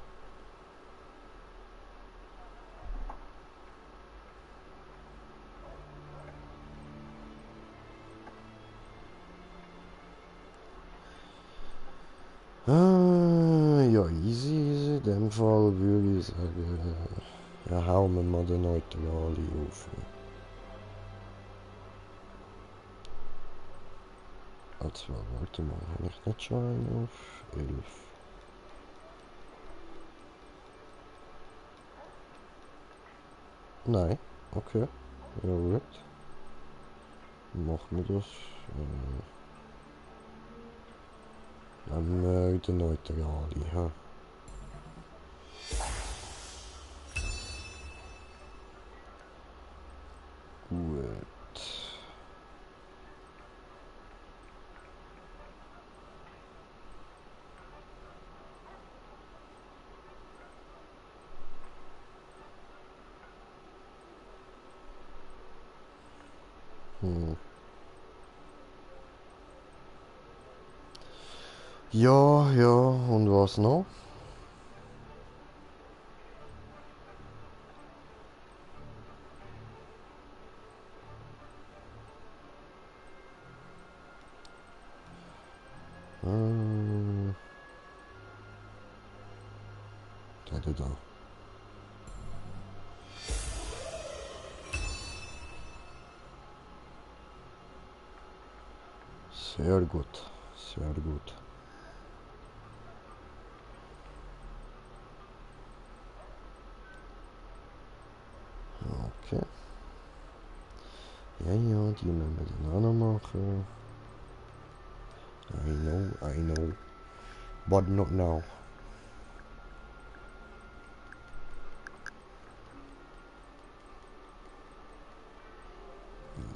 Ah, ja, easy, easy. In dem Fall würde ich sagen, ja, hauen wir mal den Neutrali auf. Also, warte mal, habe ich nicht schon einen auf 11? Nein, okay. Ja gut. Machen wir das. Dann den Neutrali, ha. Gut. Hm. Ja, ja, und was noch? Äh, der da. Sehr gut, sehr gut. Okay. Ja, ja, die müssen wir dann auch noch machen. I know. But not now.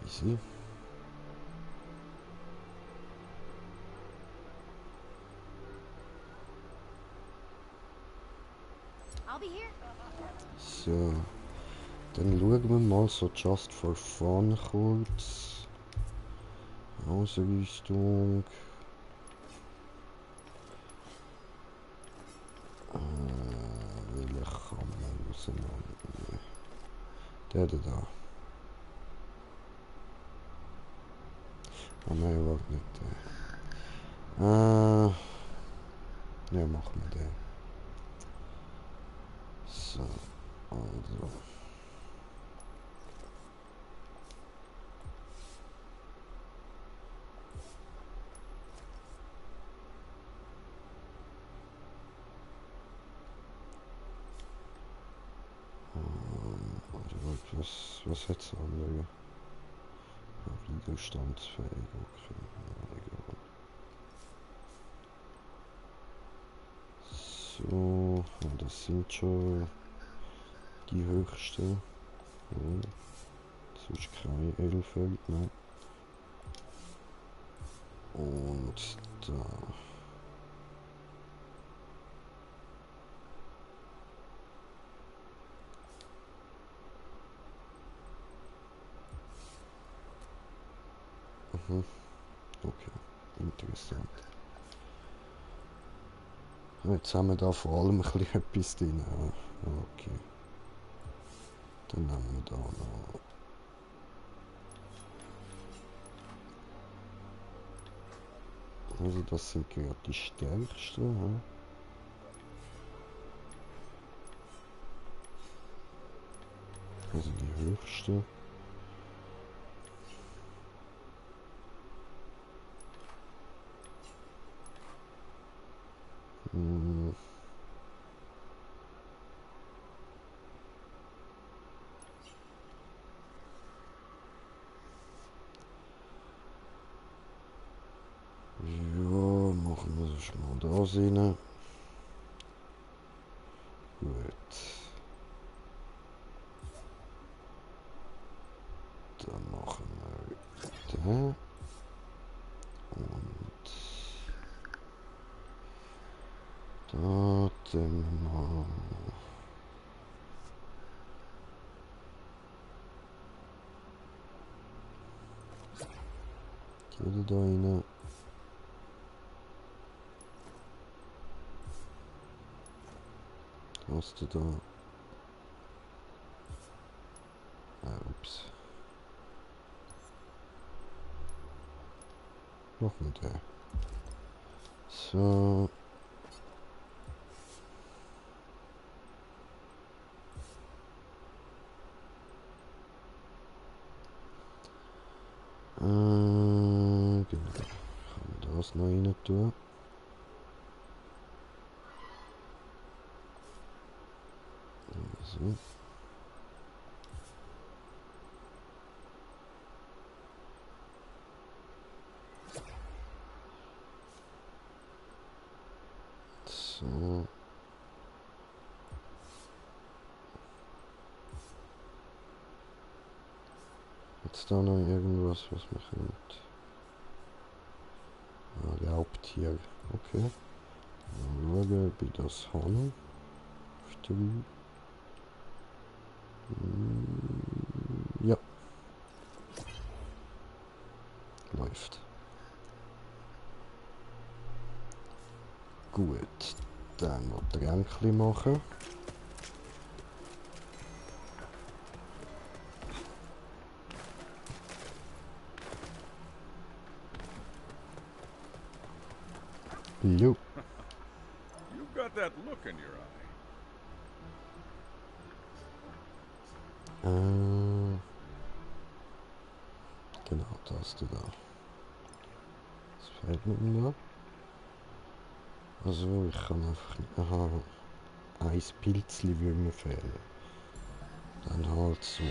Easy. I'll be here. So. Dann schauen wir mal so just for fun kurz. Ausrüstung. Welche kann man rausnehmen? Der da. nein, warte nicht. Ja, machen wir den. So, also. Was hat's andere? Widerstandsfähig, okay. Ja, egal. So, ja, das sind schon die höchsten. Ja, sonst kein Edelfeld, ne? Und da. Mhm. Okay, interessant. Jetzt haben wir da vor allem ein bisschen etwas drin. Ja, okay. Dann nehmen wir da noch. Also das sind gerade die stärksten. Ja. Also die höchsten. Hm. Ja, machen wir das mal da rein. Gut. Dann machen wir den. Und da den mal. Geht da rein. Hast du da? Ups. Noch ein der. So. Genau. Kann man das noch rein tun? So. So. Jetzt da noch irgendwas, was man könnte. Ah, Raubtier. Okay. Mal schauen, ob ich das habe. Auf 3. Ja, läuft. Gut. Dann noch Tränke machen. Jo. You've got that look in your eye. Genau, da hast du da. Was fehlt mir denn da? Also, ich kann einfach nicht. Aha, ein Pilzli würde mir fehlen. Dann halt so.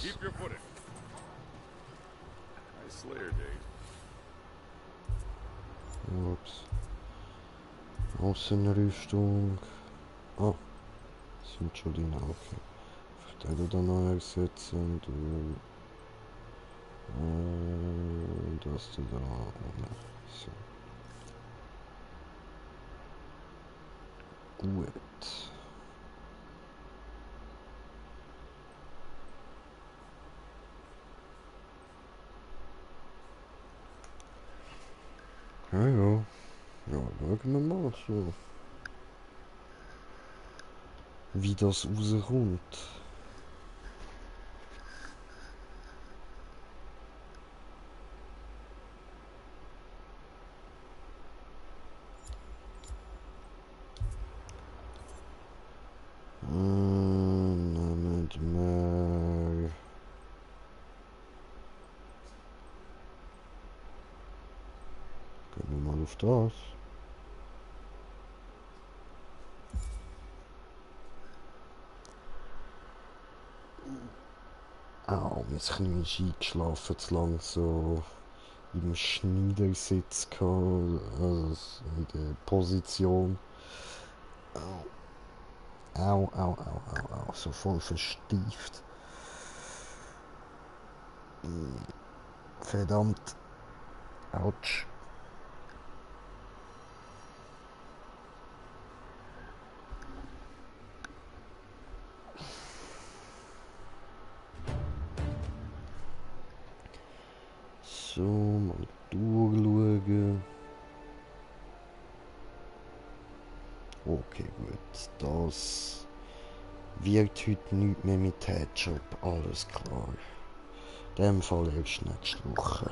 Keep your footing. Nice Slayer days. Ups. Außenrüstung. Ah, sind schon die okay. Verteidiger da noch ersetzen und das du da ohne. So. Gut. Ja, ja. Ja, schauen wir mal so. wie das rauskommt. Nicht mehr. Gehen wir mal auf das. Au, mein Knie ist eingeschlafen, zu lang so im Schneidersitz gehabt, also in der Position. Au, au, au, au, au, au, so voll verstieft. Verdammt. Autsch. So, mal durchschauen. Okay, gut. Das wird heute nicht mehr mit Headshop. Alles klar. In dem Fall erst nächste Woche.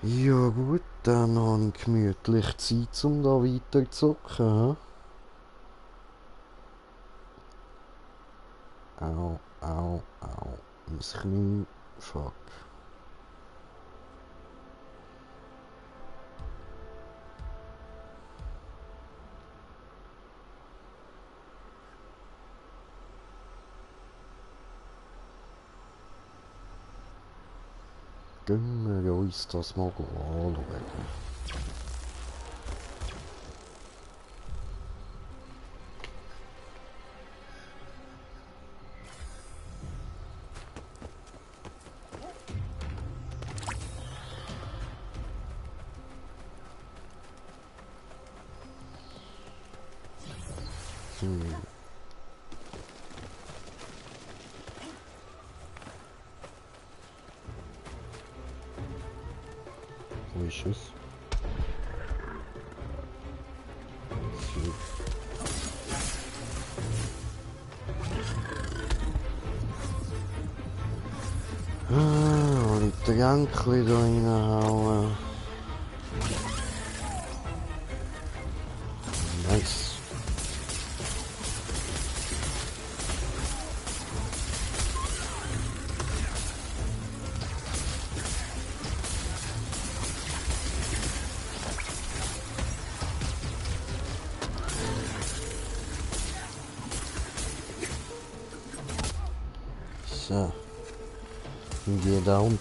Ja gut, dann habe ich gemütlich Zeit, um da weiter zu zocken. Au, au, au. Mein Knie. Fuck. Gehen wir uns das mal anschauen. Wo ist es? So. Und die Tränke da reinhauen. Nice. So. Get out.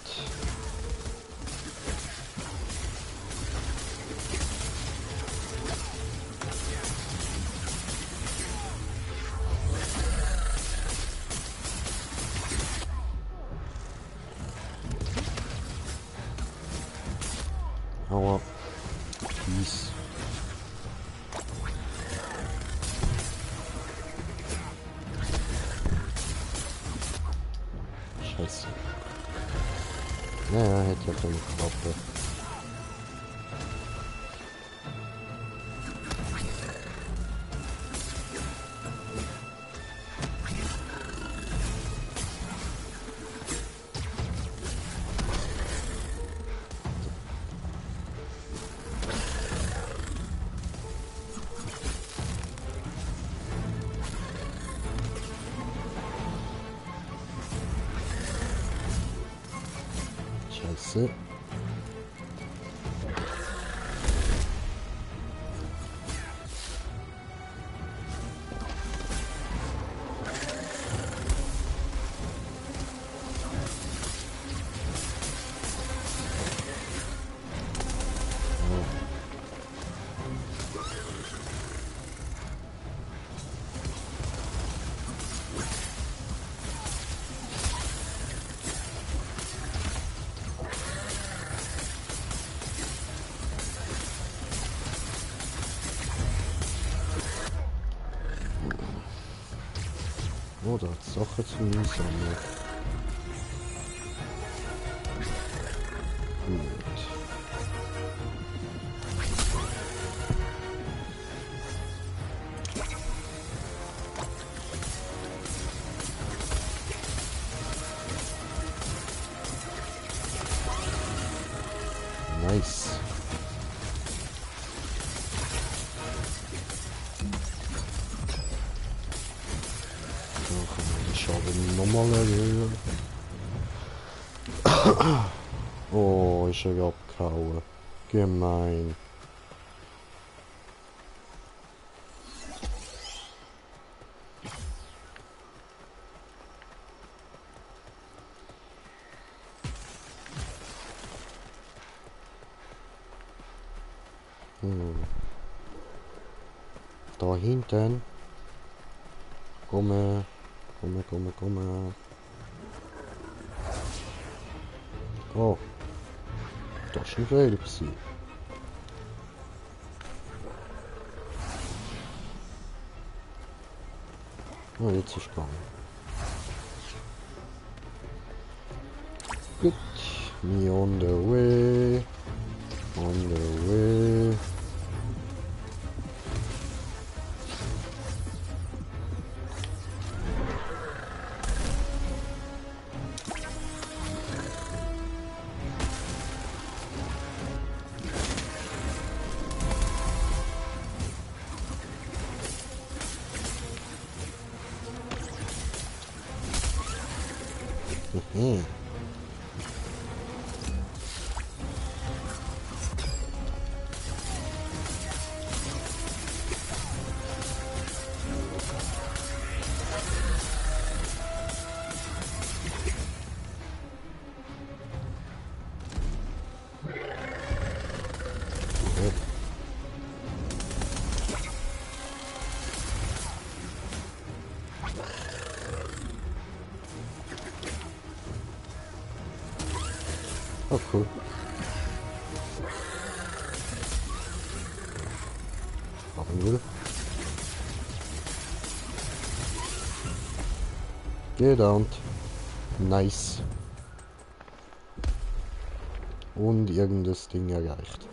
Hau ab. Peace. Scheiße. Naja, hätte ja schon geklappt. Scheiße. Oh, da hat es Sachen zu mir sammeln. Gut. Nice. So kann man den Schaden nochmal erhöhen. Oh, ist er abgehauen. Gemein. Da hinten. Komme. Komme. Oh. Das ist ein Fehler gewesen. Oh, jetzt ist es gegangen. Gut. Me on the way. On the way. Mhm. Oh, cool. Machen wir. Gedownt. Nice. Und irgendein Ding erreicht.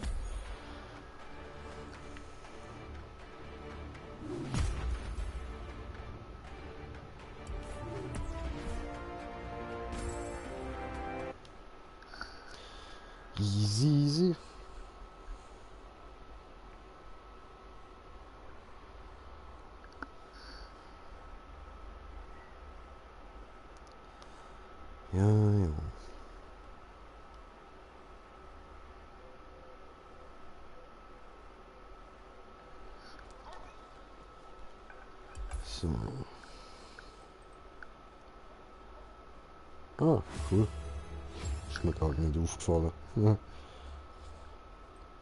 Easy, easy. Ja. So. Ah, cool. Ist mir gar nicht aufgefallen. Ja.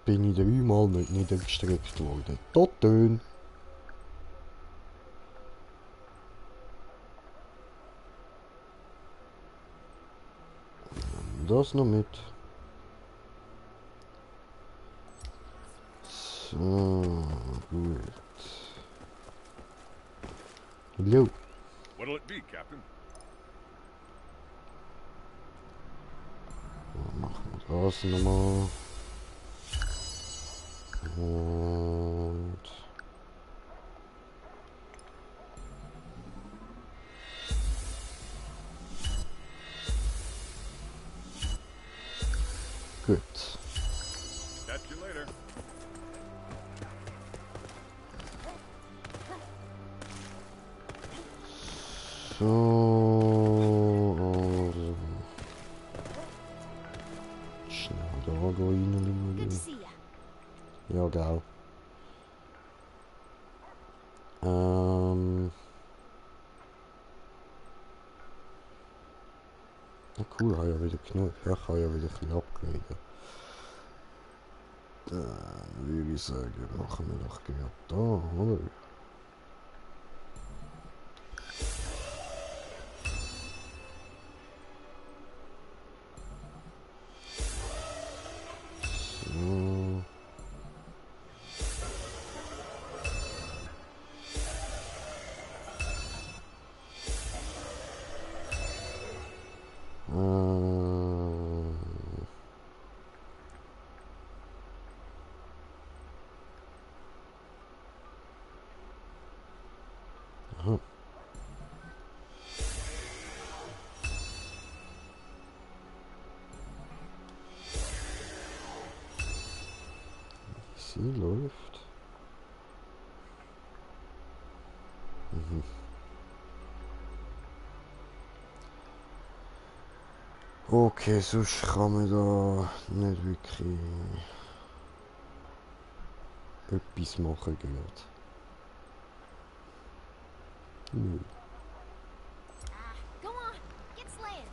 Bin ich dreimal nicht niedergestreckt worden. Tottön. Das noch mit. So, gut. Hallo. What'll it be, Captain? Machen wir das nochmal. Und... Gut. Catch you later. So... Also. Schnell da rein. Good to see ya. Ja, geil. Ja, cool, habe ja wieder genug. Ja, ich kann ja wieder ein bisschen upgraden. Dann würde ich sagen, machen wir doch gerade da, oder? So. Easy, läuft. Mhm. Okay, sonst kann man da nicht wirklich etwas machen gerade. Nö. Go on. Get slaying.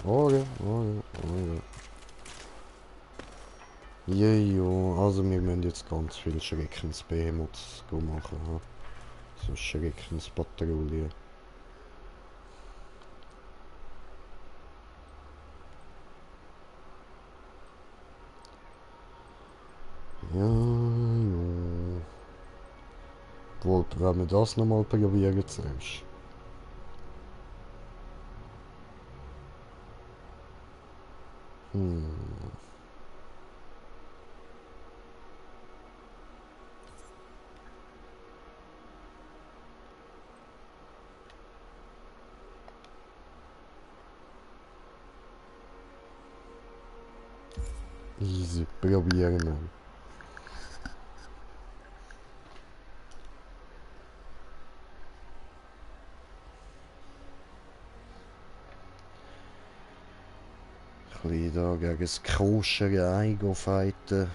Oh ja, oh ja, oh ja. Jejo, also wir müssen jetzt ganz viel Schreckensbehemoths machen. Ha? So Schreckenspatrouille. Ja, ja. Wollt, wenn wir das nochmal probieren zuerst. Hm. Easy, probieren wir. Ein bisschen da gegen das koschere Ei fighten.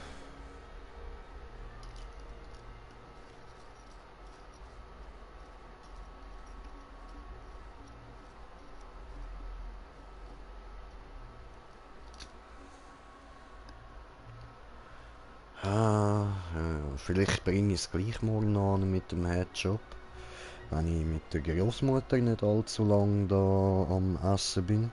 Vielleicht bringe ich es gleich morgen an mit dem Headshop. Wenn ich mit der Großmutter nicht allzu lang da am Essen bin.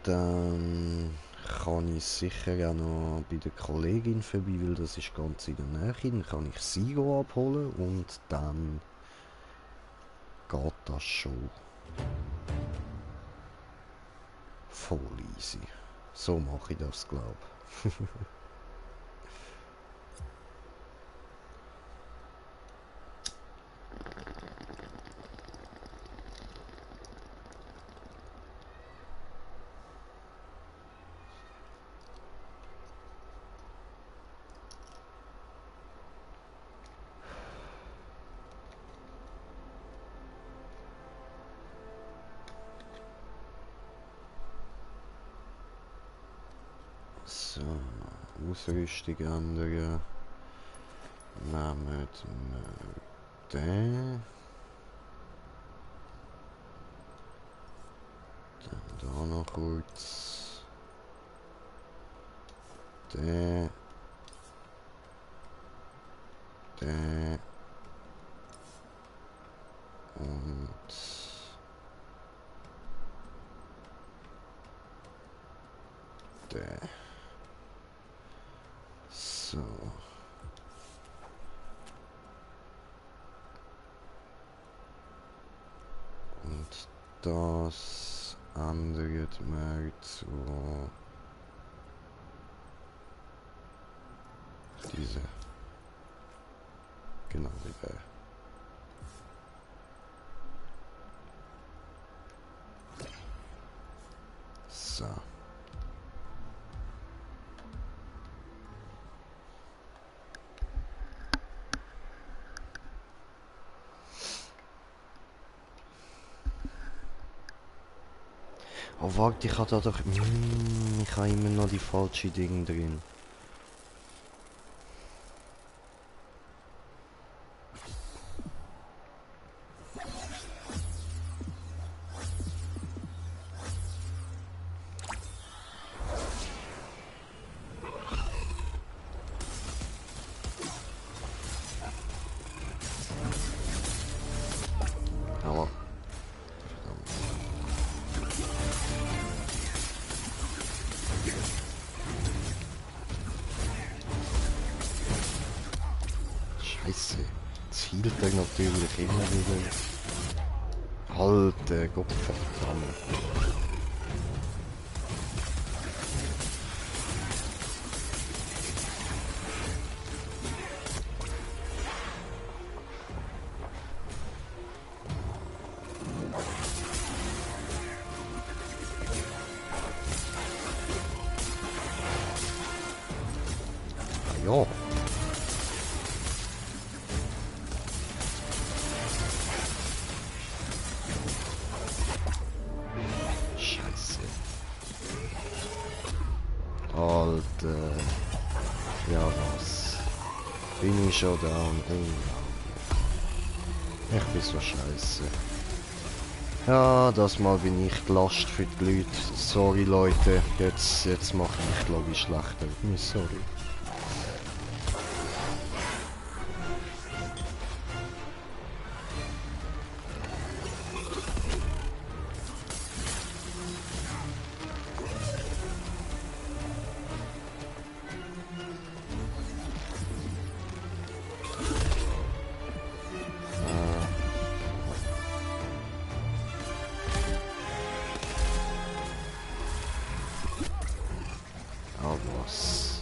Dann kann ich sicher auch noch bei der Kollegin vorbei, weil das ist ganz in der Nähe. Dann kann ich sie abholen und dann geht das schon voll easy. So mache ich das, glaube ich. So, Ausrüstung ändern. Nehmen wir den. Dann da noch kurz. Den. Den. Und der. So. Und das ändert man zu diese. Genau wie der. So. Oh warte, ich habe da doch... ich habe immer noch die falsche Dinge drin. Aber... Scheiße. Jetzt hielt er natürlich immer wieder. Halt, Gott verdammt. Ja. Scheiße. Alter. Ja, was? Bin ich schon down? Ich bin so scheiße. Ja, das Mal bin ich die Last für die Leute. Sorry Leute, jetzt mache ich glaube ich schlechter. Sorry. Ah, was?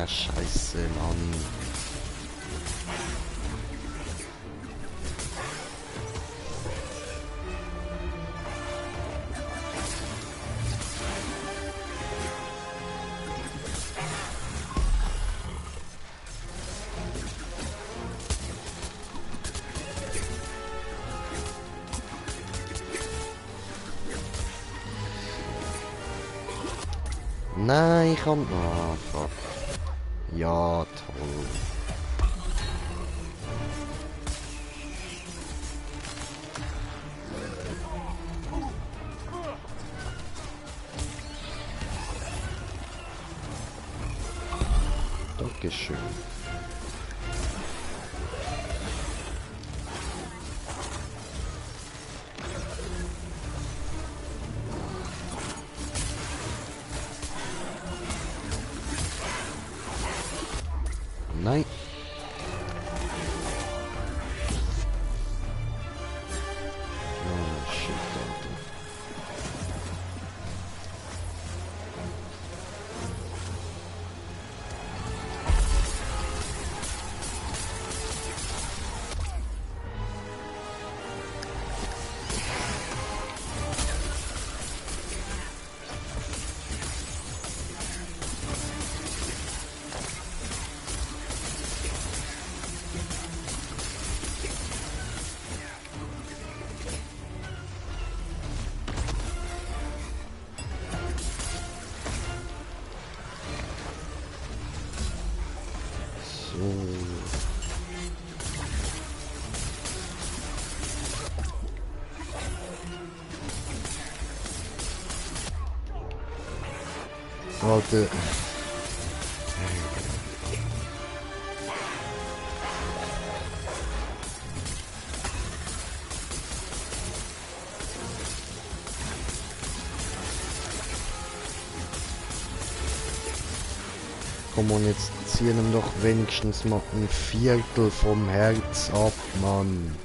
Scheiße, Mann. Nein, ich kann... Ah, fuck. Ja, toll. Dankeschön. Nein. Oh, shit, Alter. Alter. Komm on, jetzt ziehen ihm doch wenigstens mal ein Viertel vom Herz ab, Mann.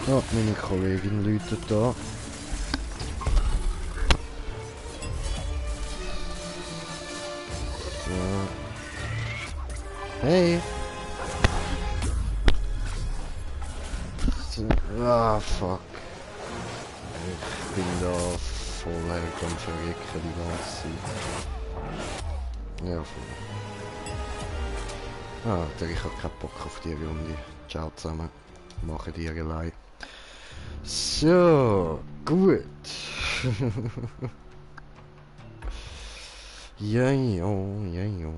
Ja, meine Kollegin läutet da. So. Hey! So. Ah, fuck. Ich bin da voll am Verrecken die ganze Zeit. Ja, voll. Ah, ich hab keinen Bock auf die Runde. Ciao zusammen. Machen die allein. So, gut. Ja, ja, ja, ja.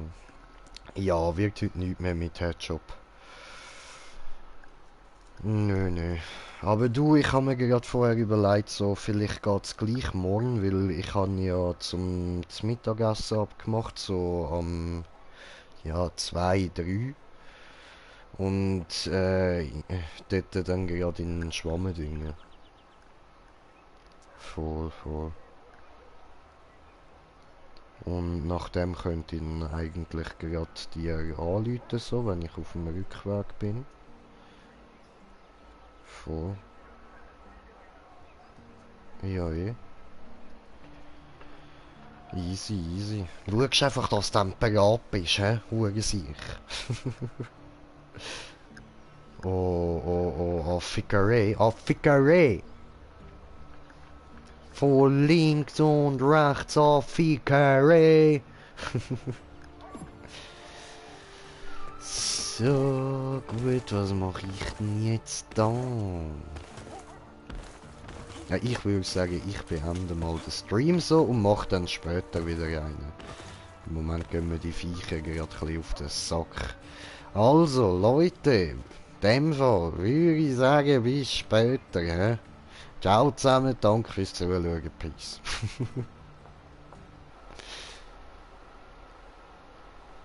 Ja, wird heute nichts mehr mit Headshop. Nö, nö. Aber du, ich habe mir gerade vorher überlegt, so vielleicht geht's gleich morgen, weil ich habe ja zum Mittagessen abgemacht, so am ja 2, 3 und dort dann gerade in den Schwammendingen. Voll, voll. Und nachdem könnte ich dann eigentlich gerade dir anrufen, so, wenn ich auf dem Rückweg bin. Voll. Ja, eh. Easy, easy. Schaust einfach, dass du dann bereit bist, hä? Hurensiech. Oh, oh, oh, Affikerei, Affikerei! Von links und rechts Affikerei! So, gut, was mache ich denn jetzt da? Ja, ich würde sagen, ich beende mal den Stream so und mache dann später wieder einen. Im Moment gehen mir die Viecher gerade ein bisschen auf den Sack. Also, Leute, in dem Fall würde ich sagen, bis später. Hä? Ciao zusammen, danke fürs Zuschauen, Peace.